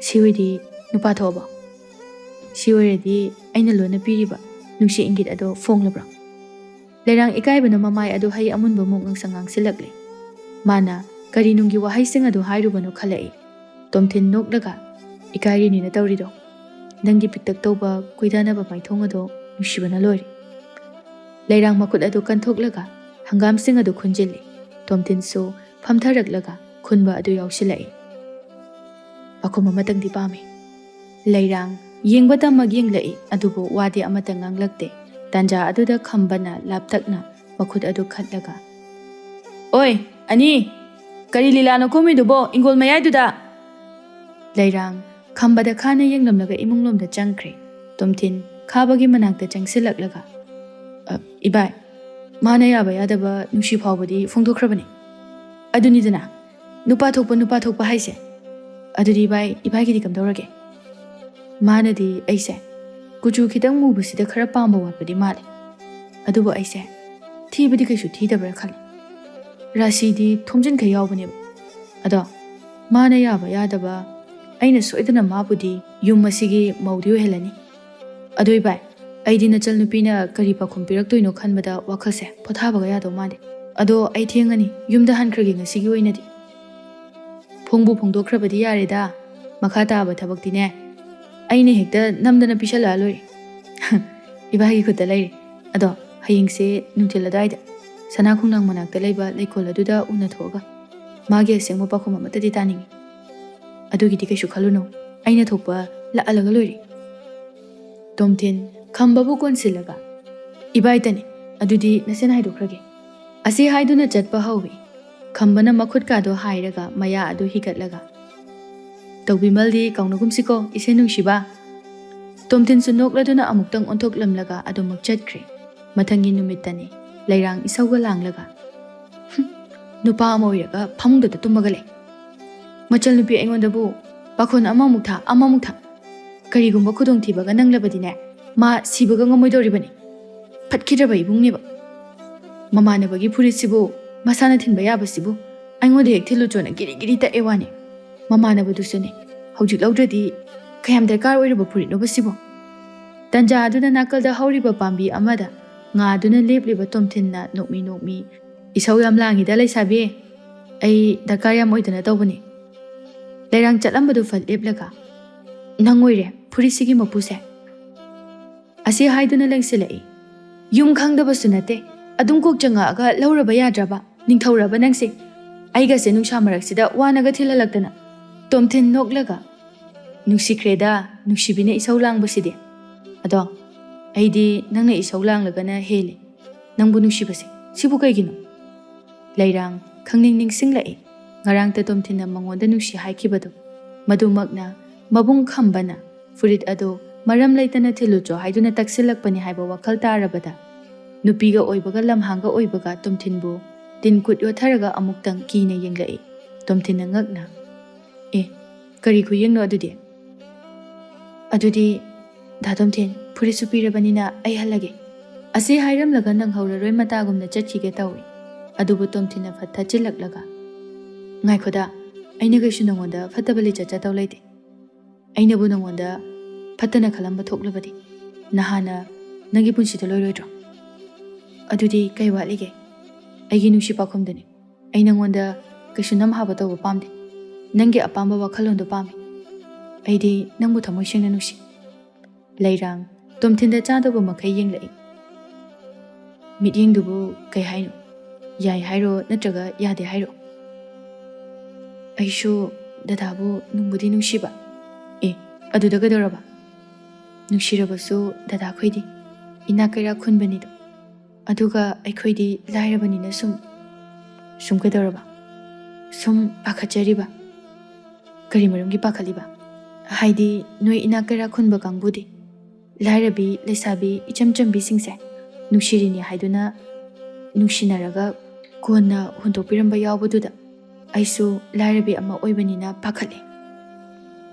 "ꯁꯤ ꯑꯣꯏꯗꯤ ꯅꯨꯄꯥ ꯊꯣꯛꯑꯕꯣ? ꯁꯤ ꯑꯣꯏꯔꯗꯤ ꯑꯩꯅ ꯂꯣꯟꯅ ꯄꯤꯔꯤꯕ ꯅꯨꯡꯁꯤ ꯏꯪꯒꯤꯠ ꯑꯗꯣ ꯐꯣꯡꯂꯕ꯭ꯔꯣ?" ꯂꯩꯔꯥꯡ ꯏꯀꯥꯏꯕꯅ ꯃꯃꯥꯏ ꯑꯗꯨ ꯍꯩ ꯑꯃꯨꯟꯕꯃꯨꯛ ꯉꯥꯡꯁꯪ ꯉꯥꯡꯁꯤꯜꯂꯛꯂꯦ꯫ ꯃꯥꯅ ꯀꯔꯤ ꯅꯨꯡꯒꯤ ꯋꯥꯍꯩꯁꯤꯡ ꯑꯗꯨ ꯍꯥꯏꯔꯨꯕꯅꯣ ꯈꯜꯂꯛꯏ꯫ ꯇꯣꯝꯊꯤꯟ ꯅꯣꯛꯂꯒ, "ꯏꯀꯥꯏꯔꯤꯅꯤꯅ ꯇꯧꯔꯤꯗꯣ꯫ ꯅꯪꯒꯤ ꯄꯤꯛꯇꯛ ꯇꯧꯕ ꯀꯣꯏꯗꯥꯅꯕ ꯃꯥꯏꯊꯣꯡ ꯑꯗꯣ ꯅꯨꯡꯁꯤꯕꯅ ꯂꯣꯏꯔꯦ꯫ ꯂꯩꯔꯥꯡ ꯃꯈꯨꯠ ꯑꯗꯨ ꯀꯟꯊꯣꯛꯂꯒ ꯍꯪꯒꯥꯝꯁꯤꯡ ꯑꯗꯨ ꯈꯨꯟꯖꯤꯜꯂꯤ꯫ ꯇꯣꯝꯊꯤꯟꯁꯨ ꯐꯝꯊꯔꯛꯂꯒ ꯈꯨꯟꯕ ꯑꯗꯨ ꯌꯥꯎꯁꯤꯜꯂꯛꯏ꯫ ꯄꯥꯈꯨꯝ ꯑꯃꯇꯪꯗꯤ ꯄꯥꯝꯃꯤ꯫ ꯂꯩꯔꯥꯡ ꯌꯦꯡꯕꯇꯃꯛ ꯌꯦꯡꯂꯛꯏ, ꯑꯗꯨꯕꯨ ꯋꯥꯗꯤ ꯑꯃꯇ ꯉꯥꯡꯂꯛꯇꯦ꯫ ꯇꯥꯟꯖꯥ ꯑꯗꯨꯗ ꯈꯝꯕꯅ ꯂꯥꯞꯇꯛꯅ ꯃꯈꯨꯠ ꯑꯗꯨ ꯈꯠꯂꯒ, "ꯑꯣꯏ, ꯑꯅꯤ! ꯀꯔꯤ ꯂꯤꯂꯥꯅꯣ ꯀꯨꯝꯃꯤꯗꯨꯕꯣ ꯏꯪꯒꯣꯜ ꯃꯌꯥꯏꯗꯨꯗ?" ꯂꯩꯔꯥꯡ ꯈꯝꯕꯗ ꯈꯥꯅ ꯌꯦꯡꯂꯝꯂꯒ ꯏꯃꯨꯡꯂꯣꯝꯗ ꯆꯪꯈ꯭ꯔꯦ꯫ ꯇꯣꯝꯊꯤꯟ ꯈꯥꯕꯒꯤ ꯃꯅꯥꯛꯇ ꯆꯪꯁꯤꯜꯂꯛꯂꯒ, "ꯑ, ꯏꯕꯥꯏ, ꯃꯥꯅ ꯌꯥꯕ ꯌꯥꯗꯕ ꯅꯨꯡꯁꯤ ꯐꯥꯎꯕꯗꯤ ꯐꯣꯡꯗꯣꯛꯈ꯭ꯔꯕꯅꯤ꯫ ꯑꯗꯨꯅꯤꯗꯅ, ꯅꯨꯄꯥ ꯊꯣꯛꯄ, ꯅꯨꯄꯥ ꯊꯣꯛꯄ ꯍꯥꯏꯁꯦ꯫ ꯑꯗꯨꯗꯤ ꯏꯕꯥꯏ, ꯏꯕꯥꯏꯒꯤꯗꯤ ꯀꯝꯗꯧꯔꯒꯦ?" "ꯃꯥꯅꯗꯤ ꯑꯩꯁꯦ ꯀꯨꯆꯨ ꯈꯤꯇꯪ ꯃꯨꯕꯁꯤꯗ ꯈꯔ ꯄꯥꯝꯕ ꯋꯥꯠꯄꯗꯤ ꯃꯥꯜꯂꯦ꯫ ꯑꯗꯨꯕꯨ ꯑꯩꯁꯦ ꯊꯤꯕꯗꯤ ꯀꯩꯁꯨ ꯊꯤꯗꯕ꯭ꯔꯥ ꯈꯜꯂꯦ꯫ ꯔꯥꯁꯤꯗꯤ ꯊꯣꯝꯖꯤꯟꯈꯩ ꯌꯥꯎꯕꯅꯦꯕ꯫ ꯑꯗꯣ ꯃꯥꯅ ꯌꯥꯕ ꯌꯥꯗꯕ, ꯑꯩꯅ ꯁꯣꯏꯗꯅ ꯃꯥꯕꯨꯗꯤ ꯌꯨꯝ ꯑꯁꯤꯒꯤ ꯃꯧꯗꯤ ꯑꯣꯏꯍꯜꯂꯅꯤ꯫ ꯑꯗꯨ ꯏꯕꯥꯏ, ꯑꯩꯗꯤ ꯅꯆꯜ ꯅꯨꯄꯤꯅ ꯀꯔꯤ ꯄꯥꯎꯈꯨꯝ ꯄꯤꯔꯛꯇꯣꯏꯅꯣ ꯈꯟꯕꯗ ꯋꯥꯈꯜꯁꯦ ꯄꯣꯊꯥꯕꯒ ꯌꯥꯗꯧ ꯃꯥꯟꯗꯦ꯫ ꯑꯗꯣ ꯑꯩ ꯊꯦꯡꯉꯅꯤ, ꯌꯨꯝꯗ ꯍꯟꯈ꯭ꯔꯒꯦ ꯉꯁꯤꯒꯤ ꯑꯣꯏꯅꯗꯤ꯫ ꯐꯣꯡꯕꯨ ꯐꯣꯡꯗꯣꯛꯈ꯭ꯔꯕꯗꯤ ꯌꯥꯔꯦꯗ, ꯃꯈꯥ ꯇꯥꯕ ꯊꯕꯛꯇꯤꯅꯦ ꯑꯩꯅ ꯍꯦꯛꯇ ꯅꯝꯗꯅ ꯄꯤꯁꯜꯂꯛꯑ ꯂꯣꯏꯔꯦ꯫ ꯏꯕꯥꯏꯒꯤ ꯈꯨꯠꯇ ꯂꯩꯔꯦ꯫ ꯑꯗꯣ ꯍꯌꯦꯡꯁꯦ ꯅꯨꯡꯊꯤꯜ ꯑꯗꯨꯋꯥꯏꯗ ꯁꯅꯥ ꯈꯣꯡꯅꯥꯡ ꯃꯅꯥꯛꯇ ꯂꯩꯕ ꯂꯩꯀꯣꯜ ꯑꯗꯨꯗ ꯎꯅꯊꯣꯛꯑꯒ ꯃꯥꯒꯤ ꯑꯁꯦꯡꯕ ꯄꯥꯎꯈꯨꯝ ꯑꯃꯠꯇꯗꯤ ꯇꯥꯅꯤꯡꯉꯤ꯫ ꯑꯗꯨꯒꯤꯗꯤ ꯀꯩꯁꯨ ꯈꯜꯂꯨꯅꯨ, ꯑꯩꯅ ꯊꯣꯛꯄ ꯂꯥꯛꯍꯜꯂꯒ ꯂꯣꯏꯔꯦ꯫ ꯇꯣꯝꯊꯤꯟ ꯈꯝꯕꯕꯨ ꯀꯣꯟꯁꯤꯜꯂꯒ, "ꯏꯕꯥꯏꯇꯅꯤ, ꯑꯗꯨꯗꯤ ꯅꯆꯦꯅ ꯍꯥꯏꯗꯣꯛꯈ꯭ꯔꯒꯦ"꯫ ꯑꯁꯤ ꯍꯥꯏꯗꯨꯅ ꯆꯠꯄ ꯍꯧꯏ꯫ ꯈꯝꯕꯅ ꯃꯈꯨꯠꯀꯥꯗꯣ ꯍꯥꯏꯔꯒ ꯃꯌꯥ ꯑꯗꯨ ꯍꯤꯒꯠꯂꯒ, "ꯇꯧꯕꯤꯃꯜꯗꯤ ꯀꯥꯎꯅꯒꯨꯝꯁꯤꯀꯣ, ꯏꯆꯦ ꯅꯨꯡꯁꯤꯕ"꯫ ꯇꯣꯝꯊꯤꯟꯁꯨ ꯅꯣꯛꯂꯗꯨꯅ ꯑꯃꯨꯛꯇꯪ ꯑꯣꯟꯊꯣꯛꯂꯝꯂꯒ ꯑꯗꯨꯃꯛ ꯆꯠꯈ꯭ꯔꯦ꯫ ꯃꯊꯪꯒꯤ ꯅꯨꯃꯤꯠꯇꯅꯤ꯫ ꯂꯩꯔꯥꯡ ꯏꯁꯧꯒ ꯂꯥꯡꯂꯒ, "ꯍꯨꯝ, ꯅꯨꯄꯥ ꯑꯃ ꯑꯣꯏꯔꯒ ꯐꯃꯨꯡꯗꯇ ꯇꯨꯝꯃꯒ ꯂꯩ꯫ ꯃꯆꯜ ꯅꯨꯄꯤ ꯑꯩꯉꯣꯟꯗꯕꯨ ꯄꯥꯈꯣꯟ ꯑꯃꯃꯨꯛ ꯊꯥ, ꯑꯃꯃꯨꯛ ꯊꯥ꯫ ꯀꯔꯤꯒꯨꯝꯕ ꯈꯨꯗꯣꯡꯊꯤꯕꯒ ꯅꯪꯂꯕꯗꯤꯅꯦ, ꯃꯥ ꯁꯤꯕꯒ ꯉꯝꯃꯣꯏꯗꯧꯔꯤꯕꯅꯤ꯫ ꯐꯠꯈꯤꯗ꯭ꯔꯕ ꯏꯕꯨꯡꯅꯦꯕ꯫ ꯃꯃꯥꯟꯅꯕꯒꯤ ꯐꯨꯔꯤꯠꯁꯤꯕꯨ ꯃꯁꯥꯅ ꯊꯤꯟꯕ ꯌꯥꯕꯁꯤꯕꯨ ꯑꯩꯉꯣꯟꯗ ꯍꯦꯛ ꯊꯤꯜꯂꯨ ꯆꯣꯅ ꯒꯤꯔꯤ ꯒꯤꯔꯤ ꯇꯛꯑꯦ ꯋꯥꯅꯤ꯫ ꯃꯃꯥꯟꯅꯕꯗꯨꯁꯨꯅꯦ, ꯍꯧꯖꯤꯛ ꯂꯧꯗ꯭ꯔꯗꯤ ꯀꯌꯥꯝ ꯗꯔꯀꯥꯔ ꯑꯣꯏꯔꯕ ꯐꯨꯔꯤꯠꯅꯣꯕ ꯁꯤꯕꯣ?" ꯇꯟꯖꯥ ꯑꯗꯨꯗ ꯅꯥꯀꯜꯗ ꯍꯧꯔꯤꯕ ꯄꯥꯝꯕꯤ ꯑꯃꯗ ꯉꯥꯗꯨꯅ ꯂꯦꯞꯂꯤꯕ ꯇꯣꯝꯊꯤꯟꯅ ꯅꯣꯛꯃꯤ ꯅꯣꯛꯃꯤ, "ꯏꯁꯧ ꯌꯥꯝ ꯂꯥꯡꯉꯤꯗ ꯂꯩꯁꯥꯕꯤ, ꯑꯩ ꯗꯔꯀꯥꯔ ꯌꯥꯝ ꯑꯣꯏꯗꯅ ꯇꯧꯕꯅꯤ"꯫ ꯂꯩꯔꯥꯡ ꯆꯠꯂꯝꯕꯗꯨ ꯐꯠ ꯂꯦꯞꯂꯒ, "ꯅꯪ ꯑꯣꯏꯔꯦ ꯐꯨꯔꯤꯠꯁꯤꯒꯤ ꯃꯄꯨꯁꯦ?" ꯑꯁꯤ ꯍꯥꯏꯗꯨꯅ ꯂꯦꯡꯁꯤꯜꯂꯛꯏ꯫ "ꯌꯨꯝ ꯈꯪꯗꯕꯁꯨ ꯅꯠꯇꯦ, ꯑꯗꯨꯝ ꯀꯣꯛ ꯆꯪꯉꯛꯑꯒ ꯂꯧꯔꯕ ꯌꯥꯗ꯭ꯔꯕ? ꯅꯤꯡꯊꯧꯔꯕ ꯅꯪꯁꯦ? ꯑꯩꯒꯁꯦ ꯅꯨꯡꯁꯥ ꯃꯔꯛꯁꯤꯗ ꯋꯥꯅꯒ ꯊꯤꯜꯍꯜꯂꯛꯇꯅ?" ꯇꯣꯝꯊꯤꯟ ꯅꯣꯛꯂꯒ, "ꯅꯨꯡꯁꯤꯈ꯭ꯔꯦꯗ, ꯅꯨꯡꯁꯤꯕꯤꯅ ꯏꯁꯧ ꯂꯥꯡꯕꯁꯤꯗꯤ꯫ ꯑꯗꯣ ꯑꯩꯗꯤ ꯅꯪꯅ ꯏꯁꯧ ꯂꯥꯡꯂꯒꯅ ꯍꯦꯜꯂꯤ, ꯅꯪꯕꯨ ꯅꯨꯡꯁꯤꯕꯁꯦ꯫ ꯁꯤꯕꯨ ꯀꯩꯒꯤꯅꯣ?" ꯂꯩꯔꯥꯡ ꯈꯪꯅꯤꯡ ꯅꯤꯡꯁꯤꯡꯂꯛꯏ꯫ ꯉꯔꯥꯡꯇ ꯇꯣꯝꯊꯤꯟꯅ ꯃꯉꯣꯟꯗ ꯅꯨꯡꯁꯤ ꯍꯥꯏꯈꯤꯕꯗꯣ, ꯃꯗꯨꯃꯛꯅ ꯃꯕꯨꯡ ꯈꯝꯕꯅ ꯐꯨꯔꯤꯠ ꯑꯗꯨ ꯃꯔꯝ ꯂꯩꯇꯅ ꯊꯤꯜꯂꯨꯆꯣ ꯍꯥꯏꯗꯨꯅ ꯇꯛꯁꯤꯜꯂꯛꯄꯅꯤ ꯍꯥꯏꯕ ꯋꯥꯈꯜ ꯇꯥꯔꯕꯗ, ꯅꯨꯄꯤꯒ ꯑꯣꯏꯕꯒ ꯂꯝꯍꯥꯡꯒ ꯑꯣꯏꯕꯒ ꯇꯣꯝꯊꯤꯟꯕꯨ ꯇꯤꯟ ꯀꯨꯠ ꯌꯣꯠꯊꯔꯒ ꯑꯃꯨꯛꯇꯪ ꯀꯤꯅ ꯌꯦꯡꯂꯛꯏ꯫ ꯇꯣꯝꯊꯤꯟꯅ ꯉꯛꯅ, "ꯑꯦ, ꯀꯔꯤ ꯈꯨꯌꯦꯡꯅꯣ ꯑꯗꯨꯗꯤ?" "ꯑꯗꯨꯗꯤ, ꯗꯥ ꯇꯣꯝꯊꯤꯟ, ꯐꯨꯔꯤꯠꯁꯨ ꯄꯤꯔꯕꯅꯤꯅ ꯑꯩ ꯍꯜꯂꯒꯦ꯫" ꯑꯁꯤ ꯍꯥꯏꯔꯝꯂꯒ ꯅꯪꯍꯧꯔꯔꯣꯏ ꯃꯇꯥꯒꯨꯝꯅ ꯆꯠꯈꯤꯒꯦ ꯇꯧꯏ꯫ ꯑꯗꯨꯕꯨ ꯇꯣꯝꯊꯤꯟꯅ ꯐꯠ ꯊꯠꯆꯤꯜꯂꯛꯂꯒ, "ꯉꯥꯏꯈꯣꯗ, ꯑꯩꯅ ꯀꯩꯁꯨ ꯅꯉꯣꯟꯗ ꯐꯠꯇꯕ ꯂꯤꯆꯠ ꯆꯠꯇꯧ ꯂꯩꯇꯦ꯫ ꯑꯩꯅꯕꯨ ꯅꯉꯣꯟꯗ ꯐꯠꯇꯅ ꯈꯜꯂꯝꯕ ꯊꯣꯛꯂꯕꯗꯤ, ꯅꯍꯥꯟꯅ ꯅꯪꯒꯤ ꯄꯨꯟꯁꯤꯗ ꯂꯣꯏꯔꯣꯏꯗ꯭ꯔꯣ? ꯑꯗꯨꯗꯤ ꯀꯩ ꯋꯥꯠꯂꯤꯒꯦ? ꯑꯩꯒꯤ ꯅꯨꯡꯁꯤ ꯄꯥꯈꯨꯝꯗꯅꯤ꯫ ꯑꯩ ꯅꯉꯣꯟꯗ ꯀꯩꯁꯨ ꯅꯝꯍꯥꯕ ꯇꯧꯕ ꯄꯥꯝꯗꯦ꯫ ꯅꯪꯒꯤ ꯑꯄꯥꯝꯕ ꯋꯥꯈꯜꯂꯣꯟꯗꯣ ꯄꯥꯝꯃꯤ꯫ ꯑꯩꯗꯤ ꯅꯪꯕꯨ ꯊꯃꯣꯏ ꯁꯦꯡꯅ ꯅꯨꯡꯁꯤ꯫" ꯂꯩꯔꯥꯡ ꯇꯣꯝꯊꯤꯟꯗ ꯆꯥꯗꯕ ꯃꯈꯩ ꯌꯦꯡꯂꯛꯏ꯫ "ꯃꯤꯠꯌꯦꯡꯗꯨꯕꯨ ꯀꯩ ꯍꯥꯏꯅꯣ? ꯌꯥꯏ ꯍꯥꯏꯔꯣ ꯅꯠꯇ꯭ꯔꯒ ꯌꯥꯗꯦ ꯍꯥꯏꯔꯣ?" "ꯑꯩꯁꯨ ꯗꯗꯥꯕꯨ ꯅꯨꯡꯕꯨꯗꯤ ꯅꯨꯡꯁꯤꯕ꯫" "ꯑꯦ, ꯑꯗꯨꯗ ꯀꯩꯗꯧꯔꯕ? ꯅꯨꯡꯁꯤꯔꯕꯁꯨ ꯗꯗꯥꯈꯣꯏꯗꯤ ꯏꯅꯥꯛ ꯀꯩꯔꯥꯛ ꯈꯨꯟꯕꯅꯤꯗꯣ꯫ ꯑꯗꯨꯒ ꯑꯩꯈꯣꯏꯗꯤ ꯂꯥꯏꯔꯕꯅꯤꯅ ꯁꯨꯝ..." "ꯁꯨꯝ ꯀꯩꯗꯧꯔꯕ? ꯁꯨꯝ ꯄꯥꯈꯠꯆꯔꯤꯕ꯫" "ꯀꯔꯤ ꯃꯔꯝꯒꯤ ꯄꯥꯈꯠꯂꯤꯕ? ꯍꯥꯏꯗꯤ ꯅꯣꯏ ꯏꯅꯥꯛ ꯀꯩꯔꯥꯛ ꯈꯨꯟꯕ ꯀꯥꯡꯕꯨꯗꯤ ꯂꯥꯏꯔꯕꯤ ꯂꯩꯁꯥꯕꯤ ꯏꯆꯝ ꯆꯝꯕꯤꯁꯤꯡꯁꯦ ꯅꯨꯡꯁꯤꯔꯤꯅꯤ ꯍꯥꯏꯗꯨꯅ ꯅꯨꯡꯁꯤꯅꯔꯒ ꯀꯣꯟꯅ ꯍꯨꯟꯗꯣꯛꯄꯤꯔꯝꯕ ꯌꯥꯎꯕꯗꯨꯗ ꯑꯩꯁꯨ ꯂꯥꯏꯔꯕꯤ ꯑꯃ ꯑꯣꯏꯕꯅꯤꯅ ꯄꯥꯈꯠꯂꯦ꯫"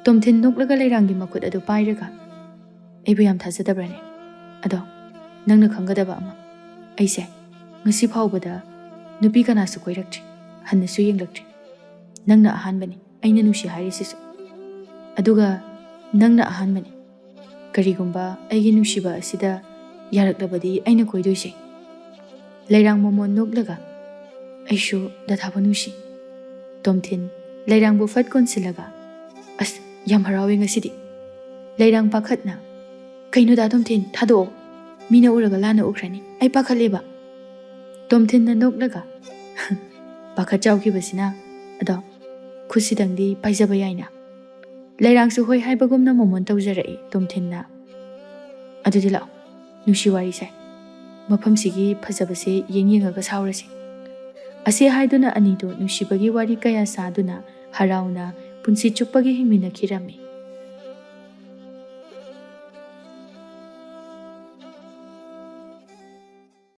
ꯇꯣꯝꯊꯤꯟ ꯅꯣꯛꯂꯒ ꯂꯩꯔꯥꯡꯒꯤ ꯃꯈꯨꯠ ꯑꯗꯨ ꯄꯥꯏꯔꯒ, "ꯑꯩꯕꯨ ꯌꯥꯝ ꯊꯥꯖꯗꯕ꯭ꯔꯅꯦ? ꯑꯗꯣ ꯅꯪꯅ ꯈꯪꯒꯗꯕ ꯑꯃ, ꯑꯩꯁꯦ ꯉꯁꯤ ꯐꯥꯎꯕꯗ ꯅꯨꯄꯤ ꯀꯅꯥꯁꯨ ꯀꯣꯏꯔꯛꯇ꯭ꯔꯤ, ꯍꯟꯅꯁꯨ ꯌꯦꯡꯂꯛꯇ꯭ꯔꯤ꯫ ꯅꯪꯅ ꯑꯍꯥꯟꯕꯅꯤ ꯑꯩꯅ ꯅꯨꯡꯁꯤ ꯍꯥꯏꯔꯤꯁꯤꯁꯨ꯫ ꯑꯗꯨꯒ ꯅꯪꯅ ꯑꯍꯥꯟꯕꯅꯤ꯫ ꯀꯔꯤꯒꯨꯝꯕ ꯑꯩꯒꯤ ꯅꯨꯡꯁꯤꯕ ꯑꯁꯤꯗ ꯌꯥꯔꯛꯂꯕꯗꯤ ꯑꯩꯅ ꯀꯣꯏꯗꯣꯏꯁꯦ꯫" ꯂꯩꯔꯥꯡ ꯃꯃꯣꯟ ꯅꯣꯛꯂꯒ, "ꯑꯩꯁꯨ ꯗꯗꯥꯕꯨ ꯅꯨꯡꯁꯤ꯫" ꯇꯣꯝꯊꯤꯟ ꯂꯩꯔꯥꯡꯕꯨ ꯐꯠ ꯀꯣꯟꯁꯤꯜꯂꯒ, "ꯑꯁ, ꯌꯥꯝ ꯍꯔꯥꯎꯋꯦ ꯉꯁꯤꯗꯤ꯫" ꯂꯩꯔꯥꯡ ꯄꯥꯈꯠꯅ, "ꯀꯩꯅꯣ ꯗꯥ ꯇꯣꯝꯊꯤꯟ, ꯊꯥꯗꯣꯛꯑꯣ꯫ ꯃꯤꯅ ꯎꯔꯒ ꯂꯥꯟꯅ ꯎꯈ꯭ꯔꯅꯤ꯫ ꯑꯩ ꯄꯥꯈꯠꯂꯦꯕ꯫" ꯇꯣꯝꯊꯤꯟꯅ ꯅꯣꯛꯂꯒ, "ꯄꯥꯈꯠ ꯆꯥꯎꯈꯤꯕꯁꯤꯅ꯫ ꯑꯗꯣ ꯈꯨꯠꯁꯤꯗꯪꯗꯤ ꯄꯥꯏꯖꯕ ꯌꯥꯏꯅ?" ꯂꯩꯔꯥꯡꯁꯨ ꯍꯣꯏ ꯍꯥꯏꯕꯒꯨꯝꯅ ꯃꯣꯃꯣꯟ ꯇꯧꯖꯔꯛꯏ ꯇꯣꯝꯊꯤꯟꯅ꯫ "ꯑꯗꯨꯗꯤ ꯂꯥꯛꯑꯣ, ꯅꯨꯡꯁꯤ ꯋꯥꯔꯤꯁꯦ ꯃꯐꯝꯁꯤꯒꯤ ꯐꯖꯕꯁꯦ ꯌꯦꯡ ꯌꯦꯡꯉꯒ ꯁꯥꯎꯔꯁꯤ꯫" ꯑꯁꯤ ꯍꯥꯏꯗꯨꯅ ꯑꯅꯤꯗꯨ ꯅꯨꯡꯁꯤꯕꯒꯤ ꯋꯥꯔꯤ ꯀꯌꯥ ꯁꯥꯗꯨꯅ ꯍꯔꯥꯎꯅ ꯄꯨꯟꯁꯤ ꯆꯨꯞꯄꯒꯤ ꯍꯤꯡꯃꯤꯟꯅꯈꯤꯔꯝꯃꯤ꯫